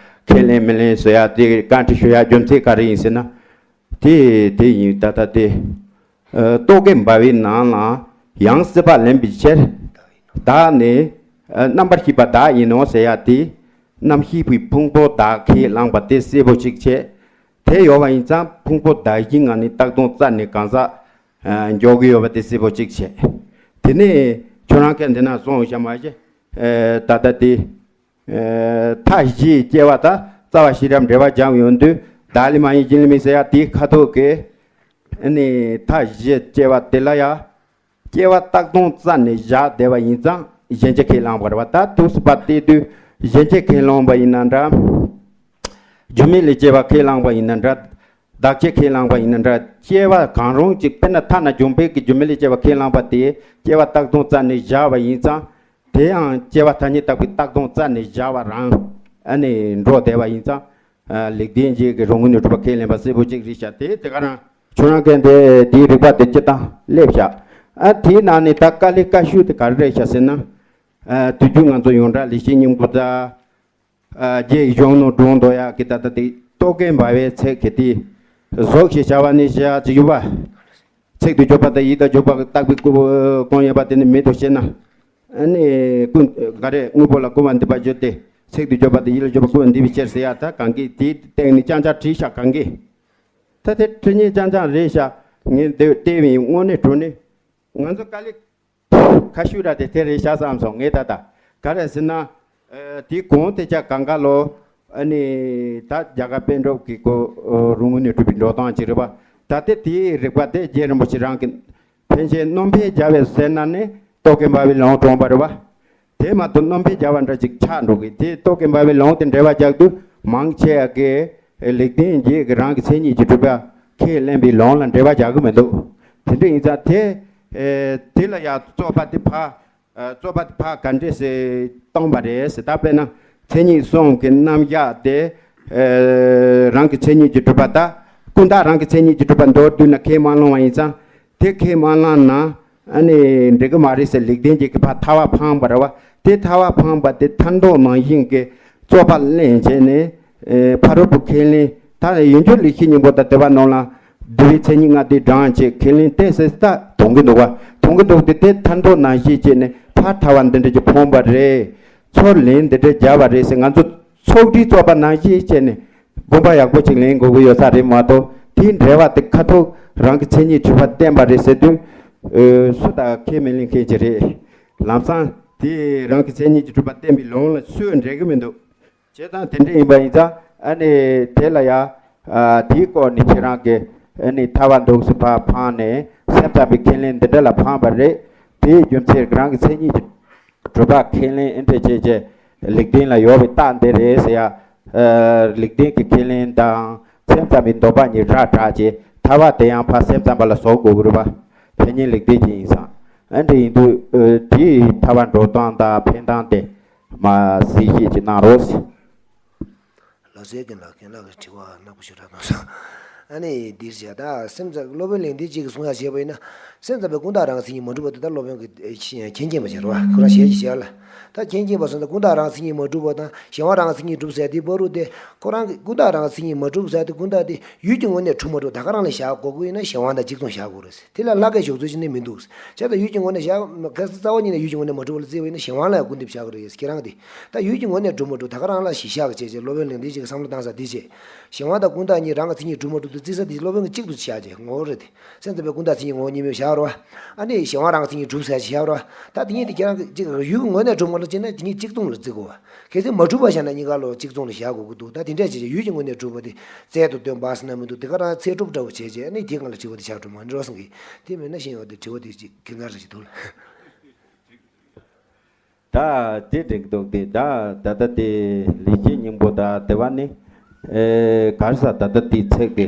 ཁས་ལེན་མི་ལེན་ཟེར་ཡག་དེ་བཀའ་འདྲི་ཞུ་ཡག་རྒྱུ་མཚན་ག་རེ་ཡིན་ཟེར་ན། དེ་དེ་ཡིན། ད་ལྟ་དེ། ཨ། རྟོག་གེ་འབར་བའི་ནང་ལ་ཡང་སྲིད་པ་ལེན་པའི་ཕྱིར། བདག་ནི། ཨ། རྣམ་པར་ཤེས་པ་བདག་ཡིན་ནོ་ཟེར་ཡ་དེ། རྣམ་ཤེས་པའི་ཕུང་པོ་བདག་ཁས་བླངས་པ་དེ་གསལ་པོ་གཅིག་བྱས། དེ་ཡོད་པ་ཡིན་ཙང་ཕུང་པོ་བདག་གཞན་ངང་ནས་བཏགས་སྟངས་རྩ་ནས་གང་ཟག་ཨ། འཇོག་གི་ཡོད་པ་དེ་གསལ་པོ་གཅིག་བྱས། དེ་ནས་ཁྱོད་རང་གིས་འདི་ན་སོང་བཞག་མ་གཞི། ཨ། ད་ལྟ་དེ། ཨ། མཐའ་བཞིའི་སྐྱེ་བ་དང་རྩ་བ་ཤེས་རབ་འབྲེལ་བ་སྦྱངས་ཡོང་དུས་བདག་ལས་མ་ཡིན་གཞན་ལས་མིན་ཟེར་ཡ་དེའི་ཁ་ཐུག་གི། ཨ་ནི་མཐའ་བཞིའི་སྐྱེ་བ་དེ་ལ་ཡ། སྐྱེ་བ་བཏགས་སྟངས་རྩ་ནས་བཞག་བསྡད་པ་ཡིན་ཙང་གཞན་གྱིས་ཁས་བླངས་པ་རེད་བ། ད་དུས་སུ་བབ་བལྟས་དུས་གཞན་གྱིས་ཁས་བླངས་པ་ཡིན་ན་འདྲ། རྒྱུ་མེད་ལས་སྐྱེ་བ་ཁས་བླངས་པ་ཡིན་ན་འདྲ། བདག་གཅེས་ཁས་བླངས་པ་ཡིན་ན་འདྲ། སྐྱེ་བ་གང་རུང་གཅིག་དཔེར་ན་ཐ་ན་འབྱུང་པོའི་གི་རྒྱུ་མེད་ལས་སྐྱེ་བ་ཁས་བླངས་པ་དེ་སྐྱེ་བ་བཏགས་སྟངས་རྩ་ནས་བཞག་པ་ཡིན་ཙང་། དེ་ཡང་སྐྱེ་བ་ཐ་སྙད་བཏགས་པའི་བཏགས་སྟངས་རྩ་ནས་བཞག་པ་རང་ཨ་ནི་འགྲོ་བསྡད་པ་ཡིན་ཙང་། ཨ། ལེགས་ལྡན་འབྱེད་ཀྱི་རང་ངོས་ནས་གྲུབ་པ་ཁས་ལེན་པ་གསལ་པོ་གཅིག་རེད་ཤག་དེ་དེ་ག་རང་ཁྱོད་རང་གིས་འདི་དེའི་རིགས་པ་དེ་སྤྱིར་བཏང་སླེབས་ཤག་ཨ། དེའི་ནང་ནས་ད་དཀའ་ལས་དཀའ་ཤོས་དེ་ག་རེ་རེད་ཤག་ཟེར་ན། ཨ། དུས་རྒྱུན་ང་ཚོ་ཡོངས་གྲགས་ལེགས་བཤད་སྙིང་པོ་དང་། ཨ། རྗེ་ཡི་གཞུང་ནང་དྲངས་འདུག་ཡ་གི་ད་ལྟ་དེ་རྟོག་གེ་འབར་བའི་ཚིག་གི་དེ། གཟུགས་ཞེས་བྱ་བ་ནི་ཞེས་ཅིག་ཡོད་པ། ཚིག་ཏུ་སྦྱོར་བ་དང་ཡིད་དུ་འཇོག་པ་བརྟག་པའི་སྐུ་གང་ཡོད་པ་དེ་ནི་མེད་དོ་ཞེ་ན། ཨ་ནི་ཀུན་ག་རེ་དངོས་པོ་ལ་སྐུར་བ་འདེབས་པར་འགྱུར་ཏེ། ཚིག་ཏུ་སྦྱོར་བ་དང་ཡིད་ལ་འཇོག་པ་སྐུར་བ་འདེབས་པའི་ཕྱིར་ཟེར་ཡ་ད་གང་གི་དེའི་སྟེང་ནས་ཅང་ཅང་བྲིས་ཤག་གང་གི། ད་དེ་བྲིས་ཉེས་ཅང་ཅང་རེད་ཤག་ངས་འདི་བལྟས་པའི་དངོས་གནས་དྲང་གནས་ང་ཚོ་དཀའ་ལས་ཁ་ཤུ་ར་དེ་དེ་རེད་ཤག་བསམ་སོང་ངས་ད་ལྟ། ག་རེ་ཟེར་ན། ཨ། དེའི་གོང་དེ་ཆ་གང་ག་ལོ། ཨ་ནི་ད་རྒྱ་གར་པཎ་གྲུབ་ཀྱི་གོ་རང་ངོས་ནས་གྲུབ་པའི་འགྲོ་སྟངས་ཅིག་རེད་པ། ད་ལྟ་དེའི་རིགས་པ་དེ་རྗེ་རིན་པོ་ཆེ་རང་གི་ཕན་ཆད་རྣམ་འཕེལ་རྒྱལ་བའི་ཟེར་ན་ནི་རྟོག་གེ་འབར་བའི་ལུང་དྲངས་པ་རེད་པ། དེ་མ་གཏོགས་རྣམ་འཕེལ་རྒྱལ་བ་འདྲ་ཅིག་ཆགས་འགྲོ་གི། དེ་རྟོག་གེ་འབར་བའི་ལུང་དེ་འགྲེལ་པ་རྒྱག་དུས་མང་ཆེ་བ་གིས་ལེགས་ལྡན་འབྱེད་ཀྱི་རང་གི་མཚན་ཉིད་ཀྱིས་གྲུབ་པ་ཁས་ལེན་པའི་ལུང་ལ་འགྲེལ་པ་རྒྱག་གི་མི་འདུག་དེ་འདྲ་ཡིན་ཙང་དེ། ཨེ། དེ་ལ་ཡང་རྩོད་པ་དེ་ཕར། ཨ། རྩོད་པ་དེ་ཕར་ག་འདྲས་སེ་བཏང་བ་རེད་ཟེར། ད་དཔེར་ན་མཚན་ཉིད་གསུམ་གྱི་རྣམ་གཞག་དེ། ཨ། རང་གི་མཚན་ཉིད་ཀྱིས་གྲུབ་པ་དང་ཀུན་བཏགས་རང་གི་མཚན་ཉིད་ཀྱིས་གྲུབ་པ་མདོར་བསྡུས་ན་ཁས་མ་བླངས་པ་ཡིན་ཙང་། དེ་ཁས་མ་བླངས་ན་ཨ་ནི་འགྲིག་གི་མ་རེད་ཟེར་ལེགས་ལྡན་འབྱེད་ཀྱིས་ཕར་ཐལ་བ་འཕངས་པ་རེད་པ། དེ་ཐལ་བ་འཕངས་པ་དེ་མཐར་འདོགས་ནང་བཞིན་གྱི་རྩོད་པ་ལེན་བྱས་ནས། ཨེ། ཕ་རོལ་པོ་ཁས་ལེན་ད་ཡོན་སྦྱོར་ལེགས་བཤད་སྙིང་པོ་དང་དེ་བ་ནང་ལ་འདུལ་བའི་མཚན་ཉིད་ལྔ་དེ་བགྲངས་བྱས་ཁས་ལེན་ཏེ་ཟེར་ད་མཐོང་གི་འདུག་པ། མཐོང་གི་འདུག་དེ་དེ་མཐར་འདོགས་ནང་བཞིན་བྱས་ནས་ཕར་ཐལ་བ་འདི་འདྲ་ཅིག་འཕངས་པ་རེད། ཚུར་ལན་འདི་འདྲ་བརྒྱབ་པ་རེད་ཟེར་ང་ཚོ་ཚོགས་སྒྲིག་རྩོད་པ་ནང་བཞིན་བྱས་ནས་དགོངས་པ་ཡག་པོ་ཅིག་ལེན་དགོས་ཀྱི་ཡོད་ས་རེད་མ་གཏོགས། དེའི་འགྲེལ་པ་དེ་ཁ་ཐུག་རང་གི་མཚན་ཉིད་གྲུབ་པ་བསྟན་པ་རེད་ཟེར་དུས། ཨེ། སུ་དང་ཁས་མི་ལེན་མཁན་ཅིག་རེད། ལམ་སང་དེ་རང་གི་མཚན་ཉིད་ཀྱིས་གྲུབ་པ་བསྟན་པའི་ལུང་ལ་སུས་འགྲིག་གི་མི་འདུག་བྱས་ཙང་དེ་འདྲ་ཡིན་པ་ཡིན་ཙང་ཨ་ནི་དེ་ལ་ཡ། ཨ། དེའི་སྐོར་ནས་ཁྱེད་རང་གིས་ཨ་ནི་ཐལ་བ་འདུག་སེ་ཕར་འཕངས་ནས་སེམས་ཙམ་པའི་ཁས་ལེན་འདི་འདྲ་ལ་འཕངས་པ་རེད། དེའི་རྒྱུ་མཚན་རང་གི་མཚན་ཉིད་ཀྱིས་གྲུབ་པ་ཁས་ལེན་ཨེ་འདྲ་བྱས་བྱས་ལེགས་ལྡན་ལ་ཡོད་པའི་རྟགས་འདི་རེད་ཟེར་ཡ། ཨ། ལེགས་ལྡན་གྱི་ཁས་ལེན་དང་སེམས་ཙམ་པའི་འདོད་པ་གཉིས་ར་བྲལ་བྱས་ཐལ་བ་དེ་ཡང་ཕར་སེམས་ཙམ་པ་ལ་བཟོ་དགོས་ཀྱི་རེད་པ། དེ་ཉིད་ལེགས་ལྡན་གྱི་ཡིན་ཙང་། ཨ་འདྲ་ཡིན་དུས། ཨ། དེའི་ཐལ་བ་འགྲོ་སྟངས་དང་འཕེན་སྟངས་དེ། མ་གཟིགས་ཞིབ་ཅིག་གནང་རོགས། ལགས་སོ། རྒན་ལགས། རྒན་ལགས་ཀྱི་དྲི་བ་ནག་པོ་ཞེ་དྲག་གནང་སོང་། ཨ་ནི་འདིར་བྱས་ད་སེམས་ཙམ་སློབ་དཔོན་ལེགས་ལྡན་འབྱེད་ཀྱིས་གསུང་ཡ་བྱས་པ་ཡིན་ན། སེམས་ཙམ་པས་ཀུན་བརྟགས་རང་གི་མཚན་ཉིད་མ་གྲུབ་པ་དེ་ད་སློབ་དཔོན་གྱི་མཁན་སྐྱེན་པ་བྱས་རེད་བ། ཁོ་རང་ཞལ་གྱིས་བཞེས་ལ། ད་མཁན་སྐྱེན་པ་སོང་ཙང་ཀུན་བརྟགས་རང་གི་མཚན་ཉིད་མ་གྲུབ་པ་དང་གཞན་དབང་རང་གི་མཚན་ཉིད་གྲུབ་ཟེར་དེའི་བར་དུ་དེ་ཁོ་རང་གི་ཀུན་བརྟགས་རང་གི་མཚན་ཉིད་མ་གྲུབ་ཟེར་དེ་ཀུན་བརྟགས་དེ་ཡུལ་གྱི་ངོས་ནས་གྲུབ་མ་གྲུབ་ད་ག་རང་ལ་བཞག་དགོས་ཀྱི་ཡིན་ན་གཞན་དབང་དང་གཅིག་མཚུངས་བཞག་དགོས་རེད། དེ་ལ་བླ་གའི་ཞོག་ཚོད་ཅིག་ནི་མི་འདུག་བྱས་ཙང་ཡུལ་གྱི་ངོས་ནས་བཞག་ཁ་རྩ་བ་ཉིད་ནས་ཡུལ་གྱི་ངོས་ནས་མ་གྲུབ་པ་ལ་བརྩིས་པ་ཡིན་ན་གཞན་དབང་ལ་ཡང་སྐུར་འདེབས་བྱ་དགོས་རེད། ཁྱེད་རང་གིས་ད་ཡུལ་གྱི་ངོས་ནས་གྲུབ་མ་གྲུབ་ད་ག་རང་ལ་གཞི་བཞག་བྱས་བྱས་སློབ་དཔོན་ལེགས་ལྡན་འབྱེད་ཀྱིས་བསམ་བློ་བཏང་ས་འདི་བྱས། གཞན་དབང་དང་ཀུན་བརྟགས་གཉིས་རང་གི་མཚན་ཉིད་གྲུབ་མ་གྲུབ་དེ་བརྩི་ས་དེ་སློབ་དཔོན་གྱིས་གཅིག་ཏུ་བཞག་བྱས་ངོ་བོ་རེད་དེ། སེམས་ཙམ་པས་ཀུན་བརྟགས་མཚན་ཉིད་ངོ་བོ་ཉིད་མེད་བཞག་རོགས། ཨ་ནི་གཞན་དབང་རང་གི་མཚན་ཉིད་གྲུབ་ཟེར་བཞག་རོགས། ད་དེ་གཉིས་དེ་ཁྱེད་རང་གིས་གཅིག་ཡུལ་གྱི་ངོས་ནས་གྲུབ་མ་གྲུབ་བྱས་ན་དེ་གཉིས་གཅིག་མཚུངས་ལ་བརྩི་དགོས་པ། གལ་སྲིད་མ་གྲུབ་པ་བཞག་ན་གཉིས་ཀ་ལོ་གཅིག་མཚུངས་ལ་བཞག་དགོས་ཀྱི་འདུག་ད་དེ་འདྲས་བྱས་བྱས་ཡུལ་གྱི་ངོས་ནས་གྲུབ་པ་དེ་རྩལ་དུ་བཏོན་པ་ཟེར་ན་མི་འདུག་དེ་ག་རང་ཚད་གྲུབ་འདྲ་བོ་བྱས་བྱས་ཨ་ནི་དེའི་སྒང་ལ་དྲི་བ་དེ་ཆགས་འགྲོ་མ་འགྲོ་བསམ་གི། དེ་མེད་ན་གཞན་ཡོད་དེ་དྲི་བ་དེ་གཅིག་གན་ག་རེ་ཞིག་འདུག་ལ། ད་དེ་འགྲིག་འདུག་སྟེ། ད་ད་ལྟ་དེ་ལེགས་བཤད་སྙིང་པོ་ད་དེ་བ་ནི། ཨེ་ག་རེ་ཟ། ད་ལྟ་དེའི་ཚིག་དེ།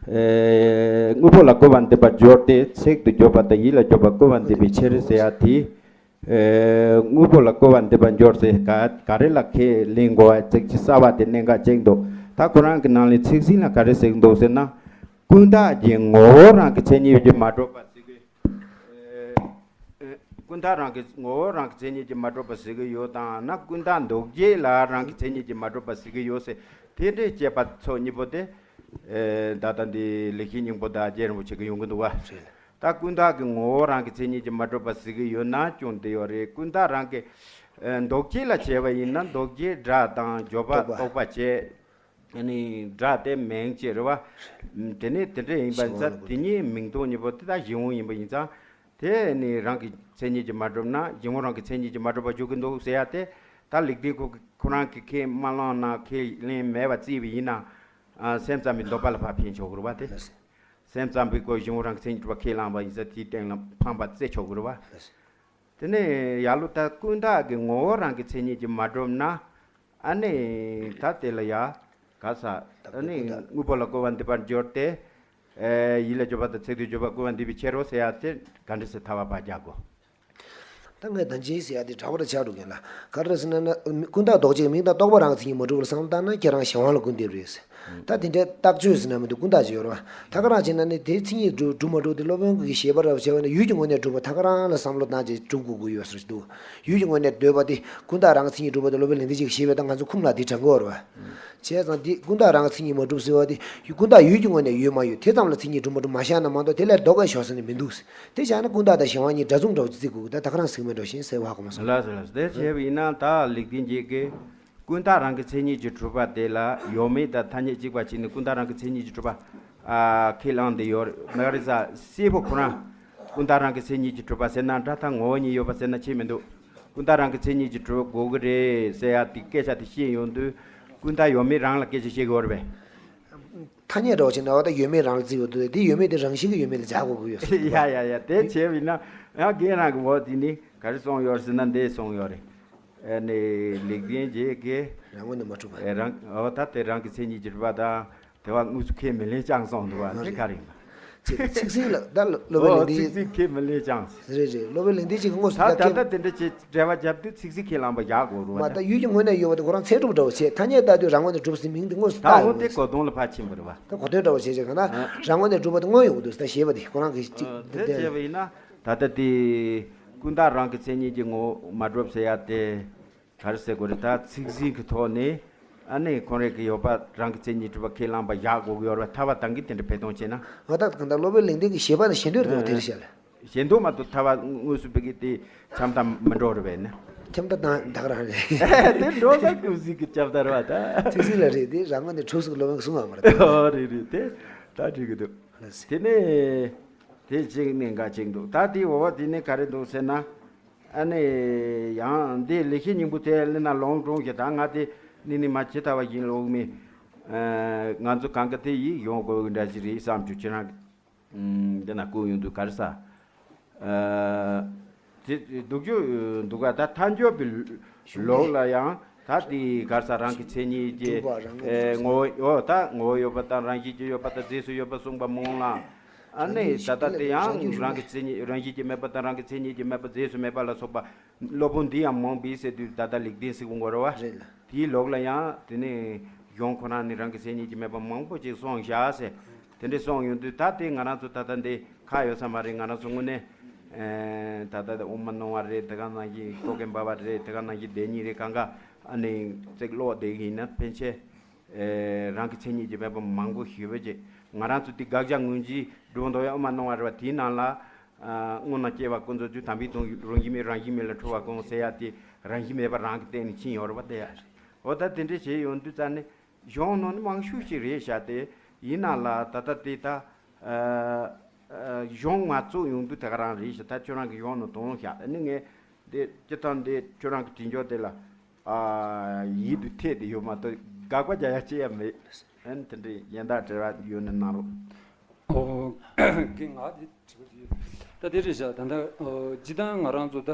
ཨེ་དངོས་པོ་ལ་སྐུར་བ་འདེབས་པར་འགྱུར་ཏེ། ཚིག་ཏུ་གྱུར་པ་དང་ཡིད་ལ་གྱུར་པ་སྐུར་བ་འདེབས་པའི་ཕྱིར་ཟེར་ཡ་དེ། ཨེ་དངོས་པོ་ལ་སྐུར་བ་འདེབས་པར་འགྱུར་ཏེ་ག་ག་རེ་ལ་ཁས་ལེན་དགོས་པ་ཚིག་གཅིག་གསར་བ་དེ་གནད་འགག་ཅིག་འདུག་ད་ཁོ་རང་གི་ནང་ལས་ཚིག་ཟིན་ལ་ག་རེ་ཟེར་གྱི་འདུག་ཟེར་ན། ཀུན་བརྟགས་ཀྱི་ངོ་བོ་རང་གི་མཚན་ཉིད་ཀྱིས་མ་གྲུབ་པ་ཟེར་གི། ཨེ། ཀུན་བརྟགས་རང་གི་ངོ་བོ་རང་གི་མཚན་ཉིད་ཀྱིས་མ་གྲུབ་པ་ཟེར་གི་ཡོད་དང་ན། ཀུན་བརྟགས་འདུ་བྱེད་ལ་རང་གི་མཚན་ཉིད་ཀྱིས་མ་གྲུབ་པ་ཟེར་གི་ཡོད་ཟེར། དེ་འདྲའི་དཔྱད་པ་ཚོ་གཉིས་པོ་དེ། ཨེ། ད་ལྟ་འདི་ལེགས་བཤད་སྙིང་པོ་དང་རྗེ་རིན་པོ་ཆེ་གི་ཡོང་གི་འདུག་བ། རེད། ད་ཀུན་བརྟགས་ཀྱི་ངོ་བོ་རང་གི་མཚན་ཉིད་ཀྱིས་མ་གྲུབ་པ་ཟེར་གི་ཡོད་ན་ཀྱང་དེ་ཡོད་རེད། ཀུན་བརྟགས་རང་གི། ཨེ། འདུ་བྱེད་ལ་བྱས་པ་ཡིན་ན་འདུ་བྱེད་སྒྲ་དང་བརྗོད་པ་རྟོག་པ། རྟོག་པ་བྱས། ཨ་ནི་སྒྲ་དེ་མིང་བྱས་རེད་བ། དེ་ནས་དེ་འདྲ་ཡིན་པ་ཡིན་ཙང་དེ་གཉིས་མིང་དོན་གཉིས་པོ་དེ་དག་གཞན་དབང་ཡིན་པ་ཡིན་ཙང་། དེ་ནི་རང་གི་མཚན་ཉིད་ཀྱིས་མ་གྲུབ་ན་གཞན་དབང་རང་གི་མཚན་ཉིད་ཀྱིས་མ་གྲུབ་པ་འཇོག་གི་འདུག་ཟེར་ཡ་དེ། ད་ལེགས་ལྡན་ཁོ་ཁོ་རང་གིས་ཁས་མ་བླངས་ན་ཁས་ལེན་མེད་པ་བརྩིས་པ་ཡིན་ན། ཨ། སེམས་ཙམ་པའི་འདོད་པ་ལ་ཕར་འཕེན་ཆོག་གི་རེད་བ་དེ། སེམས་ཙམ་པས་ཁོ་གཞན་དབང་རང་གི་མཚན་ཉིད་གྲུབ་པ་ཁས་བླངས་པ་ཡིན་ཙང་དེའི་སྟེང་ལ་འཕངས་པ་བརྩི་ཆོག་གི་རེད་བ། དེ་ནས་ཡར་ལུགས་ད་ཀུན་བརྟགས་ཀྱི་ངོ་བོ་རང་གི་མཚན་ཉིད་ཀྱིས་མ་གྲུབ་ན། ཨ་ནི་ད་དེ་ལ་ཡ་ག་ས། ཨ་ནི་དངོས་པོ་ལ་སྐུར་བ་འདེབས་པར་འགྱུར་ཏེ། ཨེ། ཡིད་ལ་གྱུར་པ་དང་ཚིག་ཏུ་གྱུར་པ་སྐུར་བ་འདེབས་པའི་ཕྱིར་རོ་ཟེར་ཡ་དེ་ག་འདྲ་སེ་ཐལ་བ་བར་རྒྱག་གོ། ད་ངས་ད་ཅི་ཟེར་ཡ་དེ་འདྲ་པོ་ར་ཆགས་འགྲོ་གི་ལ། ག་རེ་ཟེར་ན་ན་ཀུན་བརྟགས་ལྡོག་བྱེད་མིང་དང་རྟོག་པ་རང་གི་མཚན་ཉིད་མ་གྲུབ་པར་བསམ་བློ་བཏང་ན་ཁྱེད་རང་གཞན་དབང་ལ་སྐུར་འདེབས་རེད། ད་དེ་འདྲའི་རྟགས་ཆོས་ཟེར་ན་མི་འདུག་ཀུན་བརྟགས་ཅིག་ཡོད་རེད་བ། ད་ག་རང་བྱས་ན་ནི་དེའི་མཚན་ཉིད་གྲུབ་གྲུབ་མ་གྲུབ་དེ་སློབ་དཔོན་གྱི་བཞེད་པ་རབ་བྱས་པ་ནི་ཡུལ་གྱི་ངོས་ནས་གྲུབ་པ་ད་ག་རང་ལ་བསམ་བློ་བཏང་བྱས་གྲུབ་དགོས་ཀྱི་ཡོད་ཟེར་གྱི་འདུག་ཡུལ་གྱི་ངོས་ནས་འདོད་པ་དེ་ཀུན་བརྟགས་རང་གི་མཚན་ཉིད་གྲུབ་པ་དེ་སློབ་དཔོན་ལེགས་ལྡན་འབྱེད་ཀྱི་བཞེད་པ་དང་ང་ཚོ་ཁུངས་ལ་དེ་དྲན་གྱི་ཡོད་རེད་བ། བྱས་ཙང་དེ་ཀུན་བརྟགས་རང་གི་མཚན་ཉིད་མ་གྲུབ་ཟེར་བ་དེ་ཀུན་བརྟགས་ཡུལ་གྱི་ངོས་ནས་ཡོད་མ་ཡོད་དེ་ཙམ་ལ་མཚན་ཉིད་གྲུབ་མ་གྲུབ་མ་བཞག་ན་མ་གཏོགས་དེ་ལས་ལྡོག་པའི་ཕྱོགས་ཟེར་ནི་མི་འདུག་དེ་བཞག་ན་ཀུན་བརྟགས་དང་གཞན་དབང་གཉིས་འདྲ་མཚུངས་འདྲ་བོ་ཅིག་བརྩི་དགོས་ཀྱི། ད་ད་ག་རང་གཟིགས་མེད་འགྲོ་ཞེས་ཟེར་བ་གོ་མ་སོང་། ལགས་སོ་ལགས་སོ། དེ་བྱས་པ་ཡིན་ན་ད་ལེགས་ལྡན་འབྱེད་ཀྱིས། ཀུན་བརྟགས་རང་གི་མཚན་ཉིད་ཀྱིས་གྲུབ་པ་དེ་ལ་ཡོད་མེད་དང་ཐ་སྙད་གཅིག་པ་བྱས་ནས་ཀུན་བརྟགས་རང་གི་མཚན་ཉིད་ཀྱིས་གྲུབ་པ། ཨ། ཁས་བླངས་ཏེ་ཡོད་མེད་རེད་ས། སེར་པོ་ཁོ་རང་ཀུན་བརྟགས་རང་གི་མཚན་ཉིད་ཀྱིས་གྲུབ་པ་ཟེར་ན་འདྲ། ད་ངོ་བོ་ཉིད་ཡོད་པ་ཟེར་ན་ཁྱད་མི་འདུག་ཀུན་བརྟགས་རང་གི་མཚན་ཉིད་ཀྱིས་གྲུབ་དགོས་ཀྱི་རེད་ཟེར་ཡ་དེ་སྐད་ཆ་དེ་བཤད་ཡོང་དུས་ཀུན་བརྟགས་ཡོད་མེད་རང་ལ་སྐད་ཆ་བཤད་དགོས་རེད་པས། ཐ་སྙད་འདྲ་བོ་ཅིག་ན་བ་ད་ཡོད་མེད་རང་ལ་བརྩི་ཡོད་དུས་དེ་ཡོད་མེད་དེ་རང་བཞིན་གྱིས་ཡོད་མེད་ལ་སྦྱར་དགོས་ཀྱི་ཡོད་ཟེར། ཡ་ཡ་ཡ། དེ་བྱས་པ་ཡིན་ན་ཡང་རྒན་རང་གི་འོ་དེ་ནི་ག་རེ་གསུངས་ཡོད་ཟེར་ན་འདི་གསུངས་ཡོད་རེད། ཨ་ནི་ལེགས་ལྡན་འབྱེད་ཀྱིས། རང་ངོས་ནས་མ་གྲུབ་པ། ཨེ། རང་། འོ་ད་དེ་རང་གི་མཚན་ཉིད་ཀྱིས་གྲུབ་པ་དང་དེ་བ་དངོས་སུ་ཁས་མི་ལེན་ཅང་གསུངས་འདུག་བ། འདི་ག་རེ་ཡིན་པ། ཚིག་ཚིག་ཟིན་ལ་ད་སློབ་དཔོན་ལེགས་ལྡན། ཚིག་ཟིན་ཁས་མི་ལེན་ཅང་། རེད་རེད། སློབ་དཔོན་ལེགས་ལྡན་འབྱེད་ཀྱིས་དངོས་སུ་ད་ད་ད་ལྟ་དེ་འདྲ་བྱས་འགྲེལ་པ་བརྒྱབ་དུས་ཚིག་ཟིན་ཁས་བླངས་པ་ཡག་གོ་རུ་བ། མ་ད་ཡུལ་གྱི་ངོས་ནས་ཡོད་པ་དེ་ཁོ་རང་ཚད་གྲུབ་འདྲ་བོ་བྱས། ཐ་སྙད་ལྟ་དུས་རང་ངོས་ནས་གྲུབ་ཟིན་མིང་དེ་དངོས་སུ་ད་བཏགས་འོ་དེ་ཡོད་གོ་དོན་ལ་ཕར་ཕྱིན་པ་རེད་བ། ད་གོ་དོན་འདྲ་བོ་བྱས་བྱས་གང་ན་རང་ངོས་ནས་གྲུབ་པ་དེ་མངོན་ཡོང་གི་འདུག་ད་ཞེས་པ་དེ་ཁོ་རང་གིས་ཅིག་ཨ། དེ་བྱས་པ་ཡིན་ན་ད་ལྟ་དེ་ཀུན་བརྟགས་རང་གི་མཚན་ཉིད་ཀྱི་ངོ་བོ་མ་གྲུབ་ཟེར་ཡ་དེ། ག་རེ་ཟེར་དགོས་རེད། ད་ཚིག་ཟིན་གྱི་ཐོག་ནས་ཨ་ནི་ཁོང་རང་གི་ཡོད་པ་རང་གི་མཚན་ཉིད་གྲུབ་པ་ཁས་བླངས་པ་བཞག་དགོས་ཀྱི་ཡོད་རེད་བ། ཐལ་བ་དང་གི་དེ་འདྲ་འབད་བརྩོན་བྱས་ན། ང་ད་གང་ལྟར་སློབ་དཔོན་ལེགས་ལྡན་གྱི་བཞེད་པ་ནི་ཞེ་འདོད་རེད་དོ། དེ་རེད་ཤག་ལ། ཞེ་འདོད་མ་གཏོགས་ཐལ་བ་དངོས་སུ་བོད་ཀྱི་དེ་ཁྱབ་མཐའ་མི་འགྲོ་རེད་པས་ན། ཁྱབ་མཐའ་དང་ད་ག་རང་རེད། དེ་འགྲོ་ས་ཀུན་གཟིགས་ཀྱི་ཁྱབ་མཐའ་རེད་བ་ད། ཚིག་ཟིན་ལ་རེད་དེ་རང་ངོས་ནས་གྲུབ་སོང་། སློབ་དཔོན་གསུང་བ་མ་རེད་ད། ཨོ་རེད་རེད་དེ་ད་འགྲིག་གི་འདུག་ལགས་སོ། དེ་ནས་དེ་གཅིག་ནས་འགའ་གཅིག་འདུག་ད་དེ་འོ་བ་དེ་ནས་ག་རེ་འདུག་ཟེར་ན། ཨ་ནི་ཡང་འདི་ལེགས་བཤད་སྙིང་པོ་དེ་ལེན་ན་ལོང་གྲོང་གི་ད་ང་དེ་ནི་ནི་མ་ཇི་ལྟ་བ་བཞིན་ལོག་མི། ཨ། ང་ཚོ་གང་ག་དེ་ཡིག་ཡོང་དགོས་ཀྱི་འདྲ་ཞིག་རེད་བསམ་བྱུང་། ཁྱེད་རང་འདི་ན་བསྐུར་ཡོང་དུས་ག་རེ་ཟ། ཨ། དེ་སྡུག་རྒྱུ་འདུག་ག་ད་ཐལ་འགྱུར་བའི་ལུགས་ལ་ཡང་ད་དེ་ག་རེ་ཟ་རང་གི་མཚན་ཉིད་ཀྱི་གྲུབ་པ་རང་ངོས་ཨེ་ངོ་བོ་ཨོ་ད་ངོ་བོ་ཡོད་པ་དང་རང་བཞིན་གྱིས་ཡོད་པ་དང་རྫས་སུ་ཡོད་པ་གསུངས་པ་མང་ལ། ཨ་ནི་ད་ལྟ་དེ་ཡང་རང་གི་མཚན་ཉིད་རང་བཞིན་གྱིས་མེད་པ་དང་རང་གི་མཚན་ཉིད་ཀྱིས་མེད་པ་རྫས་སུ་མེད་པ་ལ་སོགས་པ་སློབ་དཔོན་འདི་ཡང་མང་པོས་ཟེར་དུས་ད་ལྟ་ལེགས་ལྡན་གཟིགས་དབང་གོ་ར་བ། རེད་ལ། དེའི་ལོགས་ལ་ཡང་དེ་ནས་གཞུང་ཁོ་རང་ནས་རང་གི་མཚན་ཉིད་ཀྱིས་མེད་པ་མང་པོ་ཅིག་གསུངས་བཞག་ཟེར། དེ་འདྲས་གསུངས་ཡོང་དུས་ད་དེ་ང་རང་ཚོ་ད་ལྟ་འདི་ཁག་ཡོད་ས་མ་རེད། ང་རང་ཚོ་དངོས་གནས་ད་ལྟ་དབུ་མ་སྣང་བ་རེད། དེ་ག་ནང་བཞིན་ཀོ་ཀན་པ་བ་རེད། དེ་ག་ནང་བཞིན་བདེན་གཉིས་རེད། གང་ག་ཨ་ནི་ཚིག་ཀློག་བསྡད་ཀྱི་ཡིན་ན་ཕན་ཆད། ཨེ། རང་གི་མཚན་ཉིད་ཀྱིས་མེད་པ་མང་པོ་ཞིག་ཡོད་པ་ཅིག་ང་རང་ཚོ་དེ་དགག་བྱ་ངོས་འཛིན་སྒྲུབ་འདོད་ཡ་དབུ་མ་སྣང་བ་རེད་བ། དེའི་ནང་ལ་ཨ། སྔོ་ནང་སྐྱེ་བ་ཀུན་རྫོབ་རྒྱུ་དམ་པའི་དོན་རང་བཞིན་མེད་རང་བཞིན་མེད་ལ་འཁྲུལ་བ་ཀུན་ཟེར་ཡ་དེ་རང་བཞིན་མེད་པ་རང་གི་སྟེང་ནས་ཕྱིན་ཡོད་རེད་བ། དེ་ཡ་རེད། འོ་ད་དེ་འདྲས་བྱས་ཡོང་དུས་ཙ་ནས་གཞུང་ནང་ནས་མང་ཤོས་ཤིག་རེད་ཤག་དེ་ཡིན་ན་ལ་ད་ལྟ་དེ་ད་ཨ། ཨ། གཞུང་ང་ཚོ་ཡོང་དུས་དེ་ག་རང་རེད་ཤག་ད་ཁྱོད་རང་གི་གཞུང་ནང་དོན་ཤག་ཨ་ནི་ངས་དེ་སྤྱིར་བཏང་དེ་ཁྱོད་རང་གི་དྲི་འཇོག་དེ་ལ། ཨ། ཡིད་དུ་འཐད་དེ་ཡོད་མ་གཏོགས་དགག་པ་རྒྱག་ཡ་ཅི་ཡང་མེད། ཨ་ནི་དེ་འདྲའི་གཞན་དག་དྲི་བ་ཡོད་ན་གནང་རོགས། ཨོ། ཀྱི་ང་དེ་དྲི་བ་ཅིག་ཡོད། ད་དེ་རེད་བཞག་ད་ལྟ་ཨོ། སྤྱིར་བཏང་ང་རང་ཚོ་ད་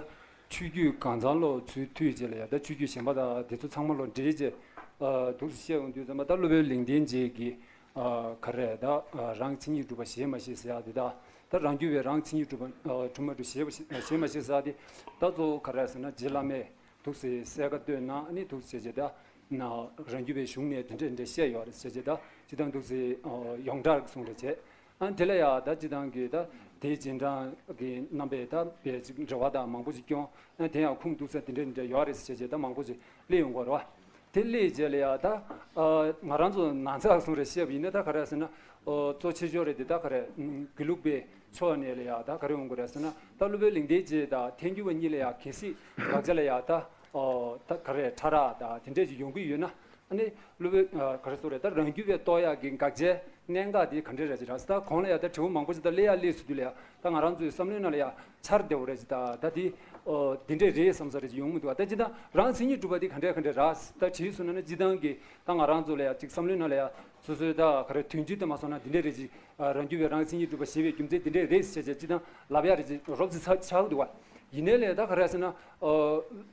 ཆོས་བརྒྱུད་གང་ཚང་ལོག་ཚུར་མཐུད་རྗེས་ལ་ཡ་ད་ཆོས་བརྒྱུད་གཞན་པ་དང་དེ་ཚོ་ཚང་མ་ལོག་འདྲེས་རྗེས་ཨ། འདུག་སེ་བཤད་ཡོང་དུས་ཙམ་པ་ད་སློབ་དཔོན་ལེགས་ལྡན་འབྱེད་ཀྱི་ཨ། ག་རེ་ད་ཨ། རང་གི་མཚན་ཉིད་སྒྲུབ་པ་ཞེས་མ་བཤད་ཟེར་ཡ་དེ་དང་ད་རང་རྒྱུད་པའི་རང་གི་མཚན་ཉིད་སྒྲུབ་པ་ཨ། སྒྲུབ་མ་སྒྲུབ་ཞེས་པ་ཞེས་མ་བཤད་ཟེར་ཡ་དེ་ད་གཙོ་བོ་ག་རེ་ཟེར་ན་རྗེ་བླ་མས། འདུག་སེ་གསལ་ཁ་བཏོན་ན་ཨ་ནི་འདུག་སེ་བྱས་བྱས་ད་ན་རང་རྒྱུད་པའི་གཞུང་ནས་དེ་འདྲས་འདྲས་བཤད་ཡོད་རེད་ཟེར་བྱས་ད་ཅི་ལྟར་འདུག་སེ་ཡོངས་གྲགས་གསུང་རེད་བྱས། ཨ་དེ་ལ་ཡ་ད་ཅི་ལྟར་གི་ད་དེའི་རྗེས་འབྲང་གི་རྣམ་པས་ད་བས་ཅིག་འབྲེལ་བ་དང་མང་པོ་ཅིག་སྐྱོང་ཨ་དེ་ཡང་ཁུངས་འདུག་ས་དེ་འདྲས་འདྲས་ཡོད་རེད་ཟེར་བྱས་ད་མང་པོ་ཅིག་སླེབས་ཡོང་གི་རེད་བ། དེ་སླེབས་རྗེས་ལ་ཡ་ད་ང་རང་ཚོ་ནང་ཚགས་གསུང་རེད་བཤད་པ་ཡིན་ན་ད་ག་རེ་ཟེར་ན། གཙོ་ཆེ་ཤོས་རེད་དེ་ད་ག་རེ། དགེ་ལུགས་པའི་ཕྱོགས་ནས་ལ་ཡ་ད་ག་རེ་ཡོང་གི་རེད་ཟེར་ན་ད་སློབ་དཔོན་ལེགས་ལྡན་འབྱེད་དང་ཐལ་འགྱུར་བ་གཉིས་ལ་ཡ་གལ་སྲིད་དགག་བྱ་ལ་ཡ་ད་ད་ག་རེ་ཕྲ་རགས་དང་དེ་འདྲས་ཅིག་ཡོང་གི་ཡོད་ན་ཨ་ནི་སློབ་དཔོན་ག་རེ་ཟེར་རེད་ད་རང་རྒྱུད་པས་རྟོགས་ཡག་གི་དགག་བྱའི་གནད་འགག་དེ་ག་འདྲས་རེད་ཅེས་ར་ད་གོང་ལ་ཡ་ད་དྲི་བ་མང་པོ་ཞིག་ད་སླེབས་ཡ་སླེབས་སྲིད་དུས་ལ་ཡ་ད་ང་རང་ཚོའི་བསམ་བློའི་ནང་ལ་ཡ་འཆར་བདེ་བོ་རེད་ཅེས་ད་ད་དེ་འདི་འདྲས་རེད་བསམ་ས་རེད་ཅེས་ཡོང་མི་འདུག་ད་ཅི་ད་རང་མཚན་ཉིད་གྲུབ་པ་དེ་ག་འདྲས་ག་འདྲས་ར་ད་དྲིས་སོང་ན་ན་སྤྱིར་བཏང་གི་ད་ང་རང་ཚོ་ལ་ཡ་ཅིག་བསམ་བློའི་ནང་ལ་ཡ། སོ་སོའི་ད་ག་རེ་དོན་སྤྱི་དེ་མ་སོང་ན་འདི་འདྲས་རེད་ཅིག་ཨ། རང་རྒྱུད་པའི་རང་མཚན་ཉིད་གྲུབ་པ་ཞེས་པའི་རྒྱུ་མཚན་འདི་འདྲས་རེད་ཟེར་བྱས་ཅི་དང་ལབ་ཡ་རེད་ཅིག་རོབ་ཙམ་ཚ་ཆགས་འདུག་བ། ཡིན་ནའི་ལས་ད་ག་རེ་ཟེར་ན་ཨ།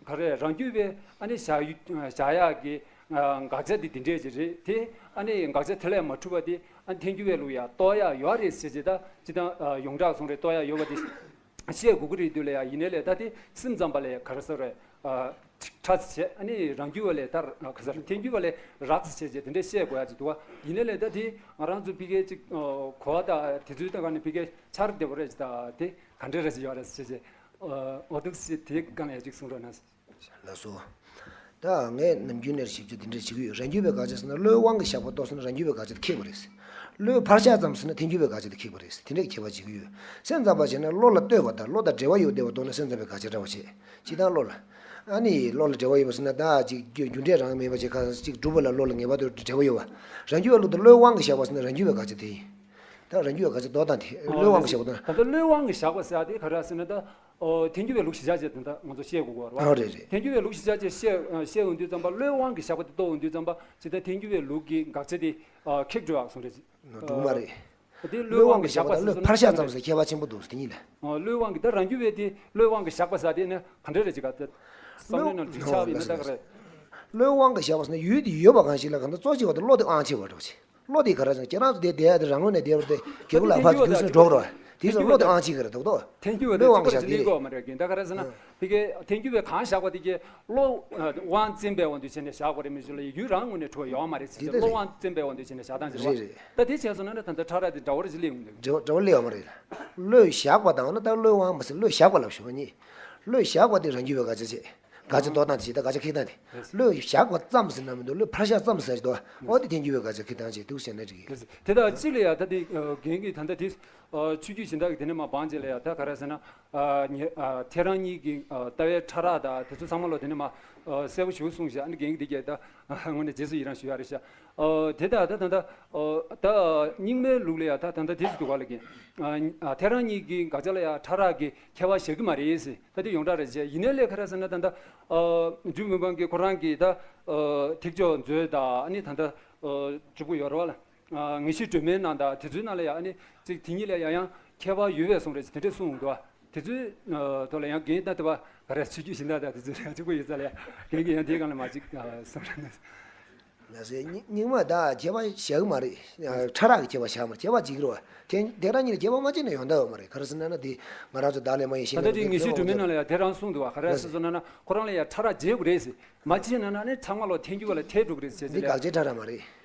ག་རེ་རང་རྒྱུད་པའི་ཨ་ནི་བཞག་ཡུལ་བཞག་ཡག་གི་ཨ། དགག་བྱ་འདི་འདི་འདྲས་ཅིག་རེད་དེ་ཨ་ནི་དགག་བྱ་དེ་ལས་མ་གྲུབ་པ་དེ་ཨ་ནི་ཐལ་འགྱུར་བའི་ལུགས་ཡ་རྟོགས་ཡག་ཡོད་རེད་ཟེར་བྱས་ད་ཅི་དང་ཨ། ཡོངས་གྲགས་གསུང་རེད་རྟོགས་ཡག་ཡོད་པ་དེ། བཤད་དགོས་ཀྱི་རེད་འདུག་ལ་ཡ་ཡིན་ནའི་ལས་ད་དེ་སེམས་ཙམ་པ་ལས་ག་རེ་ཟེར་རེད། ཨ། ཕྲ་ཙམ་བྱས་ཨ་ནི་རང་རྒྱུད་པ་ལས་ད་ག་ཟེར་ཐལ་འགྱུར་བ་ལས་རགས་ཙམ་བྱས་བྱས་དེ་འདྲས་བཤད་དགོས་ཡ་ཅིག་འདུག་བ། ཡིན་ནའི་ལས་ད་དེ་ང་རང་ཚོ་ཕ་གིའི་ཅིག་གོ་བ་དང་དེ་ཚོའི་སྟེང་ནས་ཕ་གིའི་འཆར་བདེ་བོ་རེད་ཅིག་ད་དེ་ག་འདྲས་རེད་ཅིག་ཡོད་རེད་ཟེར་བྱས་འོ་འདུག་སེ་དེ་སྒང་ལ་ཡ་ཅིག་གསུང་རོགས་གནང་། ལགས་སོ། ད་ངས་ནམ་རྒྱུན་ནས་ཞིབ་འཇུག་འདི་འདྲས་བྱེད་ཀྱི་ཡོད། རང་རྒྱུད་པའི་དགག་བྱ་ཟེར་ན་བློའི་དབང་གིས་བཞག་པ་རྟོགས་ཟེར་ན་རང་རྒྱུད་པའི་དགག་བྱ་དེ་ཁེགས་པ་རེད། བློའི་ཕར་བཞག་ཙམ་ཟེར་ན་ཐལ་འགྱུར་བའི་དགག་བྱ་དེ་ཁེགས་པ་རེད། དེ་འདྲས་ཁྱད་པར་བྱེད་ཀྱི་ཡོད། སེམས་ཙམ་པ་བྱས་ན་བློ་ལ་ལྟོས་པ་དང་བློ་དང་འབྲེལ་བ་ཡོད་བསྡད་པ་མཐོང་ན་སེམས་ཙམ་པའི་དགག་བྱ་འདྲ་བ་བྱེད། སྤྱིར་བཏང་བློ་ལ། ཨ་ནི་བློ་ལ་འབྲེལ་བ་ཡོད་པ་ཟེར་ན་ད་ཅིག་རྒྱུ་འབྲས་རང་མེད་པ་ཅིག་ཁ་ཅིག་སྒྲུབ་པ་ལ་བློ་ལ་ངེས་པར་དུ་འབྲེལ་བ་ཡོད་པ། རང་རྒྱུད་པའི་ལུགས་དང་བློའི་དབང་གིས་བཞག་པ་ཟེར་ན་རང་རྒྱུད་པའི་དགག་བྱ་དེ་ཡིན། ད་རང་རྒྱུད་པའི་དགག་བྱ་ལྡོག་སྟངས་དེ་བློའི་དབང་གིས་བཞག་པ་དང་། ད་ལྟ་བློའི་དབང་གིས་བཞག་པ་ཟེར་ཡ་དེ་ག་རེ་ཟེར་ན་ད། ཨོ། ཐལ་འགྱུར་བའི་ལུགས་གཞིར་བཞག་བྱས་དེ་འདྲ་ང་ཚོ་བཤད་དགོས་ཀྱི་ཡོད་རེད་བ། ཨོ་རེད་རེད། ཐལ་འགྱུར་བའི་ལུགས་གཞིར་བཞག་བྱས་བཤད་བཤད་ཡོང་དུས་ཙམ་པ་བློའི་དབང་གིས་བཞག་པ་དེ་རྟོགས་ཡོང་དུས་ཙམ་པ་ཇི་ལྟར་ཐལ་འགྱུར་བའི་ལུགས་ཀྱི་དགག་བྱ་དེ་ཁེགས་འགྲོ་ཡག་སོང་རེད། འགྲོ་གི་མ་རེད། དེ་བློའི་དབང་གིས་བཞག་པ་ཟེར་ན་ཕར་བཞག་ཙམ་ཟེར་ཁྱད་པར་ཆེན་པོ་འདུག་དེ་གཉིས་ལ། ཨོ། བློའི་དབང་གིས་ད་རང་རྒྱུད་པའི་དེ་བློའི་དབང་གིས་བཞག་པ་ཟེར་དེ་ནི་ག་འདྲ་རེད་ཅིག་ག་ད། བསམ་བློའི་ནང་དུ་ཆགས་པ་ཡིན་ན་ད་ག་རེད། བློའི་དབང་གིས་བཞག་པ་ཟེར་ན་ཡུལ་དེ་ཡོད་པ་གང་ཞིག་ལ་གང་ལྟར་གཙོ་ཆེ་བ་དེ་བློ་དེ་དབང་ཆེ་བ་འདྲ་བ་ཅིག་བློ་དེ་ག་རེ་ཟེར་ན་ཁྱེད་རང་ཚོ་དེ་བསྡད་ཡ་དེ་རང་ངོས་ནས་བསྡད་པ་དེ་གལ་པོ་ལ་ཕར་ཚུར་རྒྱུགས་ཟེར་འགྲོ་གི་རེད་བ། དེ་ཚོ་བློ་དེ་དབང་ཆེ་གི་རེད་འདུག་ཏོ། ཐལ་འགྱུར་བའི་བློའི་དབང་གིས་བཞག་དེ་ལས་གོ་མ་རེད་གིན་ད་ག་རེ་ཟེར་ན་ཕ་གི་ཐལ་འགྱུར་བའི་གང་བཞག་པ་དེ་གི་བློ་དབང་བཙན་པའི་དབང་དུ་བྱས་ནས་བཞག་པ་རེད་མི་ཞུ་ལ་ཡུལ་རང་ངོས་ནས་གྲུབ་པ་ཡོད་མ་རེད་ཟེར་ཏེ་བློ་དབང་བཙན་པའི་དབང་དུ་བྱས་ནས་བཞག་སྟངས་ཟེར་བ། རེད་རེད། ད་དེ་བྱས་སོང་ན་ད་ད་ཕྲ་རགས་དེ་འདྲ་བོ་རེ་ཞིག་སླེབས་ཡོང་གི་འདུག་འདྲ་བོ་འདྲ་བོ་སླེབས་ཡོང་བ་རེད། བློས་བཞག་པ་དང་ན་ད་བློའི་དབང་མ་ཟེར་བློས་བཞག་པ་ལབ་ཞུ་བ་གཉིས། བློས་བཞག་པ་དེ་རང་རྒྱུད་པའི་དགག་བྱ་བྱེད། དགག་བྱ་ལྡོག་སྟངས་དེ་བྱེད་ད་དགག་བྱ་ཁེགས་སྟངས་དེ། བློས་བཞག་པ་ཙམ་ཟེར་ན་མི་འདུག་བློས་ཕར་བཞག་ཙམ་ཟེར་གྱི་འདུག་བ། འོ་དེ་ཐལ་འགྱུར་བའི་དགག་བྱ་ཁེགས་སྟངས་བྱེད་འདུག་ཟེར་ན་འགྲིག་གི། དེ་དག་གཅིག་ལ་ཡང་ད་དེ་རྒན་གྱིས་ད་ལྟ་དེ་ཆོས་བརྒྱུད་གཞན་དག་གི་དེ་ནས་མ་བང་རྗེས་ལ་ཡང་ད་ག་རེ་ཟེར་ན། ཐལ་རང་གཉིས་ཀྱི་ལྟ་བའི་ཕྲ་རགས་དང་དེ་ཚོ་ཚང་མ་ལོ་དེ་ནས་མ་གསལ་པོ་ཞིག་གསུངས་ཤག་ཨ་ནི་རྒན་གྱིས་དེ་གས་ད་དངོས་གནས་རྗེས་སུ་ཡི་རང་ཞུ་ཡ་རེད་ཤག་དེ་དག་ད་ད་ད་ད་རྙིང་མའི་ལུགས་ལ་ཡང་ད་ད་ད་དེ་ཞིག་འདུག་ག་ལ་རྒན། ཐལ་རང་གཉིས་ཀྱི་དགག་བྱ་ལ་ཡང་ཕྲ་རགས་ཀྱི་ཁྱད་པར་བཞག་གི་མ་རེད་ཟེར། ད་དེ་ཡོངས་གྲགས་རེད་བྱས་ཡིན་ནའི་ལས་ག་རེ་ཟེར་ན་ད་ལྟ་འཇུ་མི་དབང་གིས་ཁོ་རང་གིས་ད་ཐེག་མཆོག་མཛོད་དང་ཨ་ནི་ད་ལྟ་འཇུག་གི་ཡོད་རེད་བ་ལ། ངེས་ཤེས་སྒྲོན་མེའི་ནང་དང་དེ་ཚོའི་ནང་ལ་ཡང་ཨ་ནི་ཅིག་དེ་གཉིས་ལ་ཡང་ཡང་ཁྱད་པར་ཡོད་པའི་གསུང་རེད་དེ་འདྲས་གསུངས་འདུག་བ། དེ་ཚོའི་ཐོག་ལ་ཡང་རྒན་ད་དེ་བ་ག་རེ་ཆོས་བརྒྱུད་གཞན་དག་དང་དེ་ཚོ་ཡང་གཅིག་པ་ཡོད་ཙང་ལ་ཡང་རྒན་གྱིས་ཡང་དེའི་སྒང་ལ་མ་ཅིག་གསུང་རེད། ཟེར། རྙིང་རྙིང་མ་ད་རྒྱས་པ་བཞག་གི་མ་རེད། ཕྲ་རགས་ཀྱི་རྒྱས་པ་བཞག་མ་རེད། རྒྱས་པ་བྱེད་ཀྱི་རེད་བ། དེ་དེ་རང་ཉིད་ལ་རྒྱས་པ་མ་བྱས་ན་ཡོང་ཐབས་ཡོད་མ་རེད། ག་རེ་ཟེར་ན་ན་དེ་ང་རང་ཚོ་བདག་ལས་མ་ཡིན་གཞན་ད་ལྟའི་ལས་ངེས་ཤེས་སྒྲོན་མེའི་ནང་ལ་ཡང་དེ་རང་གསུངས་འདུག་བ། ག་རེ་ཟེར་སོང་ན་ན་ཁོ་རང་ལ་ཡང་ཕྲ་རགས་རྒྱས་དགོས་རེད་ཟེར། མ་བྱས་ན་ན་ནི་ཚང་མ་ལོ་འཐེན་རྒྱུ་བ་ལ་འཐེན་འགྲོ་གི་རེད་ཟེར། འདི་དེ་ལ་དགག་བྱའི་ཕྲ་རགས་མ་རེད།